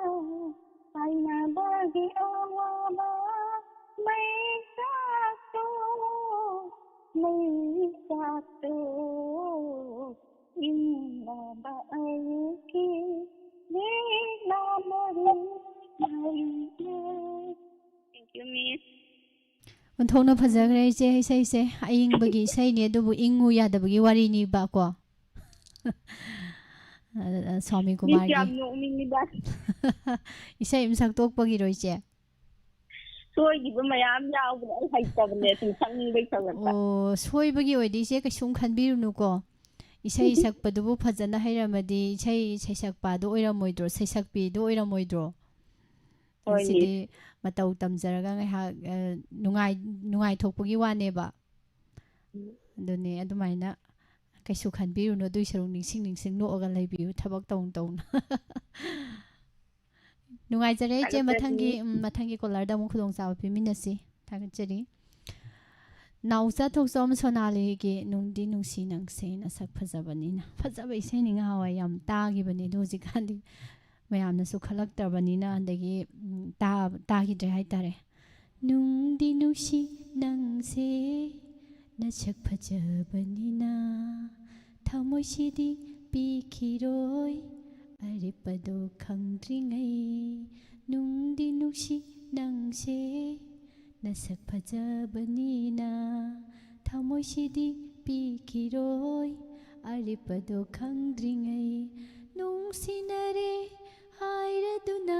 ꯀꯥꯏꯅꯕꯒꯤ ꯑꯋꯥꯕ ꯃꯩꯁꯥꯛꯇꯣ, ꯃꯩꯁꯥꯛꯇꯣ ꯏꯪꯂꯕ ꯑꯌꯨꯛꯀꯤ ꯂꯤꯛꯂꯥ ꯃꯔꯤꯛ ꯃꯔꯤꯛꯅ꯫ Thank you, Miss. ꯑꯣꯟꯊꯣꯛꯅ ꯐꯖꯈ꯭ꯔꯦ ꯏꯆꯦ, ꯏꯁꯩꯁꯦ꯫ ꯑꯏꯪꯕꯒꯤ ꯏꯁꯩꯅꯤ, ꯑꯗꯨꯕꯨ ꯏꯪꯉꯨ ꯌꯥꯗꯕꯒꯤ ꯋꯥꯔꯤꯅꯤꯕ ꯀꯣ꯫ ꯑ, ꯁ꯭ꯋꯥꯃꯤ ꯃꯤꯁ ꯀꯨꯃꯥꯔꯒꯤ ꯌꯥꯝ ꯅꯣꯛꯅꯤꯡꯉꯤꯗ꯫ ꯏꯁꯩ ꯑꯃ ꯁꯛꯇꯣꯛꯄꯒꯤꯔꯣ ꯏꯆꯦ? ꯁꯣꯏꯈꯤꯕ ꯃꯌꯥꯝ ꯌꯥꯎꯕꯅꯦ, ꯑꯩ ꯍꯩꯇꯕꯅꯦ ꯁꯨꯝ ꯁꯛꯅꯤꯡꯕꯩ ꯊꯧꯔꯛꯄ꯫ ꯑꯣ, ꯁꯣꯏꯕꯒꯤ ꯑꯣꯏꯗꯤ ꯏꯆꯦ ꯀꯩꯁꯨꯝ ꯈꯟꯕꯤꯔꯨꯅꯨꯀꯣ꯫ ꯏꯁꯩ ꯁꯛꯄꯗꯨꯕꯨ ꯐꯖꯅ ꯍꯩꯔꯝꯃꯗꯤ ꯏꯁꯩ ꯁꯩꯁꯛꯄꯗꯣ ꯑꯣꯏꯔꯝꯃꯣꯏꯗ꯭ꯔꯣ, ꯁꯩꯁꯛꯄꯤꯗꯣ ꯑꯣꯏꯔꯝꯃꯣꯏꯗ꯭ꯔꯣ? ꯍꯣꯏ, ꯁꯤꯗꯤ ꯃꯇꯧ ꯇꯝꯖꯔꯒ ꯉꯥꯏꯍꯥꯛ, ꯑ, ꯅꯨꯡꯉꯥꯏ-, ꯅꯨꯡꯉꯥꯏꯊꯣꯛꯄꯒꯤ ꯋꯥꯅꯦꯕ꯫ ꯎꯝ꯫ ꯑꯗꯨꯅꯦ, ꯑꯗꯨꯃꯥꯏꯅ ꯀꯩꯁꯨ ꯈꯟꯕꯤꯔꯨꯅꯨ, ꯑꯗꯨꯏ ꯁꯔꯨꯛ ꯅꯤꯡꯁꯤꯡ ꯅꯤꯡꯁꯤꯡ ꯅꯣꯛꯑꯒ ꯂꯩꯕꯤꯌꯨ ꯊꯕꯛ ꯇꯧꯅ ꯇꯧꯅ꯫ ꯅꯨꯡꯉꯥꯏꯖꯔꯦ ꯏꯆꯦ, ꯊꯥꯒꯠꯆꯔꯤ꯫ ꯃꯊꯪꯒꯤ, ꯎꯝ, ꯃꯊꯪꯒꯤ ꯀꯣꯂꯔꯗ ꯑꯃꯨꯛ ꯈꯨꯗꯣꯡꯆꯥꯕ ꯄꯤꯃꯤꯟꯅꯁꯤ꯫ ꯊꯥꯒꯠꯆꯔꯤ꯫ ꯅꯥꯎꯆꯥ ꯊꯣꯛꯆꯣꯝ ꯁꯣꯅꯥꯂꯤꯒꯤ "ꯅꯨꯡꯗꯤ ꯅꯨꯡꯁꯤ ꯅꯪꯁꯦ ꯅꯁꯛ ꯐꯖꯕꯅꯤꯅ", ꯐꯖꯕ ꯏꯁꯩꯅꯤ, ꯉꯍꯥꯟꯋꯥꯏ ꯌꯥꯝ ꯇꯥꯈꯤꯕꯅꯦ, ꯑꯗꯣ ꯍꯧꯖꯤꯛꯀꯥꯟꯗꯤ ꯃꯌꯥꯝꯅꯁꯨ ꯈꯜꯂꯛꯇ꯭ꯔꯕꯅꯤꯅ ꯑꯗꯒꯤ, ꯎꯝ, ꯇꯥ-, ꯇꯥꯈꯤꯗ꯭ꯔꯦ ꯍꯥꯏꯇꯥꯔꯦ꯫ "ꯅꯨꯡꯗꯤ ꯅꯨꯡꯁꯤ ꯅꯪꯁꯦ ꯅꯁꯛ ꯐꯖꯕꯅꯤꯅ, ꯊꯃꯣꯏꯁꯤꯗꯤ ꯄꯤꯈꯤꯔꯣꯏ ꯑꯔꯦꯞꯄꯗꯣ ꯈꯪꯗ꯭ꯔꯤꯉꯩ꯫ ꯅꯨꯡꯗꯤ ꯅꯨꯡꯁꯤ ꯅꯪꯁꯦ ꯅꯁꯛ ꯐꯖꯕꯅꯤꯅ, ꯊꯃꯣꯏꯁꯤꯗꯤ ꯄꯤꯈꯤꯔꯣꯏ ꯑꯔꯦꯞꯄꯗꯣ ꯈꯪꯗ꯭ꯔꯤꯉꯩ꯫ ꯅꯨꯡꯁꯤꯅꯔꯦ ꯍꯥꯏꯔꯗꯨꯅ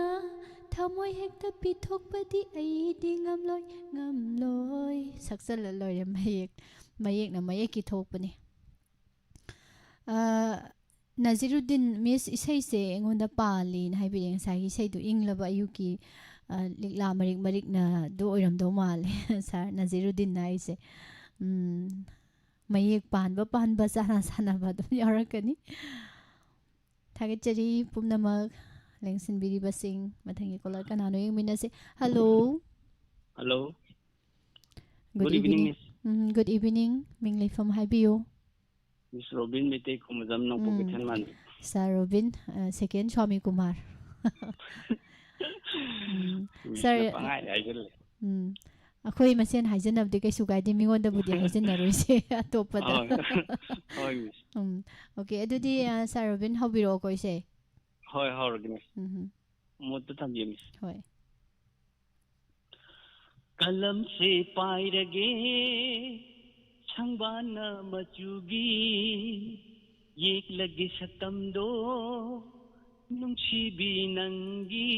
ꯊꯃꯣꯏ ꯍꯦꯛꯇ ꯄꯤꯊꯣꯛꯄꯗꯤ ꯑꯩꯗꯤ ꯉꯝꯂꯣꯏ, ꯉꯝꯂꯣꯏ"꯫ ꯁꯛꯆꯜꯂ ꯂꯣꯏꯔꯦ, ꯃꯌꯦꯛ, ꯃꯌꯦꯛꯅ ꯃꯌꯦꯛꯀꯤ ꯊꯣꯛꯄꯅꯤ꯫ ꯑ, ꯅꯖꯤꯔꯨꯗꯤꯟ, "ꯃꯤꯁ, ꯏꯁꯩꯁꯦ ꯑꯩꯉꯣꯟꯗ ꯄꯥꯜꯂꯤꯅ" ꯍꯥꯏꯕꯤꯔꯛꯑꯦ꯫ ꯉꯁꯥꯏꯒꯤ ꯏꯁꯩꯗꯣ ꯏꯪꯂꯕ ꯑꯌꯨꯛꯀꯤ, ꯑ, ꯂꯤꯛꯂꯥ ꯃꯔꯤꯛ ꯃꯔꯤꯛꯅ ꯑꯗꯨ ꯑꯣꯏꯔꯝꯗꯧ ꯃꯥꯜꯂꯦ꯫ ꯁꯥꯔ ꯅꯖꯤꯔꯨꯗꯤꯟ ꯍꯥꯏꯁꯦ꯫ ꯎꯝ, ꯃꯌꯦꯛ ꯄꯥꯟꯕ ꯄꯥꯟꯕ, ꯆꯥꯅ ꯁꯥꯟꯅꯕ ꯑꯗꯨꯝ ꯌꯥꯎꯔꯛꯀꯅꯤ꯫ ꯊꯥꯒꯠꯆꯔꯤ ꯄꯨꯝꯅꯃꯛ ꯂꯦꯡꯁꯤꯟꯕꯤꯔꯤꯕꯁꯤꯡ꯫ ꯃꯊꯪꯒꯤ ꯀꯣꯂꯔ ꯀꯅꯥꯅꯣ ꯌꯦꯡꯃꯤꯟꯅꯁꯤ꯫ Hello. Hello. Good Good evening, evening. Um, good evening꯫ ꯃꯤꯡ ꯂꯩꯐꯝ ꯍꯥꯏꯕꯤꯌꯨ꯫ ꯃꯤꯁ ꯔꯣꯕꯤꯟ ꯃꯩꯇꯩ, ꯈꯨꯃꯖꯝ, ꯅꯣꯡꯄꯣꯛ ꯎꯝ꯫ ꯀꯩꯊꯦꯜ ꯃꯥꯟꯕꯤ꯫ ꯁꯥꯔ ꯔꯣꯕꯤꯟ, ꯑ, second ꯁ꯭ꯋꯥꯃꯤ ꯀꯨꯃꯥꯔ꯫ ꯎꯝ, ꯃꯤꯁꯅ ꯁꯥꯔ, ꯄꯪꯍꯥꯏꯗ ꯍꯥꯏꯖꯜꯂꯦ꯫ ꯎꯝ, ꯑꯩꯈꯣꯏ ꯃꯁꯦꯟ ꯍꯥꯏꯖꯟꯅꯕꯗꯤ ꯀꯩꯁꯨ ꯀꯥꯏꯗꯦ, ꯃꯤꯉꯣꯟꯗꯕꯨꯗꯤ ꯍꯥꯏꯖꯟꯅꯔꯣꯏꯁꯦ, ꯑꯇꯣꯞꯄꯗ꯫ ꯍꯣꯏ꯫ ꯍꯣꯏ, ꯃꯤꯁ꯫ ꯎꯝ, okay, ꯑꯗꯨꯗꯤ, ꯑ, ꯁꯥꯔ ꯔꯣꯕꯤꯟ ꯍꯧꯕꯤꯔꯛꯑꯣꯀꯣ ꯏꯁꯩ꯫ ꯍꯣꯏ, ꯍꯧꯔꯒꯦ, ꯃꯤꯁ꯫ ꯎꯝ, ꯃꯨꯠꯇ ꯊꯝꯕꯤꯌꯨ, ꯃꯤꯁ꯫ ꯍꯣꯏ꯫ ꯀꯂꯝꯁꯦ ꯄꯥꯏꯔꯒꯦ, ꯁꯪꯕꯥꯅ ꯃꯆꯨꯒꯤ, ꯌꯦꯛꯂꯒꯦ ꯁꯛꯇꯝꯗꯣ, ꯅꯨꯡꯁꯤꯕꯤ ꯅꯪꯒꯤ꯫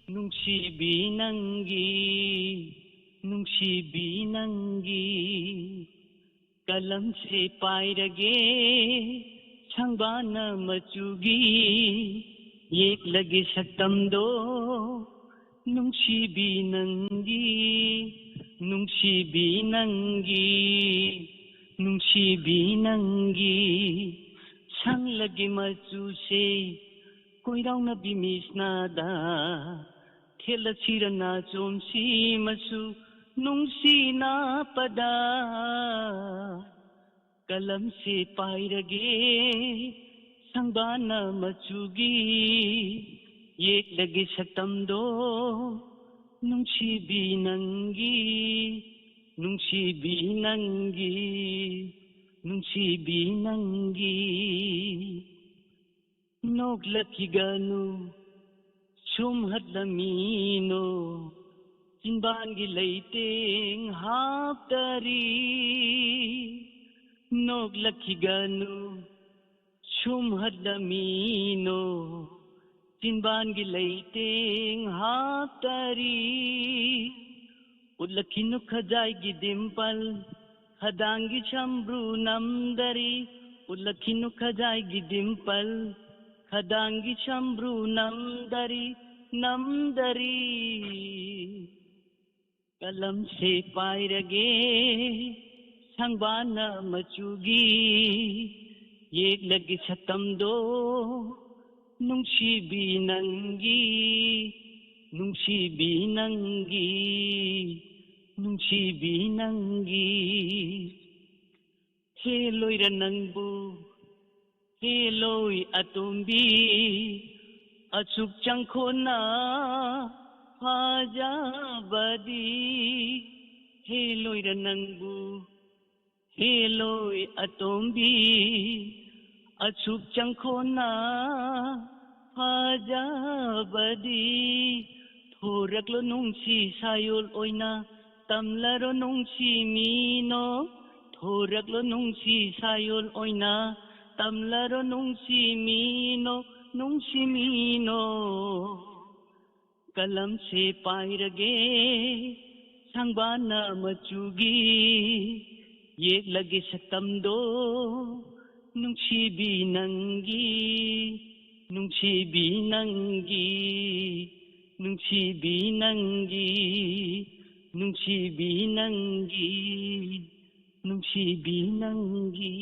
ꯅꯨꯡꯁꯤꯕꯤ ꯅꯪꯒꯤ, ꯅꯨꯡꯁꯤꯕꯤ ꯅꯪꯒꯤ ꯀꯂꯝꯁꯦ ꯄꯥꯏꯔꯒꯦ, ꯁꯪꯕꯥꯅ ꯃꯆꯨꯒꯤ ꯌꯦꯛꯂꯒꯦ ꯁꯛꯇꯝꯗꯣ꯫ ꯅꯨꯡꯁꯤꯕꯤ ꯅꯪꯒꯤ, ꯅꯨꯡꯁꯤꯕꯤ ꯅꯪꯒꯤ, ꯅꯨꯡꯁꯤꯕꯤ ꯅꯪꯒꯤ ꯁꯪꯂꯒꯦ ꯃꯆꯨꯁꯦ, ꯀꯣꯏꯔꯥꯎꯅꯕꯤ ꯃꯤꯁꯅꯥꯗ ꯊꯦꯠꯂꯁꯤꯔ ꯅꯥꯆꯣꯝꯁꯤ ꯃꯆꯨ ꯅꯨꯡꯁꯤꯅꯄꯗ꯫ ꯀꯂꯝꯁꯦ ꯄꯥꯏꯔꯒꯦ, ꯁꯪꯕꯥꯅ ꯃꯆꯨꯒꯤ ꯌꯦꯛꯂꯒꯦ ꯁꯛꯇꯝꯗꯣ꯫ ꯅꯨꯡꯁꯤꯕꯤ ꯅꯪꯒꯤ, ꯅꯨꯡꯁꯤꯕꯤ ꯅꯪꯒꯤ, ꯅꯨꯡꯁꯤꯕꯤ ꯅꯪꯒꯤ꯫ ꯅꯣꯛꯂꯛꯈꯤꯒꯅꯨ, ꯁꯨꯝꯍꯠꯂꯝꯃꯤꯅꯣ, ꯆꯤꯟꯕꯥꯟꯒꯤ ꯂꯩꯇꯦꯡ ꯍꯥꯞꯇꯔꯤ꯫ ꯅꯣꯛꯂꯛꯈꯤꯒꯅꯨ, ꯁꯨꯝꯍꯠꯂꯝꯃꯤꯅꯣ, ꯆꯤꯟꯕꯥꯟꯒꯤ ꯂꯩꯇꯦꯡ ꯍꯥꯞꯇꯔꯤ꯫ ꯎꯠꯂꯛꯈꯤꯅꯨ ꯈꯖꯥꯏꯒꯤ ꯗꯤꯝꯄꯜ, ꯈꯗꯥꯡꯒꯤ ꯁꯝꯕ꯭ꯔꯨ ꯅꯝꯗꯔꯤ꯫ ꯎꯠꯂꯛꯈꯤꯅꯨ ꯈꯖꯥꯏꯒꯤ ꯗꯤꯝꯄꯜ, ꯈꯗꯥꯡꯒꯤ ꯁꯝꯕ꯭ꯔꯨ ꯅꯝꯗꯔꯤ, ꯅꯝꯗꯔꯤ꯫ ꯀꯂꯝꯁꯦ ꯄꯥꯏꯔꯒꯦ, ꯁꯪꯕꯥꯅ ꯃꯆꯨꯒꯤ ꯌꯦꯛꯂꯒꯦ ꯁꯛꯇꯝꯗꯣ꯫ ꯅꯨꯡꯁꯤꯕꯤ ꯅꯪꯒꯤ, ꯅꯨꯡꯁꯤꯕꯤ ꯅꯪꯒꯤ, ꯅꯨꯡꯁꯤꯕꯤ ꯅꯪꯒꯤ꯫ ꯍꯦ ꯂꯣꯏꯔ ꯅꯪꯕꯨ, ꯍꯦ ꯂꯣꯏ ꯑꯇꯣꯝꯕꯤ, ꯑꯁꯨꯛ ꯆꯪꯈꯣꯟꯅ ꯐꯖꯕꯗꯤ꯫ ꯍꯦ ꯂꯣꯏꯔ ꯅꯪꯕꯨ, ꯍꯦ ꯂꯣꯏ ꯑꯇꯣꯝꯕꯤ, ꯑꯁꯨꯛ ꯆꯪꯈꯣꯟꯅ ꯐꯖꯕꯗꯤ꯫ ꯊꯣꯔꯛꯂꯣ ꯅꯨꯡꯁꯤ ꯁꯥꯌꯣꯜ ꯑꯣꯏꯅ, ꯇꯝꯂꯔꯣ ꯅꯨꯡꯁꯤ ꯃꯤꯅꯣ꯫ ꯊꯣꯔꯛꯂꯣ ꯅꯨꯡꯁꯤ ꯁꯥꯌꯣꯜ ꯑꯣꯏꯅ, ꯇꯝꯂꯔꯣ ꯅꯨꯡꯁꯤ ꯃꯤꯅꯣ, ꯅꯨꯡꯁꯤ ꯃꯤꯅꯣ꯫ ꯀꯂꯝꯁꯦ ꯄꯥꯏꯔꯒꯦ, ꯁꯪꯕꯥꯅ ꯃꯆꯨꯒꯤ, ꯌꯦꯛꯂꯒꯦ ꯁꯛꯇꯝꯗꯣ, ꯅꯨꯡꯁꯤꯕꯤ ꯅꯪꯒꯤ, ꯅꯨꯡꯁꯤꯕꯤ ꯅꯪꯒꯤ, ꯅꯨꯡꯁꯤꯕꯤ ꯅꯪꯒꯤ, ꯅꯨꯡꯁꯤꯕꯤ ꯅꯪꯒꯤ, ꯅꯨꯡꯁꯤꯕꯤ ꯅꯪꯒꯤ꯫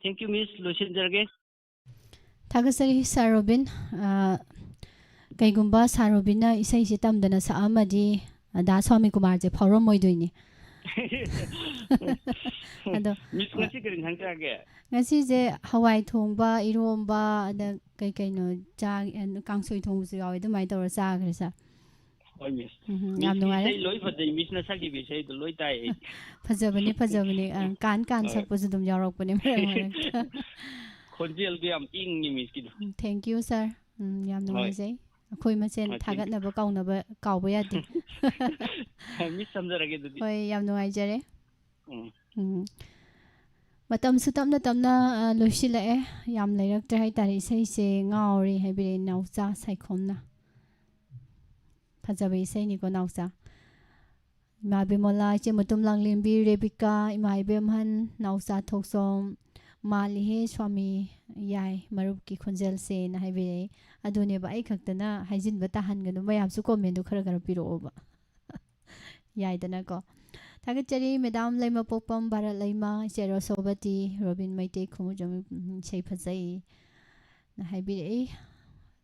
Thank you, Miss. ꯂꯣꯏꯁꯤꯟꯖꯔꯒꯦ꯫ ꯊꯥꯒꯠꯆꯔꯤ, ꯁꯥꯔ ꯔꯣꯕꯤꯟ꯫ ꯑ, ꯀꯩꯒꯨꯝꯕ ꯁꯥꯔ ꯔꯣꯕꯤꯟꯅ ꯏꯁꯩꯁꯦ ꯇꯝꯗꯅ ꯁꯛꯑꯝꯃꯗꯤ, ꯑ, ꯗꯥ ꯁ꯭ꯋꯥꯃꯤ ꯀꯨꯃꯥꯔꯁꯦ ꯐꯥꯎꯔꯝꯃꯣꯏꯗꯣꯏꯅꯤ꯫ ꯑꯗꯣ, Miss, ꯉꯁꯤ ꯀꯔꯤ ꯏꯟꯁꯥꯡ ꯆꯥꯒꯦ? ꯉꯁꯤꯁꯦ ꯍꯋꯥꯏ ꯊꯣꯡꯕ, ꯏꯔꯣꯝꯕ, ꯑꯗ ꯀꯩ ꯀꯩꯅꯣ ꯆꯥ-, ꯑ, ꯀꯥꯡꯁꯣꯏ ꯊꯣꯡꯕꯁꯨ ꯌꯥꯎꯋꯦ, ꯑꯗꯨꯃꯥꯏꯅ ꯇꯧꯔ ꯆꯥꯈ꯭ꯔꯦ, ꯁꯥꯔ꯫ ꯍꯣꯏ, Miss꯫ ꯎꯝ, ꯌꯥꯝ Miss ꯀꯤ ꯅꯨꯡꯉꯥꯏꯔꯦ꯫ ꯏꯁꯩ ꯂꯣꯏ ꯐꯖꯩ, Miss ꯅ ꯁꯛꯈꯤꯕ ꯏꯁꯩꯗꯣ ꯂꯣꯏ ꯇꯥꯏ ꯑꯩ꯫ ꯐꯖꯕꯅꯤ, ꯐꯖꯕꯅꯤ꯫ ꯑ, ꯀꯥꯟ ꯀꯥꯟ ꯍꯣꯏ꯫ ꯁꯛꯄꯁꯨ ꯑꯗꯨꯝ ꯌꯥꯎꯔꯛꯄꯅꯦ ꯃꯔꯛ ꯃꯔꯛꯇ꯫ ꯈꯣꯟꯖꯦꯜꯗꯨ ꯌꯥꯝ ꯏꯪꯉꯤ, Miss ꯀꯤꯗꯣ꯫ ꯎꯝ, thank you, ꯁꯥꯔ꯫ ꯎꯝ, ꯌꯥꯝ ꯍꯣꯏ꯫ ꯅꯨꯡꯉꯥꯏꯖꯩ꯫ ꯑꯩꯈꯣꯏ ꯃꯁꯦꯟ ꯍꯣꯏ, thank you꯫ ꯊꯥꯒꯠꯅꯕ ꯀꯥꯎꯅꯕ, ꯀꯥꯎꯕ ꯌꯥꯗꯦ꯫ Miss, ꯊꯝꯖꯔꯒꯦ ꯑꯗꯨꯗꯤ꯫ ꯍꯣꯏ, ꯌꯥꯝ ꯅꯨꯡꯉꯥꯏꯖꯔꯦ꯫ ꯎꯝ꯫ ꯎꯝ꯫ ꯃꯇꯝꯁꯨ ꯇꯞꯅ ꯇꯞꯅ, ꯑ, ꯂꯣꯏꯁꯤꯜꯂꯛꯑꯦ꯫ ꯌꯥꯝ ꯂꯩꯔꯛꯇ꯭ꯔꯦ ꯍꯥꯏꯇꯥꯔꯦ꯫ ꯏꯁꯩꯁꯦ ꯉꯥꯎꯔꯦ ꯍꯥꯏꯕꯤꯔꯛꯑꯦ ꯅꯥꯎꯆꯥ ꯁꯥꯏꯈꯣꯝꯅ꯫ ꯐꯖꯕ ꯏꯁꯩꯅꯤꯀꯣ, ꯅꯥꯎꯆꯥ꯫ ꯏꯃꯥ ꯕꯤꯃꯣꯂꯥ, ꯏꯆꯦ ꯃꯇꯨꯝ ꯂꯥꯡꯂꯦꯝꯕꯤ, ꯔꯦꯕꯤꯀꯥ, ꯏꯃꯥ ꯏꯕꯦꯝꯍꯟ, ꯅꯥꯎꯆꯥ ꯊꯣꯛꯆꯣꯝ, ꯃꯥꯜꯂꯤꯍꯦ ꯁ꯭ꯋꯥꯃꯤ, ꯌꯥꯏ ꯃꯔꯨꯞꯀꯤ ꯈꯣꯟꯖꯦꯜꯁꯦꯅ ꯍꯥꯏꯕꯤꯔꯛꯏ꯫ ꯑꯗꯨꯅꯦꯕ, ꯑꯩ ꯈꯛꯇꯅ ꯍꯥꯏꯖꯤꯟꯕ ꯇꯥꯍꯟꯒꯅꯨ, ꯃꯌꯥꯝꯁꯨ comment ꯗꯨ ꯈꯔ ꯈꯔ ꯄꯤꯔꯛꯑꯣꯕ꯫ ꯌꯥꯏꯗꯅꯀꯣ꯫ ꯊꯥꯒꯠꯆꯔꯤ, ꯃꯦꯗꯥꯝ ꯂꯩꯃꯄꯣꯛꯄꯝ, ꯚꯥꯔꯠ ꯂꯩꯃ, ꯏꯆꯦ ꯔꯣꯁꯣꯕꯇꯤ, ꯔꯣꯕꯤꯟ ꯃꯩꯇꯩ, ꯈꯣꯡꯎꯖꯝ, ꯎꯝ, ꯏꯁꯩ ꯐꯖꯩ꯫ ꯅ ꯍꯥꯏꯕꯤꯔꯛꯏ꯫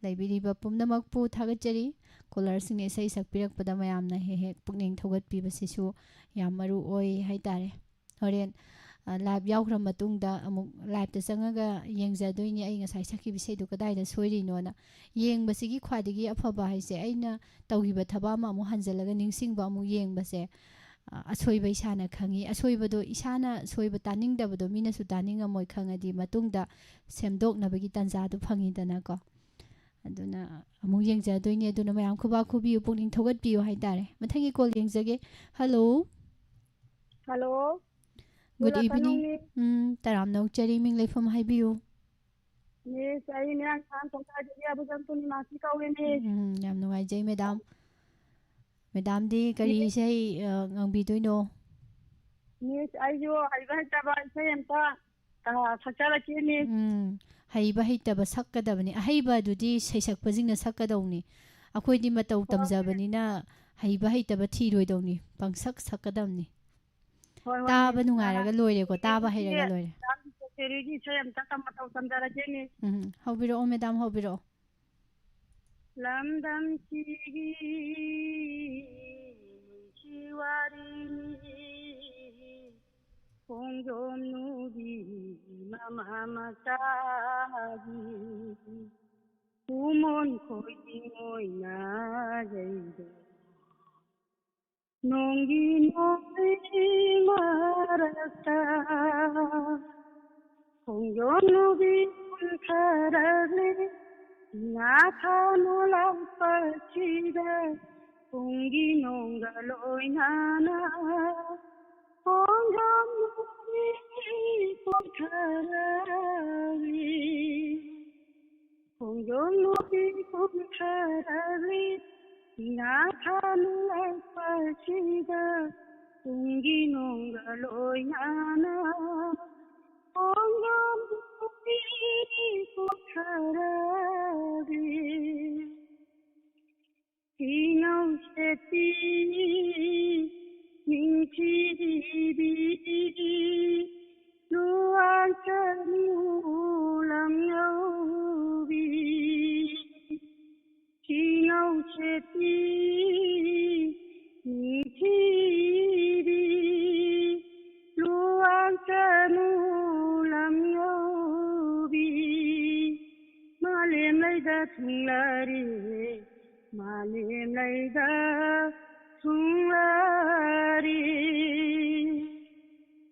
ꯂꯩꯕꯤꯔꯤꯕ ꯄꯨꯝꯅꯃꯛꯄꯨ ꯊꯥꯒꯠꯆꯔꯤ꯫ Caller ꯁꯤꯡꯅ ꯏꯁꯩ ꯁꯛꯄꯤꯔꯛꯄꯗ ꯃꯌꯥꯝꯅ ꯍꯦꯛ ꯍꯦꯛ ꯄꯨꯛꯅꯤꯡ ꯊꯧꯒꯠꯄꯤꯕꯁꯤꯁꯨ ꯌꯥꯝ ꯃꯔꯨ ꯑꯣꯏ ꯍꯥꯏꯇꯥꯔꯦ꯫ ꯍꯣꯔꯦꯟ, ꯑ, live ꯌꯥꯎꯈ꯭ꯔ ꯃꯇꯨꯡꯗ ꯑꯃꯨꯛ live ꯇ ꯆꯪꯉꯒ ꯌꯦꯡꯖꯗꯣꯏꯅꯤ, ꯑꯩ ꯉꯁꯥꯏ ꯁꯛꯈꯤꯕ ꯏꯁꯩꯗꯨ ꯀꯗꯥꯏꯗ ꯁꯣꯏꯔꯤꯅꯣꯅ꯫ ꯌꯦꯡꯕꯁꯤꯒꯤ ꯈ꯭ꯋꯥꯏꯗꯒꯤ ꯑꯐꯕ ꯍꯥꯏꯁꯦ, ꯑꯩꯅ ꯇꯧꯈꯤꯕ ꯊꯕꯛ ꯑꯃ ꯑꯃꯨꯛ ꯍꯟꯖꯤꯜꯂꯒ ꯅꯤꯡꯁꯤꯡꯕ, ꯑꯃꯨꯛ ꯌꯦꯡꯕꯁꯦ꯫ ꯑ, ꯑꯁꯣꯏꯕ ꯏꯁꯥꯅ ꯈꯪꯉꯤ꯫ ꯑꯁꯣꯏꯕꯗꯣ, ꯏꯁꯥꯅ ꯁꯣꯏꯕ ꯇꯥꯅꯤꯡꯗꯕꯗꯣ ꯃꯤꯅꯁꯨ ꯇꯥꯅꯤꯡꯉꯝꯃꯣꯏ ꯈꯪꯉꯗꯤ, ꯃꯇꯨꯡꯗ ꯁꯦꯝꯗꯣꯛꯅꯕꯒꯤ ꯇꯥꯟꯖꯥꯗꯨ ꯐꯪꯉꯤꯗꯅꯀꯣ꯫ ꯑꯗꯨꯅ ꯑꯃꯨꯛ ꯌꯦꯡꯖꯗꯣꯏꯅꯤ꯫ ꯑꯗꯨꯅ ꯃꯌꯥꯝ ꯈꯨꯕꯥꯛ ꯈꯨꯕꯤꯌꯨ, ꯄꯨꯛꯅꯤꯡ ꯊꯧꯒꯠꯄꯤꯌꯨ ꯍꯥꯏꯇꯥꯔꯦ꯫ ꯃꯊꯪꯒꯤ call ꯌꯦꯡꯖꯒꯦ꯫ Hello꯫ Hello꯫ Good Good evening꯫ afternoon, Miss꯫ ꯎꯝ, ꯇꯔꯥꯝꯅ ꯑꯣꯛꯆꯔꯤ, ꯃꯤꯡ ꯂꯩꯐꯝ ꯍꯥꯏꯕꯤꯌꯨ꯫ ꯃꯤꯁ, ꯑꯩ ꯃꯌꯥꯡ ꯏꯝꯐꯥꯜ ꯀꯣꯡꯊꯥꯗꯒꯤ ꯑꯕꯨꯖꯝ ꯄꯨꯔꯅꯤꯃꯥꯁꯤ ꯀꯧꯔꯦ, ꯃꯤꯁ꯫ ꯎꯝ, ꯌꯥꯝ ꯅꯨꯡꯉꯥꯏꯖꯩ, ꯃꯦꯗꯥꯝ꯫ ꯃꯦꯗꯥꯝꯗꯤ ꯀꯔꯤ ꯃꯤꯁ, ꯏꯁꯩ, ꯑ, ꯉꯪꯕꯤꯗꯣꯏꯅꯣ? ꯃꯤꯁ, ꯑꯩꯁꯨ ꯍꯩꯕ ꯍꯩꯇꯕ ꯏꯁꯩ ꯑꯝꯇ, ꯑ, ꯁꯛꯆꯔꯛꯀꯦ, ꯃꯤꯁ꯫ ꯎꯝ, ꯍꯩꯕ ꯍꯩꯇꯕ ꯁꯛꯀꯗꯕꯅꯤ꯫ ꯑꯍꯩꯕ ꯑꯗꯨꯗꯤ ꯁꯩꯁꯛꯄꯁꯤꯡꯅ ꯁꯛꯀꯗꯧꯅꯤ꯫ ꯑꯩꯈꯣꯏꯗꯤ ꯃꯇꯧ ꯍꯣꯏ, ꯍꯣꯏ, ꯃꯤꯁ꯫ ꯇꯝꯖꯕꯅꯤꯅ ꯍꯩꯕ ꯍꯩꯇꯕ ꯊꯤꯔꯣꯏꯗꯧꯅꯤ꯫ ꯄꯪꯁꯛ ꯁꯛꯀꯗꯕꯅꯤ꯫ ꯍꯣꯏ, ꯍꯣꯏ, ꯇꯥꯕ ꯃꯤꯁ꯫ ꯅꯨꯡꯉꯥꯏꯔꯒ ꯑ, ꯂꯣꯏꯔꯦꯀꯣ, ꯇꯥꯕ ꯃꯤꯁ, ꯍꯩꯔꯒ ꯂꯣꯏꯔꯦ꯫ ꯃꯤꯁ, ꯀꯆꯦꯔꯤꯒꯤ ꯏꯁꯩ ꯑꯝꯇ ꯇꯝ-, ꯃꯇꯧ ꯇꯝꯖꯔꯛꯀꯦ, ꯃꯤꯁ꯫ ꯎꯝ, ꯍꯧꯕꯤꯔꯛꯑꯣ, ꯃꯦꯗꯥꯝ, ꯍꯧꯕꯤꯔꯛꯑꯣ꯫ ꯂꯝꯗꯝꯁꯤꯒꯤ ꯅꯨꯡꯁꯤ ꯋꯥꯔꯤꯅꯤ, ꯈꯣꯡꯖꯣꯝ ꯅꯨꯕꯤ ꯃꯃꯥ ꯃꯆꯥꯒꯤ ꯈꯨꯃꯣꯟ ꯈꯣꯏꯖꯤꯡ ꯑꯣꯏꯅ ꯌꯩꯔꯦ꯫ ꯅꯣꯡꯒꯤ ꯅꯣꯡꯂꯩ ꯃꯔꯛꯇ ꯈꯣꯡꯖꯣꯝ ꯅꯨꯕꯤ ꯀꯨꯝꯊꯔꯛꯂꯦ꯫ ꯏꯉꯥ ꯊꯥ ꯅꯣꯡꯂꯛꯄꯁꯤꯗ ꯄꯨꯡꯒꯤ ꯅꯣꯡꯒ ꯂꯣꯏꯅꯅ ꯈꯣꯡꯖꯣꯝ ꯅꯨꯕꯤ ꯀꯨꯝꯊꯔꯛꯂꯦ꯫ ꯈꯣꯡꯖꯣꯝ ꯅꯨꯕꯤ ꯀꯨꯝꯊꯔꯛꯂꯤ, ꯏꯉꯥ ꯊꯥ ꯅꯣꯡꯂꯛꯄꯁꯤꯗ ꯄꯨꯡꯒꯤ ꯅꯣꯡꯒ ꯂꯣꯏꯅꯅ ꯈꯣꯡꯖꯣꯝ ꯅꯨꯕꯤ ꯀꯨꯝꯊꯔꯛꯂꯤ꯫ ꯏꯉꯧ ꯁꯦꯠꯄꯤ ꯅꯤꯡꯊꯤꯕꯤ, ꯂꯨꯋꯥꯡ ꯆꯅꯨ ꯂꯝꯉꯧꯕꯤ꯫ ꯏꯉꯧ ꯁꯦꯠꯄꯤ ꯅꯤꯡꯊꯤꯕꯤ, ꯂꯨꯋꯥꯡ ꯆꯅꯨ ꯂꯝꯉꯧꯕꯤ꯫ ꯃꯥꯂꯦꯝ ꯂꯩꯗ ꯊꯨꯡꯂꯔꯤ, ꯃꯥꯂꯦꯝ ꯂꯩꯗ ꯊꯨꯡꯂꯔꯤ꯫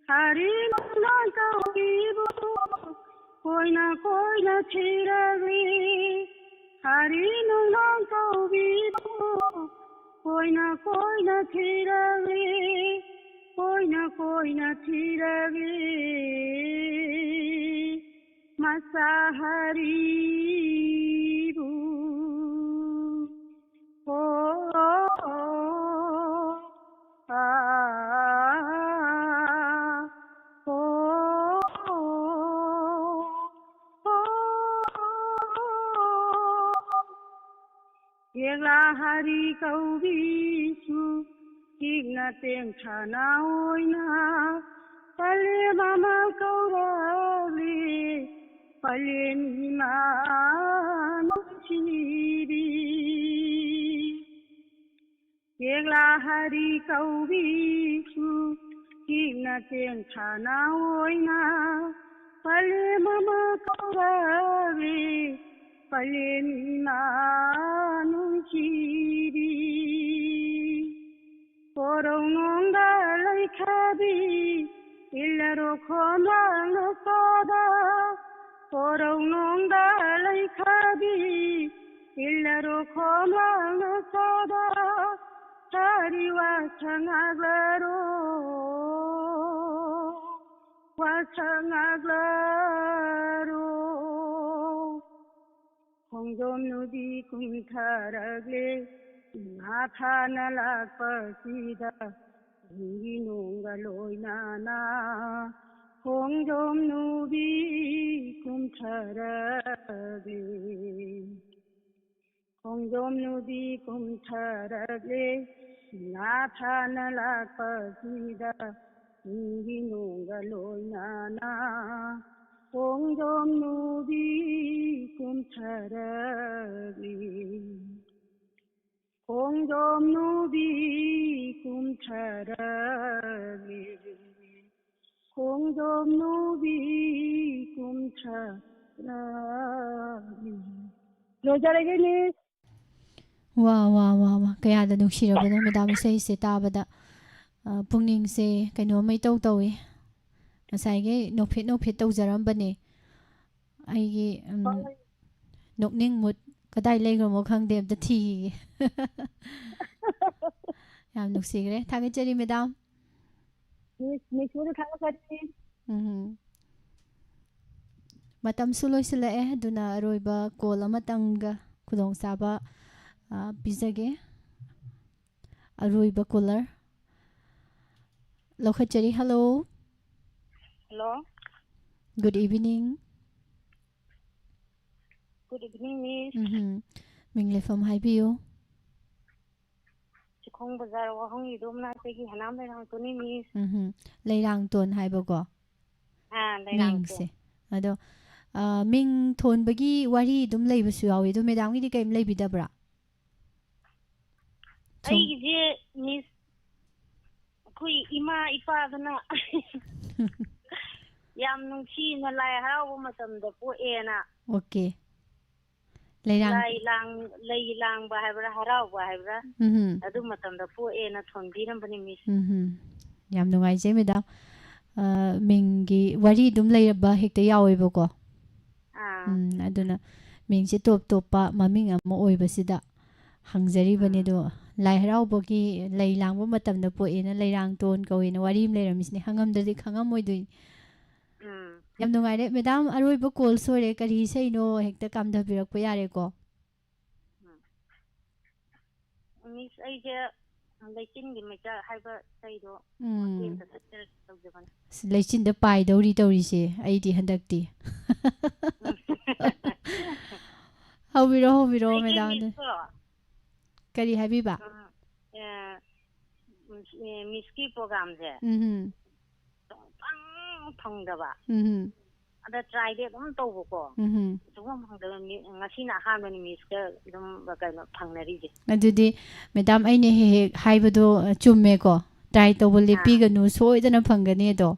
ꯍꯥꯔꯤ ꯅꯣꯡꯅꯥꯡ ꯀꯧꯕꯤꯕꯨ ꯀꯣꯏꯅ ꯀꯣꯏꯅ ꯊꯤꯔꯛꯂꯤ꯫ ꯍꯥꯔꯤ ꯅꯣꯡꯅꯥꯡ ꯀꯧꯕꯤꯕꯨ ꯀꯣꯏꯅ ꯀꯣꯏꯅ ꯊꯤꯔꯛꯂꯤ, ꯀꯣꯏꯅ ꯀꯣꯏꯅ ꯊꯤꯔꯛꯂꯤ꯫ ꯃꯆꯥ ꯍꯔꯤꯕꯨ꯫ ꯍꯣ, ꯑꯥ, ꯍꯣ, ꯍꯣ꯫ ꯌꯦꯛꯂꯥ ꯍꯔꯤ ꯀꯧꯕꯤꯁꯨ ꯏꯛꯅ ꯇꯦꯡꯊꯥꯅ ꯑꯣꯏꯅ ꯄꯂꯦꯝ ꯑꯃ ꯀꯧꯔꯛꯂꯤ, ꯄꯂꯦꯝ ꯏꯃꯥ ꯅꯨꯡꯁꯤꯕꯤ꯫ ꯌꯦꯛꯂꯥ ꯍꯔꯤ ꯀꯧꯕꯤꯁꯨ ꯏꯛꯅ ꯇꯦꯡꯊꯥꯅ ꯑꯣꯏꯅ ꯄꯂꯦꯝ ꯑꯃ ꯀꯧꯔꯛꯂꯤ, ꯄꯂꯦꯝ ꯏꯃꯥ ꯅꯨꯡꯁꯤꯕꯤ꯫ ꯀꯣꯔꯧꯅꯣꯡꯗ ꯂꯩꯈꯥꯕꯤ, ꯏꯜꯂꯔꯣ ꯈꯣꯝꯂꯥꯡꯅ ꯁꯥꯗ꯫ ꯀꯣꯔꯧꯅꯣꯡꯗ ꯂꯩꯈꯥꯕꯤ, ꯏꯜꯂꯔꯣ ꯈꯣꯝꯂꯥꯡꯅ ꯁꯥꯗ꯫ ꯁꯥꯔꯤ ꯋꯥꯁꯛ ꯉꯥꯛꯂꯔꯣ, ꯋꯥꯁꯛ ꯉꯥꯛꯂꯔꯣ꯫ ꯈꯣꯡꯖꯣꯝ ꯅꯨꯕꯤ ꯀꯨꯝꯊꯔꯛꯂꯦ, ꯏꯃꯥ ꯊꯥꯅ ꯂꯥꯛꯄꯁꯤꯗ, ꯆꯤꯡꯒꯤ ꯅꯣꯡꯒ ꯂꯣꯏꯅꯅ꯫ ꯈꯣꯡꯖꯣꯝ ꯅꯨꯕꯤ ꯀꯨꯝꯊꯔꯛꯂꯦ, ꯈꯣꯡꯖꯣꯝ ꯅꯨꯕꯤ ꯀꯨꯝꯊꯔꯛꯂꯦ, ꯏꯃꯥ ꯊꯥꯅ ꯂꯥꯛꯄꯁꯤꯗ, ꯆꯤꯡꯒꯤ ꯅꯣꯡꯒ ꯂꯣꯏꯅꯅ꯫ ꯈꯣꯡꯖꯣꯝ ꯅꯨꯕꯤ ꯀꯨꯝꯊꯔꯛꯂꯤ, ꯈꯣꯡꯖꯣꯝ ꯅꯨꯕꯤ ꯀꯨꯝꯊꯔꯛꯂꯤ, ꯈꯣꯡꯖꯣꯝ ꯅꯨꯕꯤ ꯀꯨꯝꯊꯔꯛꯂꯤ꯫ ꯂꯣꯏꯖꯔꯒꯦ, ꯃꯤꯁ꯫ ꯋꯥ, ꯋꯥ, ꯋꯥ, ꯋꯥ꯫ ꯀꯌꯥꯗ ꯅꯨꯡꯁꯤꯔꯕꯅꯣ, ꯃꯦꯗꯥꯝ, ꯏꯁꯩꯁꯦ ꯇꯥꯕꯗ꯫ ꯑ, ꯄꯨꯛꯅꯤꯡꯁꯦ ꯀꯩꯅꯣꯝꯃ ꯏꯇꯧ ꯇꯧꯏ꯫ ꯉꯁꯥꯏꯒꯤ ꯅꯣꯛꯐꯦꯠ ꯅꯣꯛꯐꯦꯠ ꯇꯧꯖꯔꯝꯕꯅꯦ꯫ ꯑꯩꯒꯤ, ꯎꯝ, ꯍꯣꯏ꯫ ꯅꯣꯛꯅꯤꯡ ꯃꯨꯠ ꯀꯗꯥꯏ ꯂꯩꯈ꯭ꯔꯃꯣ ꯈꯪꯗꯦ, ꯑꯝꯇ ꯊꯤꯈꯤꯒꯦ꯫ ꯌꯥꯝ ꯅꯨꯡꯁꯤꯈ꯭ꯔꯦ꯫ ꯊꯥꯒꯠꯆꯔꯤ, ꯃꯦꯗꯥꯝ꯫ ꯃꯤꯁ, ꯃꯤꯁꯄꯨꯁꯨ ꯊꯥꯒꯠꯆꯔꯤ꯫ ꯎꯝ꯫ ꯃꯇꯝꯁꯨ ꯂꯣꯏꯁꯤꯜꯂꯛꯑꯦ, ꯑꯗꯨꯅ ꯑꯔꯣꯏꯕ call ꯑꯃꯇꯪꯒ ꯈꯨꯗꯣꯡꯆꯥꯕ, ꯑ, ꯄꯤꯖꯒꯦ꯫ ꯑꯔꯣꯏꯕ caller꯫ ꯂꯧꯈꯠꯆꯔꯤ꯫ Hello꯫ Hello꯫ Good evening꯫ Good evening, Miss꯫ ꯎꯝꯍꯨꯝ꯫ ꯃꯤꯡ ꯂꯩꯐꯝ ꯍꯥꯏꯕꯤꯌꯨ꯫ ꯆꯤꯈꯣꯡ ꯕꯖꯥꯔ ꯋꯥꯍꯪꯒꯤꯗꯣ ꯃꯅꯥꯛꯇꯒꯤ ꯍꯅꯥꯝ ꯂꯩꯔꯥꯡꯇꯣꯟꯅꯤ, Miss꯫ ꯎꯝꯍꯨꯝ꯫ ꯂꯩꯔꯥꯡꯇꯣꯟ ꯍꯥꯏꯕꯀꯣ? ꯑꯥ, ꯂꯩꯔꯥꯡꯇꯣꯟ꯫ ꯃꯤꯡꯁꯦ꯫ ꯑꯗꯣ, ꯑ, ꯃꯤꯡ ꯊꯣꯟꯕꯒꯤ ꯋꯥꯔꯤ ꯑꯗꯨꯝ ꯂꯩꯕꯁꯨ ꯌꯥꯎꯋꯤ꯫ ꯑꯗꯣ madamꯒꯤꯗꯤ ꯀꯔꯤꯝ ꯂꯩꯕꯤꯗꯕ꯭ꯔꯥ? ꯁꯨꯝ꯫ ꯑꯩꯒꯤꯁꯦ, Miss, ꯑꯩꯈꯣꯏ ꯏꯃꯥ ꯏꯄꯥꯗꯨꯅ ꯌꯥꯝ ꯅꯨꯡꯁꯤꯅ ꯂꯥꯏ ꯍꯔꯥꯎꯕ ꯃꯇꯝꯗ ꯄꯣꯛꯑꯦꯅ꯫ Okay꯫ ꯂꯩꯔꯥꯡ- ꯂꯥꯏ ꯂꯥꯡ-, ꯂꯩ ꯂꯥꯡꯕ ꯍꯥꯏꯕ꯭ꯔꯥ, ꯍꯔꯥꯎꯕ ꯍꯥꯏꯕ꯭ꯔꯥ, ꯎꯝꯍꯨꯝ꯫ ꯑꯗꯨ ꯃꯇꯝꯗ ꯄꯣꯛꯑꯦꯅ ꯊꯣꯟꯕꯤꯔꯝꯕꯅꯤ, Miss꯫ ꯎꯝꯍꯨꯝ꯫ ꯌꯥꯝ ꯅꯨꯡꯉꯥꯏꯖꯩ, madam꯫ ꯑ, ꯃꯤꯡꯒꯤ ꯋꯥꯔꯤ ꯑꯗꯨꯝ ꯂꯩꯔꯕ ꯍꯦꯛꯇ ꯌꯥꯎꯋꯦꯕꯀꯣ꯫ ꯑꯥ꯫ ꯎꯝ, ꯑꯗꯨꯅ ꯃꯤꯡꯁꯦ ꯇꯣꯞ ꯇꯣꯞꯄ ꯃꯃꯤꯡ ꯑꯃ ꯑꯣꯏꯕꯁꯤꯗ ꯍꯪꯖꯔꯤꯕꯅꯤ꯫ ꯑꯥ꯫ ꯑꯗꯣ ꯂꯥꯏ ꯍꯔꯥꯎꯕꯒꯤ ꯂꯩ ꯂꯥꯡꯕ ꯃꯇꯝꯗ ꯄꯣꯛꯑꯦꯅ ꯂꯩꯔꯥꯡꯇꯣꯟ ꯀꯧꯋꯦꯅ ꯋꯥꯔꯤ ꯑꯃ ꯂꯩꯔꯝꯃꯤꯁꯤꯅꯦ꯫ ꯍꯪꯉꯝꯗ꯭ꯔꯗꯤ ꯈꯪꯉꯝꯃꯣꯏꯗꯣꯏꯅꯤ꯫ ꯎꯝ꯫ ꯌꯥꯝ ꯅꯨꯡꯉꯥꯏꯔꯦ꯫ Madam, ꯑꯔꯣꯏꯕ call ꯁꯣꯏꯔꯦ꯫ ꯀꯔꯤ ꯏꯁꯩꯅꯣ ꯍꯦꯛꯇ ꯀꯥꯝꯊꯕꯤꯔꯛꯄ ꯌꯥꯔꯦꯀꯣ꯫ ꯎꯝ꯫ Miss, ꯑꯩꯁꯦ ꯂꯩꯆꯤꯟꯒꯤ ꯃꯩꯆꯥꯛ ꯍꯥꯏꯕ ꯏꯁꯩꯗꯣ ꯎꯝ꯫ ꯃꯇꯦꯛ ꯑꯝꯇ ꯁꯛꯆꯔꯛꯀꯦ ꯇꯧꯖꯕꯅꯤ꯫ ꯑꯁ, ꯂꯩꯆꯤꯟꯗ ꯄꯥꯏꯗꯧꯔꯤ ꯇꯧꯔꯤꯁꯦ ꯑꯩꯗꯤ ꯍꯟꯗꯛꯇꯤ꯫ ꯎꯝ꯫ ꯍꯧꯕꯤꯔꯣ, ꯍꯧꯕꯤꯔꯣ, ꯑꯩꯒꯤ madam꯫ Miss ꯀꯣ, ꯀꯔꯤ ꯍꯥꯏꯕꯤꯕ? ꯎꯝ, ꯑꯦ, ꯎꯝ, ꯑꯦ, Miss-ꯀꯤ program-ꯁꯦ ꯎꯝ꯫ ꯁꯨꯡꯐꯪ ꯐꯪꯗꯕ꯫ ꯎꯝ꯫ ꯑꯗ try-ꯗꯤ ꯑꯗꯨꯝ ꯇꯧꯕꯀꯣ꯫ ꯎꯝ꯫ ꯁꯨꯡꯐꯪ ꯐꯪꯗꯕ꯫ ꯃꯤ-, ꯉꯁꯤꯅ ꯑꯍꯥꯟꯕꯅꯤ Miss-ꯀ ꯑꯗꯨꯝ, ꯀꯩꯅꯣ, ꯐꯪꯅꯔꯤꯁꯦ꯫ ꯑꯗꯨꯗꯤ madam, ꯑꯩꯅ ꯍꯦꯛ ꯍꯦꯛ ꯍꯥꯏꯕꯗꯣ, ꯑ, ꯆꯨꯝꯃꯦꯀꯣ? Try ꯇꯧꯕ ꯑꯥ꯫ ꯂꯦꯞꯄꯤꯒꯅꯨ, ꯁꯣꯏꯗꯅ ꯐꯪꯒꯅꯤ ꯑꯗꯣ꯫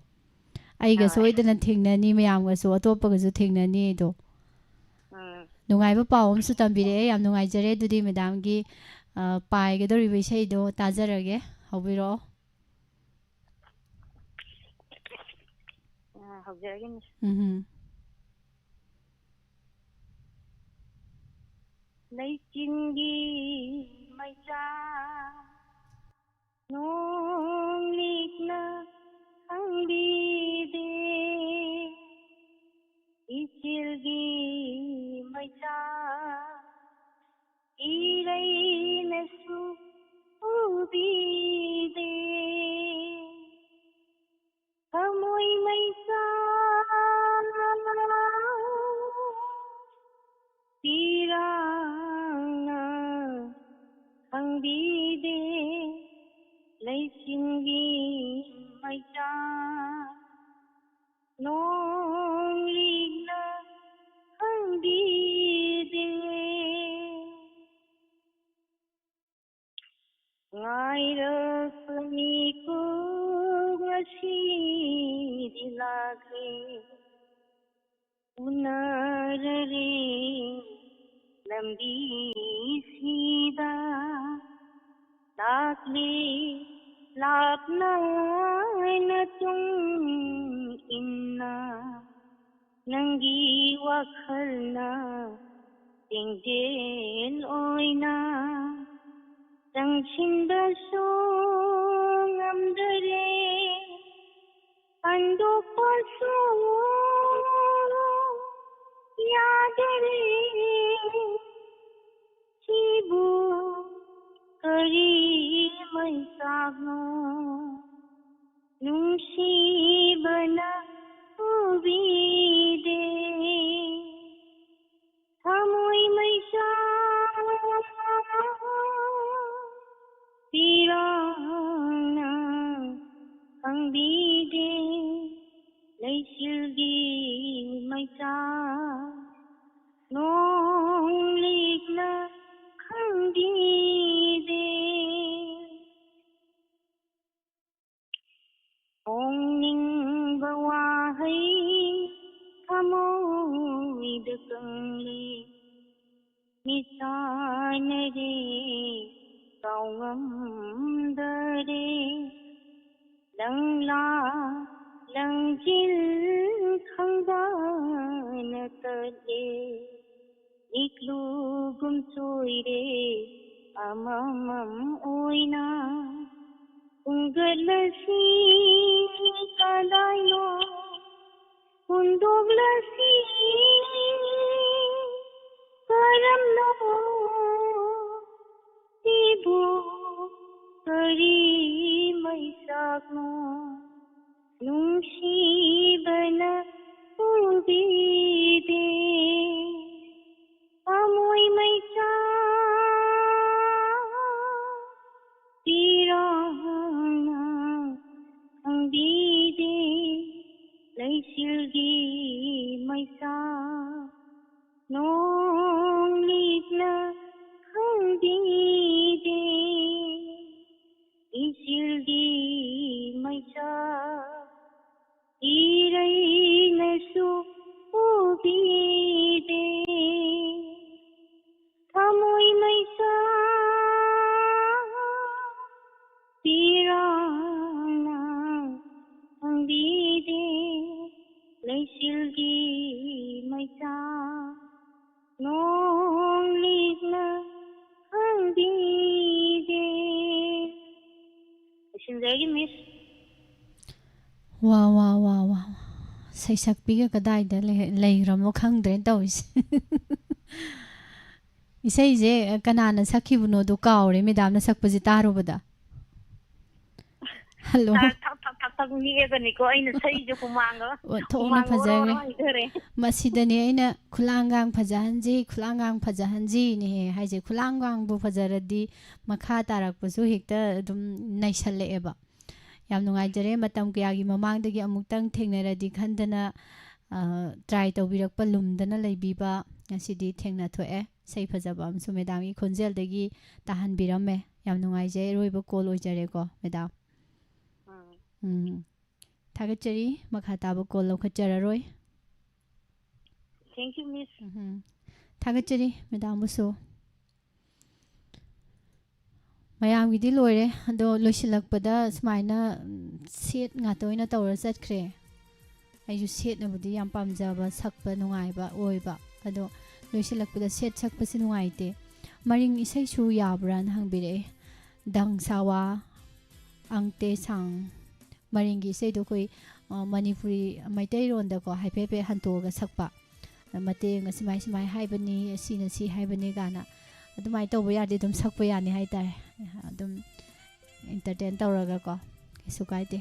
ꯑꯩꯒ ꯍꯣꯏ꯫ ꯁꯣꯏꯗꯅ ꯊꯦꯡꯅꯅꯤ, ꯃꯌꯥꯝꯒꯁꯨ, ꯑꯇꯣꯞꯄꯒꯁꯨ ꯊꯦꯡꯅꯅꯤ ꯑꯗꯣ꯫ ꯎꯝ꯫ ꯅꯨꯡꯉꯥꯏꯕ ꯄꯥꯎ ꯑꯃꯁꯨ ꯇꯝꯕꯤꯔꯛꯑꯦ꯫ ꯌꯥꯝ ꯅꯨꯡꯉꯥꯏꯖꯔꯦ꯫ ꯑꯗꯨꯗꯤ madam-ꯒꯤ, ꯑ, ꯄꯥꯏꯒꯗꯧꯔꯤꯕ ꯏꯁꯩꯗꯣ ꯇꯥꯖꯔꯒꯦ꯫ ꯍꯧꯕꯤꯔꯛꯑꯣ꯫ ꯑ, ꯍꯧꯖꯔꯒꯦ, Miss꯫ ꯎꯝ꯫ ꯂꯩꯆꯤꯟꯒꯤ ꯃꯩꯆꯥꯛ ꯅꯣꯡꯂꯤꯛꯅ ꯈꯪꯕꯤꯗꯦ꯫ ꯎꯅꯔꯔꯦ ꯂꯝꯕꯤꯁꯤꯗ, ꯂꯥꯛꯂꯦ ꯂꯥꯞꯅ ꯅꯇꯨꯡ ꯏꯟꯅ, ꯅꯪꯒꯤ ꯋꯥꯈꯜꯅ ꯆꯤꯡꯖꯦꯜ ꯑꯣꯏꯅ ꯆꯪꯁꯤꯟꯕꯁꯨ ꯉꯝꯗꯔꯦ, ꯍꯟꯗꯣꯛꯄꯁꯨ ꯌꯥꯗꯔꯦ꯫ ꯁꯤꯕꯨ ꯀꯔꯤ ꯃꯩꯆꯥꯛꯅꯣ ꯅꯨꯡꯁꯤꯕꯅ ꯎꯕꯤꯗꯦ? ꯊꯃꯣꯏ ꯃꯩꯆꯥꯛ ꯄꯤꯔꯥꯡꯅ ꯈꯪꯕꯤꯗꯦ, ꯂꯩꯆꯤꯜꯒꯤ ꯃꯩꯆꯥꯛ ꯅꯣꯡ ꯂꯤꯛꯅ ꯈꯪꯕꯤꯗꯦ꯫ ꯐꯣꯡꯅꯤꯡꯕ ꯋꯥꯍꯩ ꯊꯃꯣꯏꯗ ꯀꯪꯂꯦ, ꯃꯤꯠꯁꯥꯅꯔꯦ ꯀꯥꯎꯉꯝꯗꯔꯦ꯫ ꯂꯪꯂꯥ ꯂꯪꯖꯤꯜ ꯈꯪꯗꯅ ꯇꯠꯂꯦ, ꯏꯛꯂꯨꯒꯨꯝ ꯆꯣꯏꯔꯦ ꯑꯃꯃꯝ ꯑꯣꯏꯅ꯫ ꯈꯨꯝꯒꯠꯂꯁꯤ ꯀꯗꯥꯏꯅꯣ, ꯍꯨꯟꯗꯣꯛꯂꯁꯤ ꯀꯔꯝꯅꯣ? ꯁꯤꯕꯨ ꯀꯔꯤ ꯃꯩꯆꯥꯛꯅꯣ ꯅꯨꯡꯁꯤꯕꯅ ꯎꯕꯤꯗꯦ? ꯊꯃꯣꯏ ꯃꯩꯆꯥꯛ ꯄꯤꯔꯥꯡꯅ ꯈꯪꯕꯤꯗꯦ, ꯂꯩꯆꯤꯜꯒꯤ ꯃꯩꯆꯥꯛ ꯅꯣꯡ ꯂꯤꯛꯅ ꯈꯪꯕꯤꯗꯦ꯫ ꯏꯆꯤꯜꯒꯤ ꯃꯩꯆꯥꯛ ꯏꯔꯩꯅꯁꯨ ꯎ ꯒꯤ ꯃꯩꯆꯥ ꯅꯣꯡꯂꯤꯛꯅ ꯈꯪꯕꯤꯗꯦ꯫ ꯂꯣꯏꯁꯤꯟꯖꯔꯒꯦ, ꯃꯤꯁ꯫ ꯋꯥ ꯋꯥ ꯋꯥ ꯋꯥ ꯋꯥ꯫ ꯁꯩꯁꯛꯄꯤꯒ ꯀꯗꯥꯏꯗ ꯂꯩ- ꯂꯩꯈ꯭ꯔꯃꯣ ꯈꯪꯗ꯭ꯔꯦ ꯇꯧꯔꯤꯁꯦ꯫ ꯏꯁꯩꯁꯦ ꯀꯅꯥꯅ ꯁꯛꯈꯤꯕꯅꯣꯗꯣ ꯀꯥꯎꯔꯦ, ꯃꯦꯗꯥꯝꯅ ꯁꯛꯄꯁꯦ ꯇꯥꯔꯨꯕꯗ꯫ ꯍꯜꯂꯣ꯫ ꯊꯛ ꯊꯛ ꯊꯛ ꯊꯛ ꯊꯛ ꯅꯤꯛꯑꯦꯕꯅꯤꯀꯣ ꯑꯩꯅ ꯁꯛꯏꯁꯦ ꯍꯨꯃꯥꯡꯒ꯫ ꯑꯣꯟꯊꯣꯛꯅ ꯍꯨꯃꯥꯡꯒ ꯑꯣꯔꯣ ꯐꯖꯈ꯭ꯔꯦ꯫ ꯑꯣꯔꯣ ꯍꯩꯊꯔꯦ꯫ ꯃꯁꯤꯗꯅꯦ ꯑꯩꯅ "ꯈꯨꯂꯥꯡꯒꯥꯡ ꯐꯖꯍꯟꯁꯤ, ꯈꯨꯂꯥꯡꯒꯥꯡ ꯐꯖꯍꯟꯁꯤꯅꯦꯍꯦ" ꯍꯥꯏꯁꯦ꯫ ꯈꯨꯂꯥꯡꯒꯥꯡꯕꯨ ꯐꯖꯔꯗꯤ ꯃꯈꯥ ꯇꯥꯔꯛꯄꯁꯨ ꯍꯦꯛꯇ ꯑꯗꯨꯝ ꯅꯩꯁꯜꯂꯛꯑꯦꯕ꯫ ꯌꯥꯝ ꯅꯨꯡꯉꯥꯏꯖꯔꯦ, ꯃꯇꯝ ꯀꯌꯥꯒꯤ ꯃꯃꯥꯡꯗꯒꯤ ꯑꯃꯨꯛꯇꯪ ꯊꯦꯡꯅꯔꯗꯤ ꯈꯟꯗꯅ, ꯑ, ꯇ꯭ꯔꯥꯏ ꯇꯧꯕꯤꯔꯛꯄ, ꯂꯨꯝꯗꯅ ꯂꯩꯕꯤꯕ, ꯉꯁꯤꯗꯤ ꯊꯦꯡꯅ ꯊꯣꯛꯑꯦ꯫ ꯏꯁꯩ ꯐꯖꯕ ꯑꯃꯁꯨ ꯃꯦꯗꯥꯝꯒꯤ ꯈꯣꯟꯖꯦꯜꯗꯒꯤ ꯇꯥꯍꯟꯕꯤꯔꯝꯃꯦ꯫ ꯌꯥꯝ ꯅꯨꯡꯉꯥꯏꯖꯩ꯫ ꯑꯔꯣꯏꯕ ꯀꯣꯜ ꯑꯣꯏꯖꯔꯦꯀꯣ, ꯃꯦꯗꯥꯝ꯫ ꯎꯝ꯫ ꯎꯝ꯫ ꯊꯥꯒꯠꯆꯔꯤ꯫ ꯃꯈꯥ ꯇꯥꯕ ꯀꯣꯜ ꯂꯧꯈꯠꯆꯔꯔꯣꯏ꯫ Thank you, ꯃꯤꯁ꯫ ꯎꯝ꯫ ꯊꯥꯒꯠꯆꯔꯤ, ꯃꯦꯗꯥꯝꯕꯨꯁꯨ꯫ ꯃꯌꯥꯝꯒꯤꯗꯤ ꯂꯣꯏꯔꯦ, ꯑꯗꯣ ꯂꯣꯏꯁꯤꯜꯂꯛꯄꯗ ꯁꯨꯃꯥꯏꯅ, ꯎꯝ, ꯁꯦꯠ ꯉꯥꯛꯇ ꯑꯣꯏꯅ ꯇꯧꯔ ꯆꯠꯈ꯭ꯔꯦ꯫ ꯑꯩꯁꯨ ꯁꯦꯠꯅꯕꯨꯗꯤ ꯌꯥꯝ ꯄꯥꯝꯖꯕ, ꯁꯛꯄ ꯅꯨꯡꯉꯥꯏꯕ ꯑꯣꯏꯕ, ꯑꯗꯣ ꯂꯣꯏꯁꯤꯜꯂꯛꯄꯗ ꯁꯦꯠ ꯁꯛꯄꯁꯤ ꯅꯨꯡꯉꯥꯏꯇꯦ꯫ ꯃꯔꯤꯡ ꯏꯁꯩꯁꯨ ꯌꯥꯕ꯭ꯔꯥꯅ ꯍꯪꯕꯤꯔꯛꯑꯦ꯫ ꯗꯪ ꯁꯥꯋꯥ, ꯑꯪꯇꯦ ꯁꯥꯡ꯫ ꯃꯔꯤꯡꯒꯤ ꯏꯁꯩꯗꯣ ꯑꯩꯈꯣꯏ, ꯑ, ꯃꯅꯤꯄꯨꯔꯤ ꯃꯩꯇꯩꯔꯣꯟꯗꯀꯣ ꯍꯥꯏꯐꯦꯠ ꯍꯥꯏꯐꯦꯠ ꯍꯟꯇꯣꯛꯑꯒ ꯁꯛꯄ꯫ ꯃꯇꯦꯛ ꯑꯃ ꯁꯨꯃꯥꯏ ꯁꯨꯃꯥꯏ ꯍꯥꯏꯕꯅꯤ, ꯑꯁꯤꯅ ꯁꯤ ꯍꯥꯏꯕꯅꯤ ꯀꯥꯏꯅ ꯑꯗꯨꯃꯥꯏꯅ ꯇꯧꯕ ꯌꯥꯔꯗꯤ ꯑꯗꯨꯝ ꯁꯛꯄ ꯌꯥꯅꯤ ꯍꯥꯏꯇꯥꯔꯦ꯫ ꯑꯗꯨꯝ entertain ꯇꯧꯔꯒꯀꯣ, ꯀꯩꯁꯨ ꯀꯥꯏꯗꯦ꯫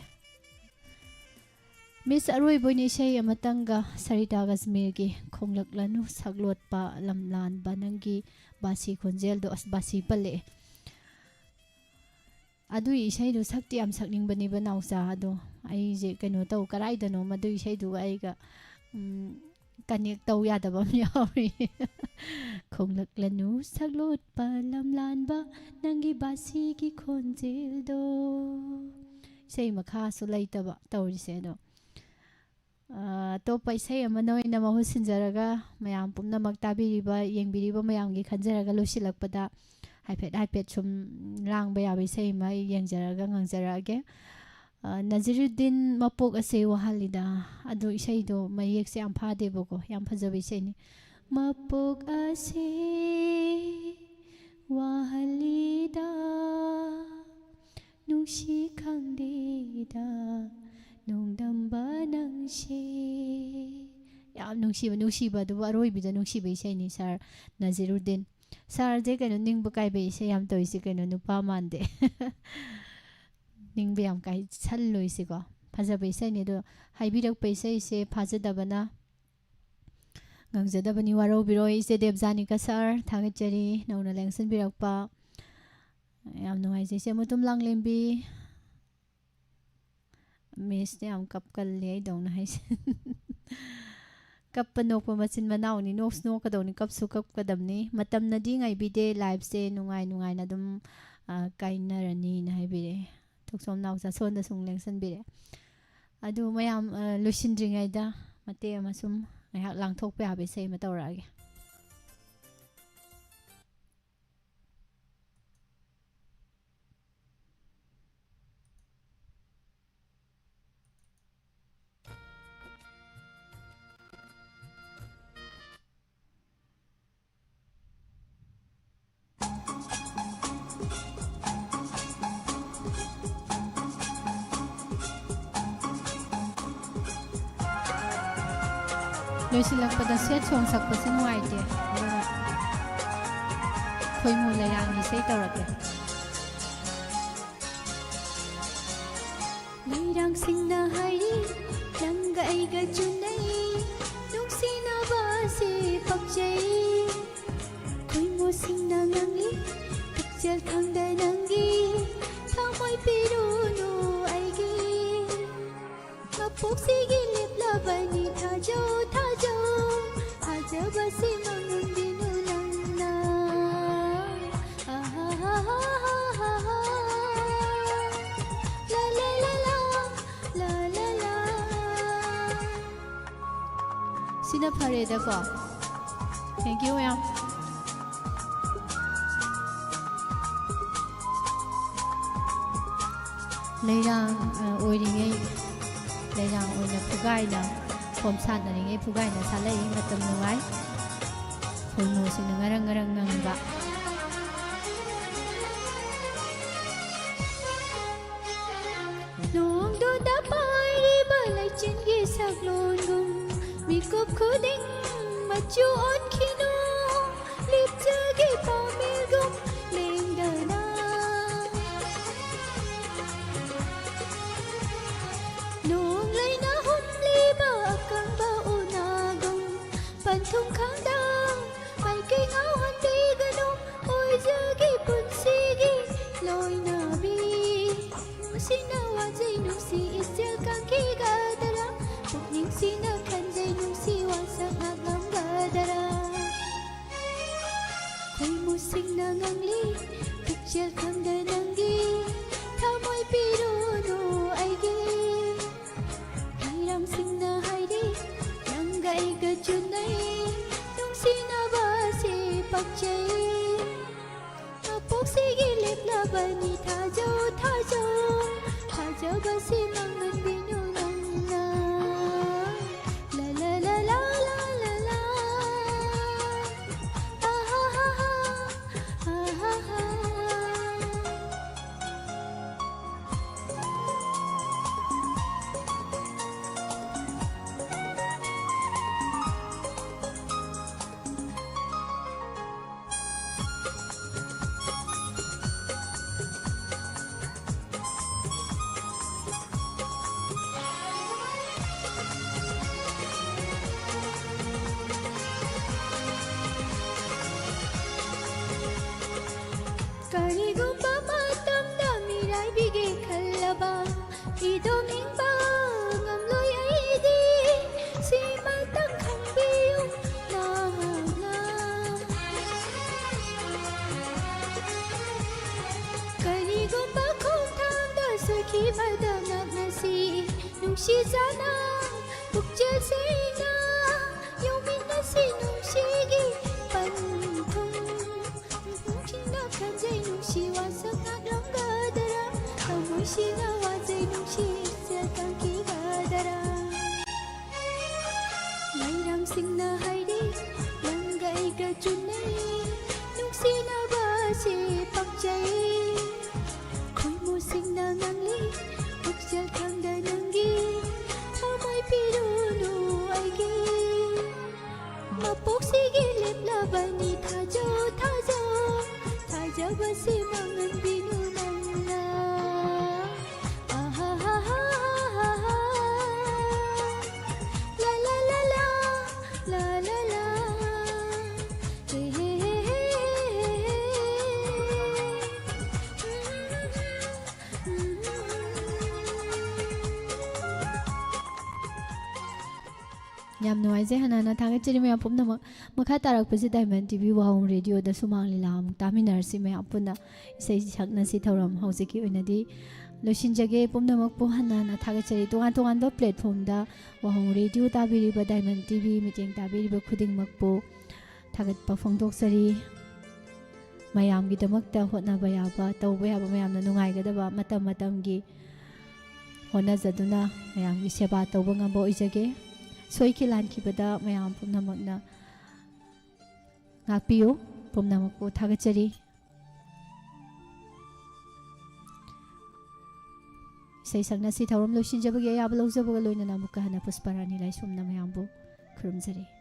ꯃꯤꯁ, ꯑꯔꯣꯏꯕ ꯑꯣꯏꯅ ꯏꯁꯩ ꯑꯃꯇꯪꯒ, ꯁꯔꯤꯇꯥ ꯀꯥꯁꯃꯤꯔꯒꯤ "ꯈꯣꯡꯂꯛꯂꯅꯨ ꯁꯛꯂꯣꯠꯄ ꯂꯝꯂꯥꯟꯕ ꯅꯪꯒꯤ ꯕꯥꯁꯤ ꯈꯣꯟꯖꯦꯜꯗꯣ", ꯑꯁ, ꯕꯥꯁꯤ ꯄꯜꯂꯛꯑꯦ꯫ ꯑꯗꯨꯒꯤ ꯏꯁꯩꯗꯣ ꯁꯛꯇꯤ ꯌꯥꯝ ꯁꯛꯅꯤꯡꯕꯅꯦꯕ, ꯅꯥꯎꯆꯥ꯫ ꯑꯗꯣ ꯑꯩꯁꯦ ꯀꯩꯅꯣ ꯇꯧ, ꯀꯗꯥꯏꯗꯅꯣ ꯃꯗꯨꯒꯤ ꯏꯁꯩꯗꯨꯒ ꯑꯩꯒ, ꯎꯝ, connect ꯇꯧ ꯌꯥꯗꯕ ꯑꯃ ꯌꯥꯎꯔꯤ꯫ "ꯈꯣꯡꯂꯛꯂꯅꯨ ꯁꯛꯂꯣꯠꯄ ꯂꯝꯂꯥꯟꯕ ꯅꯪꯒꯤ ꯕꯥꯁꯤꯒꯤ ꯈꯣꯟꯖꯦꯜꯗꯣ"꯫ ꯏꯁꯩ ꯃꯈꯥꯁꯨ ꯂꯩꯇꯕ ꯇꯧꯔꯤꯁꯦ꯫ ꯑꯗꯣ, ꯑ, ꯑꯇꯣꯞꯄ ꯏꯁꯩ ꯑꯃꯅ ꯑꯣꯏꯅ ꯃꯍꯨꯠ ꯁꯤꯟꯖꯔꯒ, ꯃꯌꯥꯝ ꯄꯨꯝꯅꯃꯛ ꯇꯥꯕꯤꯔꯤꯕ, ꯌꯦꯡꯕꯤꯔꯤꯕ ꯃꯌꯥꯝꯒꯤ ꯈꯟꯖꯔꯒ, ꯂꯣꯏꯁꯤꯜꯂꯛꯄꯗ ꯍꯥꯏꯐꯦꯠ ꯍꯥꯏꯐꯦꯠ ꯁꯨꯝ ꯂꯥꯡꯕ ꯌꯥꯕ ꯏꯁꯩ ꯑꯃ ꯑꯩ ꯌꯦꯡꯖꯔꯒ ꯉꯥꯡꯖꯔꯛꯑꯒꯦ꯫ ꯑ, ꯅꯖꯤꯔꯨꯗꯤꯟ ꯃꯄꯣꯛ ꯑꯁꯦ ꯋꯥꯍꯜꯂꯤꯗ꯫ ꯑꯗꯣ ꯏꯁꯩꯗꯣ ꯃꯌꯦꯛꯁꯦ ꯌꯥꯝ ꯐꯥꯗꯦꯕꯀꯣ, ꯌꯥꯝ ꯐꯖꯕ ꯏꯁꯩꯅꯤ꯫ ꯃꯄꯣꯛ ꯑꯁꯦ ꯋꯥꯍꯜꯂꯤꯗ, ꯅꯨꯡꯁꯤ ꯈꯪꯗꯦꯗ, ꯅꯣꯡꯗꯝꯕ ꯅꯪꯁꯦ꯫ ꯌꯥꯝ ꯅꯨꯡꯁꯤꯕ, ꯅꯨꯡꯁꯤꯕ ꯑꯗꯨꯕꯨ ꯑꯔꯣꯏꯕꯤꯗ ꯅꯨꯡꯁꯤꯕ ꯏꯁꯩꯅꯤ, ꯁꯥꯔ ꯅꯖꯤꯔꯨꯗꯤꯟ꯫ ꯁꯥꯔꯁꯦ ꯀꯩꯅꯣ, ꯅꯤꯡꯕ ꯀꯥꯏꯕ ꯏꯁꯩ ꯌꯥꯝ ꯇꯧꯔꯤꯁꯦ ꯀꯩꯅꯣ, ꯅꯨꯄꯥ ꯃꯥꯟꯗꯦ꯫ ꯅꯤꯡꯕ ꯌꯥꯝ ꯀꯥꯏꯁꯜꯂꯣꯏꯁꯤꯀꯣ꯫ ꯐꯖꯕ ꯏꯁꯩꯅꯤ ꯑꯗꯣ, ꯍꯥꯏꯕꯤꯔꯛꯄ ꯏꯁꯩꯁꯦ ꯐꯥꯖꯗꯕꯅ ꯉꯝꯖꯗꯕꯅꯤ, ꯋꯥꯔꯧꯕꯤꯔꯣꯏ ꯏꯆꯦ ꯗꯦꯕꯖꯥꯅꯤꯀꯥ ꯁꯥꯔ, ꯊꯥꯒꯠꯆꯔꯤ ꯅꯧꯅ ꯂꯦꯡꯁꯤꯟꯕꯤꯔꯛꯄ꯫ ꯌꯥꯝ ꯅꯨꯡꯉꯥꯏꯖꯩ ꯏꯆꯦ ꯃꯨꯇꯨꯝ ꯂꯥꯡꯂꯦꯝꯕꯤ꯫ ꯃꯤꯁꯇꯤ ꯌꯥꯝ ꯀꯞꯀꯜꯂꯤ ꯑꯩꯗꯧꯅ ꯍꯥꯏꯁꯦ꯫ ꯀꯞꯄ ꯅꯣꯛꯄ ꯃꯆꯤꯟ ꯃꯅꯥꯎꯅꯤ, ꯅꯣꯛꯁꯨ ꯅꯣꯛꯀꯗꯧꯅꯤ, ꯀꯞꯁꯨ ꯀꯞꯀꯗꯕꯅꯤ꯫ ꯃꯇꯝꯅꯗꯤ ꯉꯥꯏꯕꯤꯗꯦ, ꯂꯥꯏꯐꯁꯦ ꯅꯨꯡꯉꯥꯏ ꯅꯨꯡꯉꯥꯏꯅ ꯑꯗꯨꯝ, ꯑ, ꯀꯥꯏꯅꯔꯅꯤꯅ ꯍꯥꯏꯕꯤꯔꯛꯑꯦ꯫ ꯊꯣꯛꯆꯣꯝ ꯅꯥꯎꯆꯥ ꯁꯣꯟꯗ ꯁꯨꯝ ꯂꯦꯡꯁꯟꯕꯤꯔꯛꯑꯦ꯫ ꯑꯗꯨ ꯃꯌꯥꯝ, ꯑ, ꯂꯣꯏꯁꯤꯟꯗ꯭ꯔꯤꯉꯩꯗ ꯃꯇꯦꯛ ꯑꯃ ꯁꯨꯝ ꯉꯥꯏꯍꯥꯛ ꯂꯥꯡꯊꯣꯛꯄ ꯌꯥꯕ ꯏꯁꯩ ꯑꯃ ꯇꯧꯔꯛꯑꯒꯦ꯫ ꯂꯣꯏꯁꯤꯜꯂꯛꯄꯗ ꯁꯦꯠ ꯁꯣꯡ ꯁꯛꯄꯁꯦ ꯅꯨꯡꯉꯥꯏꯇꯦ꯫ ꯑꯗꯨꯅ ꯈꯣꯏꯃꯨ ꯂꯩꯔꯥꯡꯒꯤ ꯏꯁꯩ ꯇꯧꯔꯛꯀꯦ꯫ ꯂꯩꯔꯥꯡꯁꯤꯡꯅ ꯍꯥꯏꯔꯤ, ꯅꯪꯒ ꯑꯩꯒ ꯆꯨꯅꯩ, ꯅꯨꯡꯁꯤꯅꯕꯁꯦ ꯄꯛꯆꯩ꯫ ꯈꯣꯏꯃꯨꯁꯤꯡꯅ ꯉꯥꯡꯂꯤ, ꯄꯨꯛꯆꯦꯜ ꯈꯪꯗ ꯅꯪꯒꯤ ꯊꯃꯣꯏ ꯄꯤꯔꯨꯅꯨ ꯑꯩꯒꯤ꯫ ꯃꯄꯣꯛꯁꯤꯒꯤ ꯂꯦꯞꯂꯕꯅꯤ ꯊꯥꯖꯧ, ꯊꯥꯖꯧ, ꯊꯥꯖꯕꯁꯤ ꯃꯥꯡꯍꯟꯕꯤꯅꯨ ꯅꯪꯅ꯫ ꯑꯍꯥꯍꯥꯍꯥꯍꯥꯍꯥ꯫ ꯂꯥ ꯂꯥ ꯂꯥ ꯂꯥ, ꯂꯥ ꯂꯥ ꯂꯥ꯫ ꯁꯤꯅ ꯐꯔꯦꯗꯀꯣ꯫ Thank you, ꯃꯌꯥꯝ꯫ ꯂꯩꯔꯥꯡ, ꯑ, ꯑꯣꯏꯔꯤꯉꯩ, ꯂꯩꯔꯥꯡ ꯑꯣꯏꯅ ꯐꯨꯒꯥꯏꯅ, ꯈꯣꯝ ꯁꯥꯟꯅꯔꯤꯉꯩ ꯐꯨꯒꯥꯏꯅ ꯁꯥꯠꯂꯛꯏ꯫ ꯃꯇꯝ ꯅꯨꯡꯉꯥꯏ꯫ ꯈꯣꯏꯃꯨꯁꯤꯡꯅ ꯉꯔꯪ ꯉꯔꯪ ꯉꯪꯕ꯫ ꯅꯣꯡꯗꯨꯗ ꯄꯥꯏꯔꯤꯕ ꯂꯩꯆꯤꯟꯒꯤ ꯁꯛꯂꯣꯟꯒꯨꯝ, ꯃꯤꯀꯨꯞ ꯈꯨꯗꯤꯡ ꯃꯆꯨ ꯑꯣꯟꯈꯤꯅꯨ꯫ ꯂꯤꯞꯆꯒꯦ ꯄꯥꯎꯃꯤꯜꯒꯨꯝ ꯂꯦꯡꯗꯅ꯫ ꯅꯣꯡꯂꯩꯅ ꯍꯨꯝꯂꯤꯕ ꯑꯀꯪꯕ ꯎꯅꯥꯒꯨꯝ, ꯄꯟꯊꯨꯡ ꯈꯪꯗ ꯃꯥꯏꯀꯩ ꯉꯥꯎꯍꯟꯕꯤꯒꯅꯨ꯫ ꯑꯣꯏꯖꯒꯦ ꯄꯨꯟꯁꯤꯒꯤ ꯂꯣꯏꯅꯕꯤ꯫ ꯅꯨꯡꯁꯤꯅ ꯋꯥꯖꯩ ꯅꯨꯡꯁꯤ ꯏꯆꯦꯜ ꯀꯥꯡꯈꯤꯒꯗ꯭ꯔꯥ? ꯄꯨꯛꯅꯤꯡꯁꯤꯅ ꯈꯟꯖꯩ ꯅꯨꯡꯁꯤ ꯋꯥꯁꯛ ꯉꯥꯛꯂꯝꯒꯗ꯭ꯔꯥ? ꯈꯣꯏꯃꯨꯁꯤꯡꯅ ꯉꯥꯡꯂꯤ ꯄꯨꯛꯆꯦꯜ ꯈꯪꯗ ꯅꯪꯒꯤ ꯊꯃꯣꯏ ꯄꯤꯔꯨꯅꯨ ꯑꯩꯒꯤ꯫ ꯂꯩꯔꯥꯡꯁꯤꯡꯅ ꯍꯥꯏꯔꯤ ꯅꯪꯒ ꯑꯩꯒ ꯆꯨꯅꯩ, ꯅꯨꯡꯁꯤꯅꯕꯁꯤ ꯄꯛꯆꯩ꯫ ꯃꯄꯣꯛꯁꯤꯒꯤ ꯂꯦꯞꯂꯕꯅꯤ ꯊꯥꯖꯧ ꯊꯥꯖꯧ, ꯊꯥꯖꯕꯁꯤ ꯃꯥꯡꯍꯟꯕꯤꯅꯨ ꯅꯪꯅ꯫ ꯂꯥ ꯂꯥ ꯂꯥ ꯂꯥ ꯂꯥ ꯂꯥ꯫ ꯑꯍꯥ ꯍꯥ ꯍꯥ, ꯑꯍꯥ ꯍꯥ꯫ ꯀꯔꯤꯒꯨꯝꯕ ꯃꯇꯝꯗ ꯃꯤꯔꯥꯏꯕꯤꯒꯦ ꯈꯜꯂꯕ, ꯏꯗꯣꯝ ꯏꯪꯕ ꯉꯝꯂꯣꯏ ꯑꯩꯗꯤ꯫ ꯁꯤꯃꯇꯪ ꯈꯪꯕꯤꯌꯨ ꯅꯍꯥꯛꯅ꯫ ꯀꯔꯤꯒꯨꯝꯕ ꯈꯣꯡꯊꯥꯡꯗ ꯁꯣꯏꯈꯤꯕꯗ ꯉꯥꯛꯅꯁꯤ ꯅꯨꯡꯁꯤꯖꯅ, ꯄꯨꯛꯆꯦꯜ ꯁꯦꯡꯅ ꯌꯧꯃꯤꯟꯅꯁꯤ ꯅꯨꯡꯁꯤꯒꯤ ꯄꯟꯊꯨꯡ꯫ ꯅꯨꯡꯁꯤꯅ ꯈꯟꯖꯩ ꯅꯨꯡꯁꯤ ꯋꯥꯁꯛ ꯉꯥꯛꯂꯝꯒꯗ꯭ꯔꯥ? ꯊꯃꯣꯏꯁꯤꯅ ꯌꯥꯝ ꯅꯨꯡꯉꯥꯏꯖꯩ, ꯍꯟꯅ ꯍꯟꯅ ꯊꯥꯒꯠꯆꯔꯤ ꯃꯌꯥꯝ ꯄꯨꯝꯅꯃꯛ꯫ ꯃꯈꯥ ꯇꯥꯔꯛꯄꯁꯤ ꯗꯥꯏꯃꯟ ꯇꯤ ꯚꯤ ꯋꯥꯍꯣꯡ ꯔꯦꯗꯤꯑꯣꯗ ꯁꯨꯃꯥꯡ ꯂꯤꯂꯥ ꯑꯃꯨꯛ ꯇꯥꯃꯤꯟꯅꯔꯁꯤ ꯃꯌꯥꯝ ꯄꯨꯟꯅ꯫ ꯏꯁꯩ ꯁꯛꯅꯁꯤ ꯊꯧꯔꯝ ꯍꯧꯖꯤꯛꯀꯤ ꯑꯣꯏꯅꯗꯤ ꯂꯣꯏꯁꯤꯟꯖꯒꯦ꯫ ꯄꯨꯝꯅꯃꯛꯄꯨ ꯍꯟꯅ ꯍꯟꯅ ꯊꯥꯒꯠꯆꯔꯤ꯫ ꯇꯣꯉꯥꯟ ꯇꯣꯉꯥꯟꯕ ꯄ꯭ꯂꯦꯠꯐꯣꯝꯗ ꯋꯥꯍꯣꯡ ꯔꯦꯗꯤꯑꯣ ꯇꯥꯕꯤꯔꯤꯕ, ꯗꯥꯏꯃꯟ ꯇꯤ ꯚꯤ ꯃꯤꯠꯌꯦꯡ ꯇꯥꯕꯤꯔꯤꯕ ꯈꯨꯗꯤꯡꯃꯛꯄꯨ ꯊꯥꯒꯠꯄ ꯐꯣꯡꯗꯣꯛꯆꯔꯤ꯫ ꯃꯌꯥꯝꯒꯤꯗꯃꯛꯇ ꯍꯣꯠꯅꯕ ꯌꯥꯕ, ꯇꯧꯕ ꯌꯥꯕ ꯃꯌꯥꯝꯅ ꯅꯨꯡꯉꯥꯏꯒꯗꯕ ꯃꯇꯝ ꯃꯇꯝꯒꯤ ꯍꯣꯠꯅꯖꯗꯨꯅ ꯃꯌꯥꯝꯒꯤ ꯁꯦꯕꯥ ꯇꯧꯕ ꯉꯝꯕ ꯑꯣꯏꯖꯒꯦ꯫ ꯁꯣꯏꯈꯤ ꯂꯥꯟꯈꯤꯕꯗ ꯃꯌꯥꯝ ꯄꯨꯝꯅꯃꯛꯅ ꯉꯥꯛꯄꯤꯌꯨ꯫ ꯄꯨꯝꯅꯃꯛꯄꯨ ꯊꯥꯒꯠꯆꯔꯤ꯫ ꯏꯁꯩ ꯁꯛꯅꯁꯤ ꯊꯧꯔꯝ ꯂꯣꯏꯁꯤꯟꯖꯕꯒꯤ ꯑꯌꯥꯕ ꯂꯧꯖꯕꯒ ꯂꯣꯏꯅꯅ ꯑꯃꯨꯛꯀ ꯍꯟꯅ ꯄꯨꯁꯄꯔꯥꯅꯤ ꯂꯥꯏꯁ꯭ꯔꯝꯅ ꯃꯌꯥꯝꯕꯨ ꯈꯨꯔꯨꯝꯖꯔꯤ꯫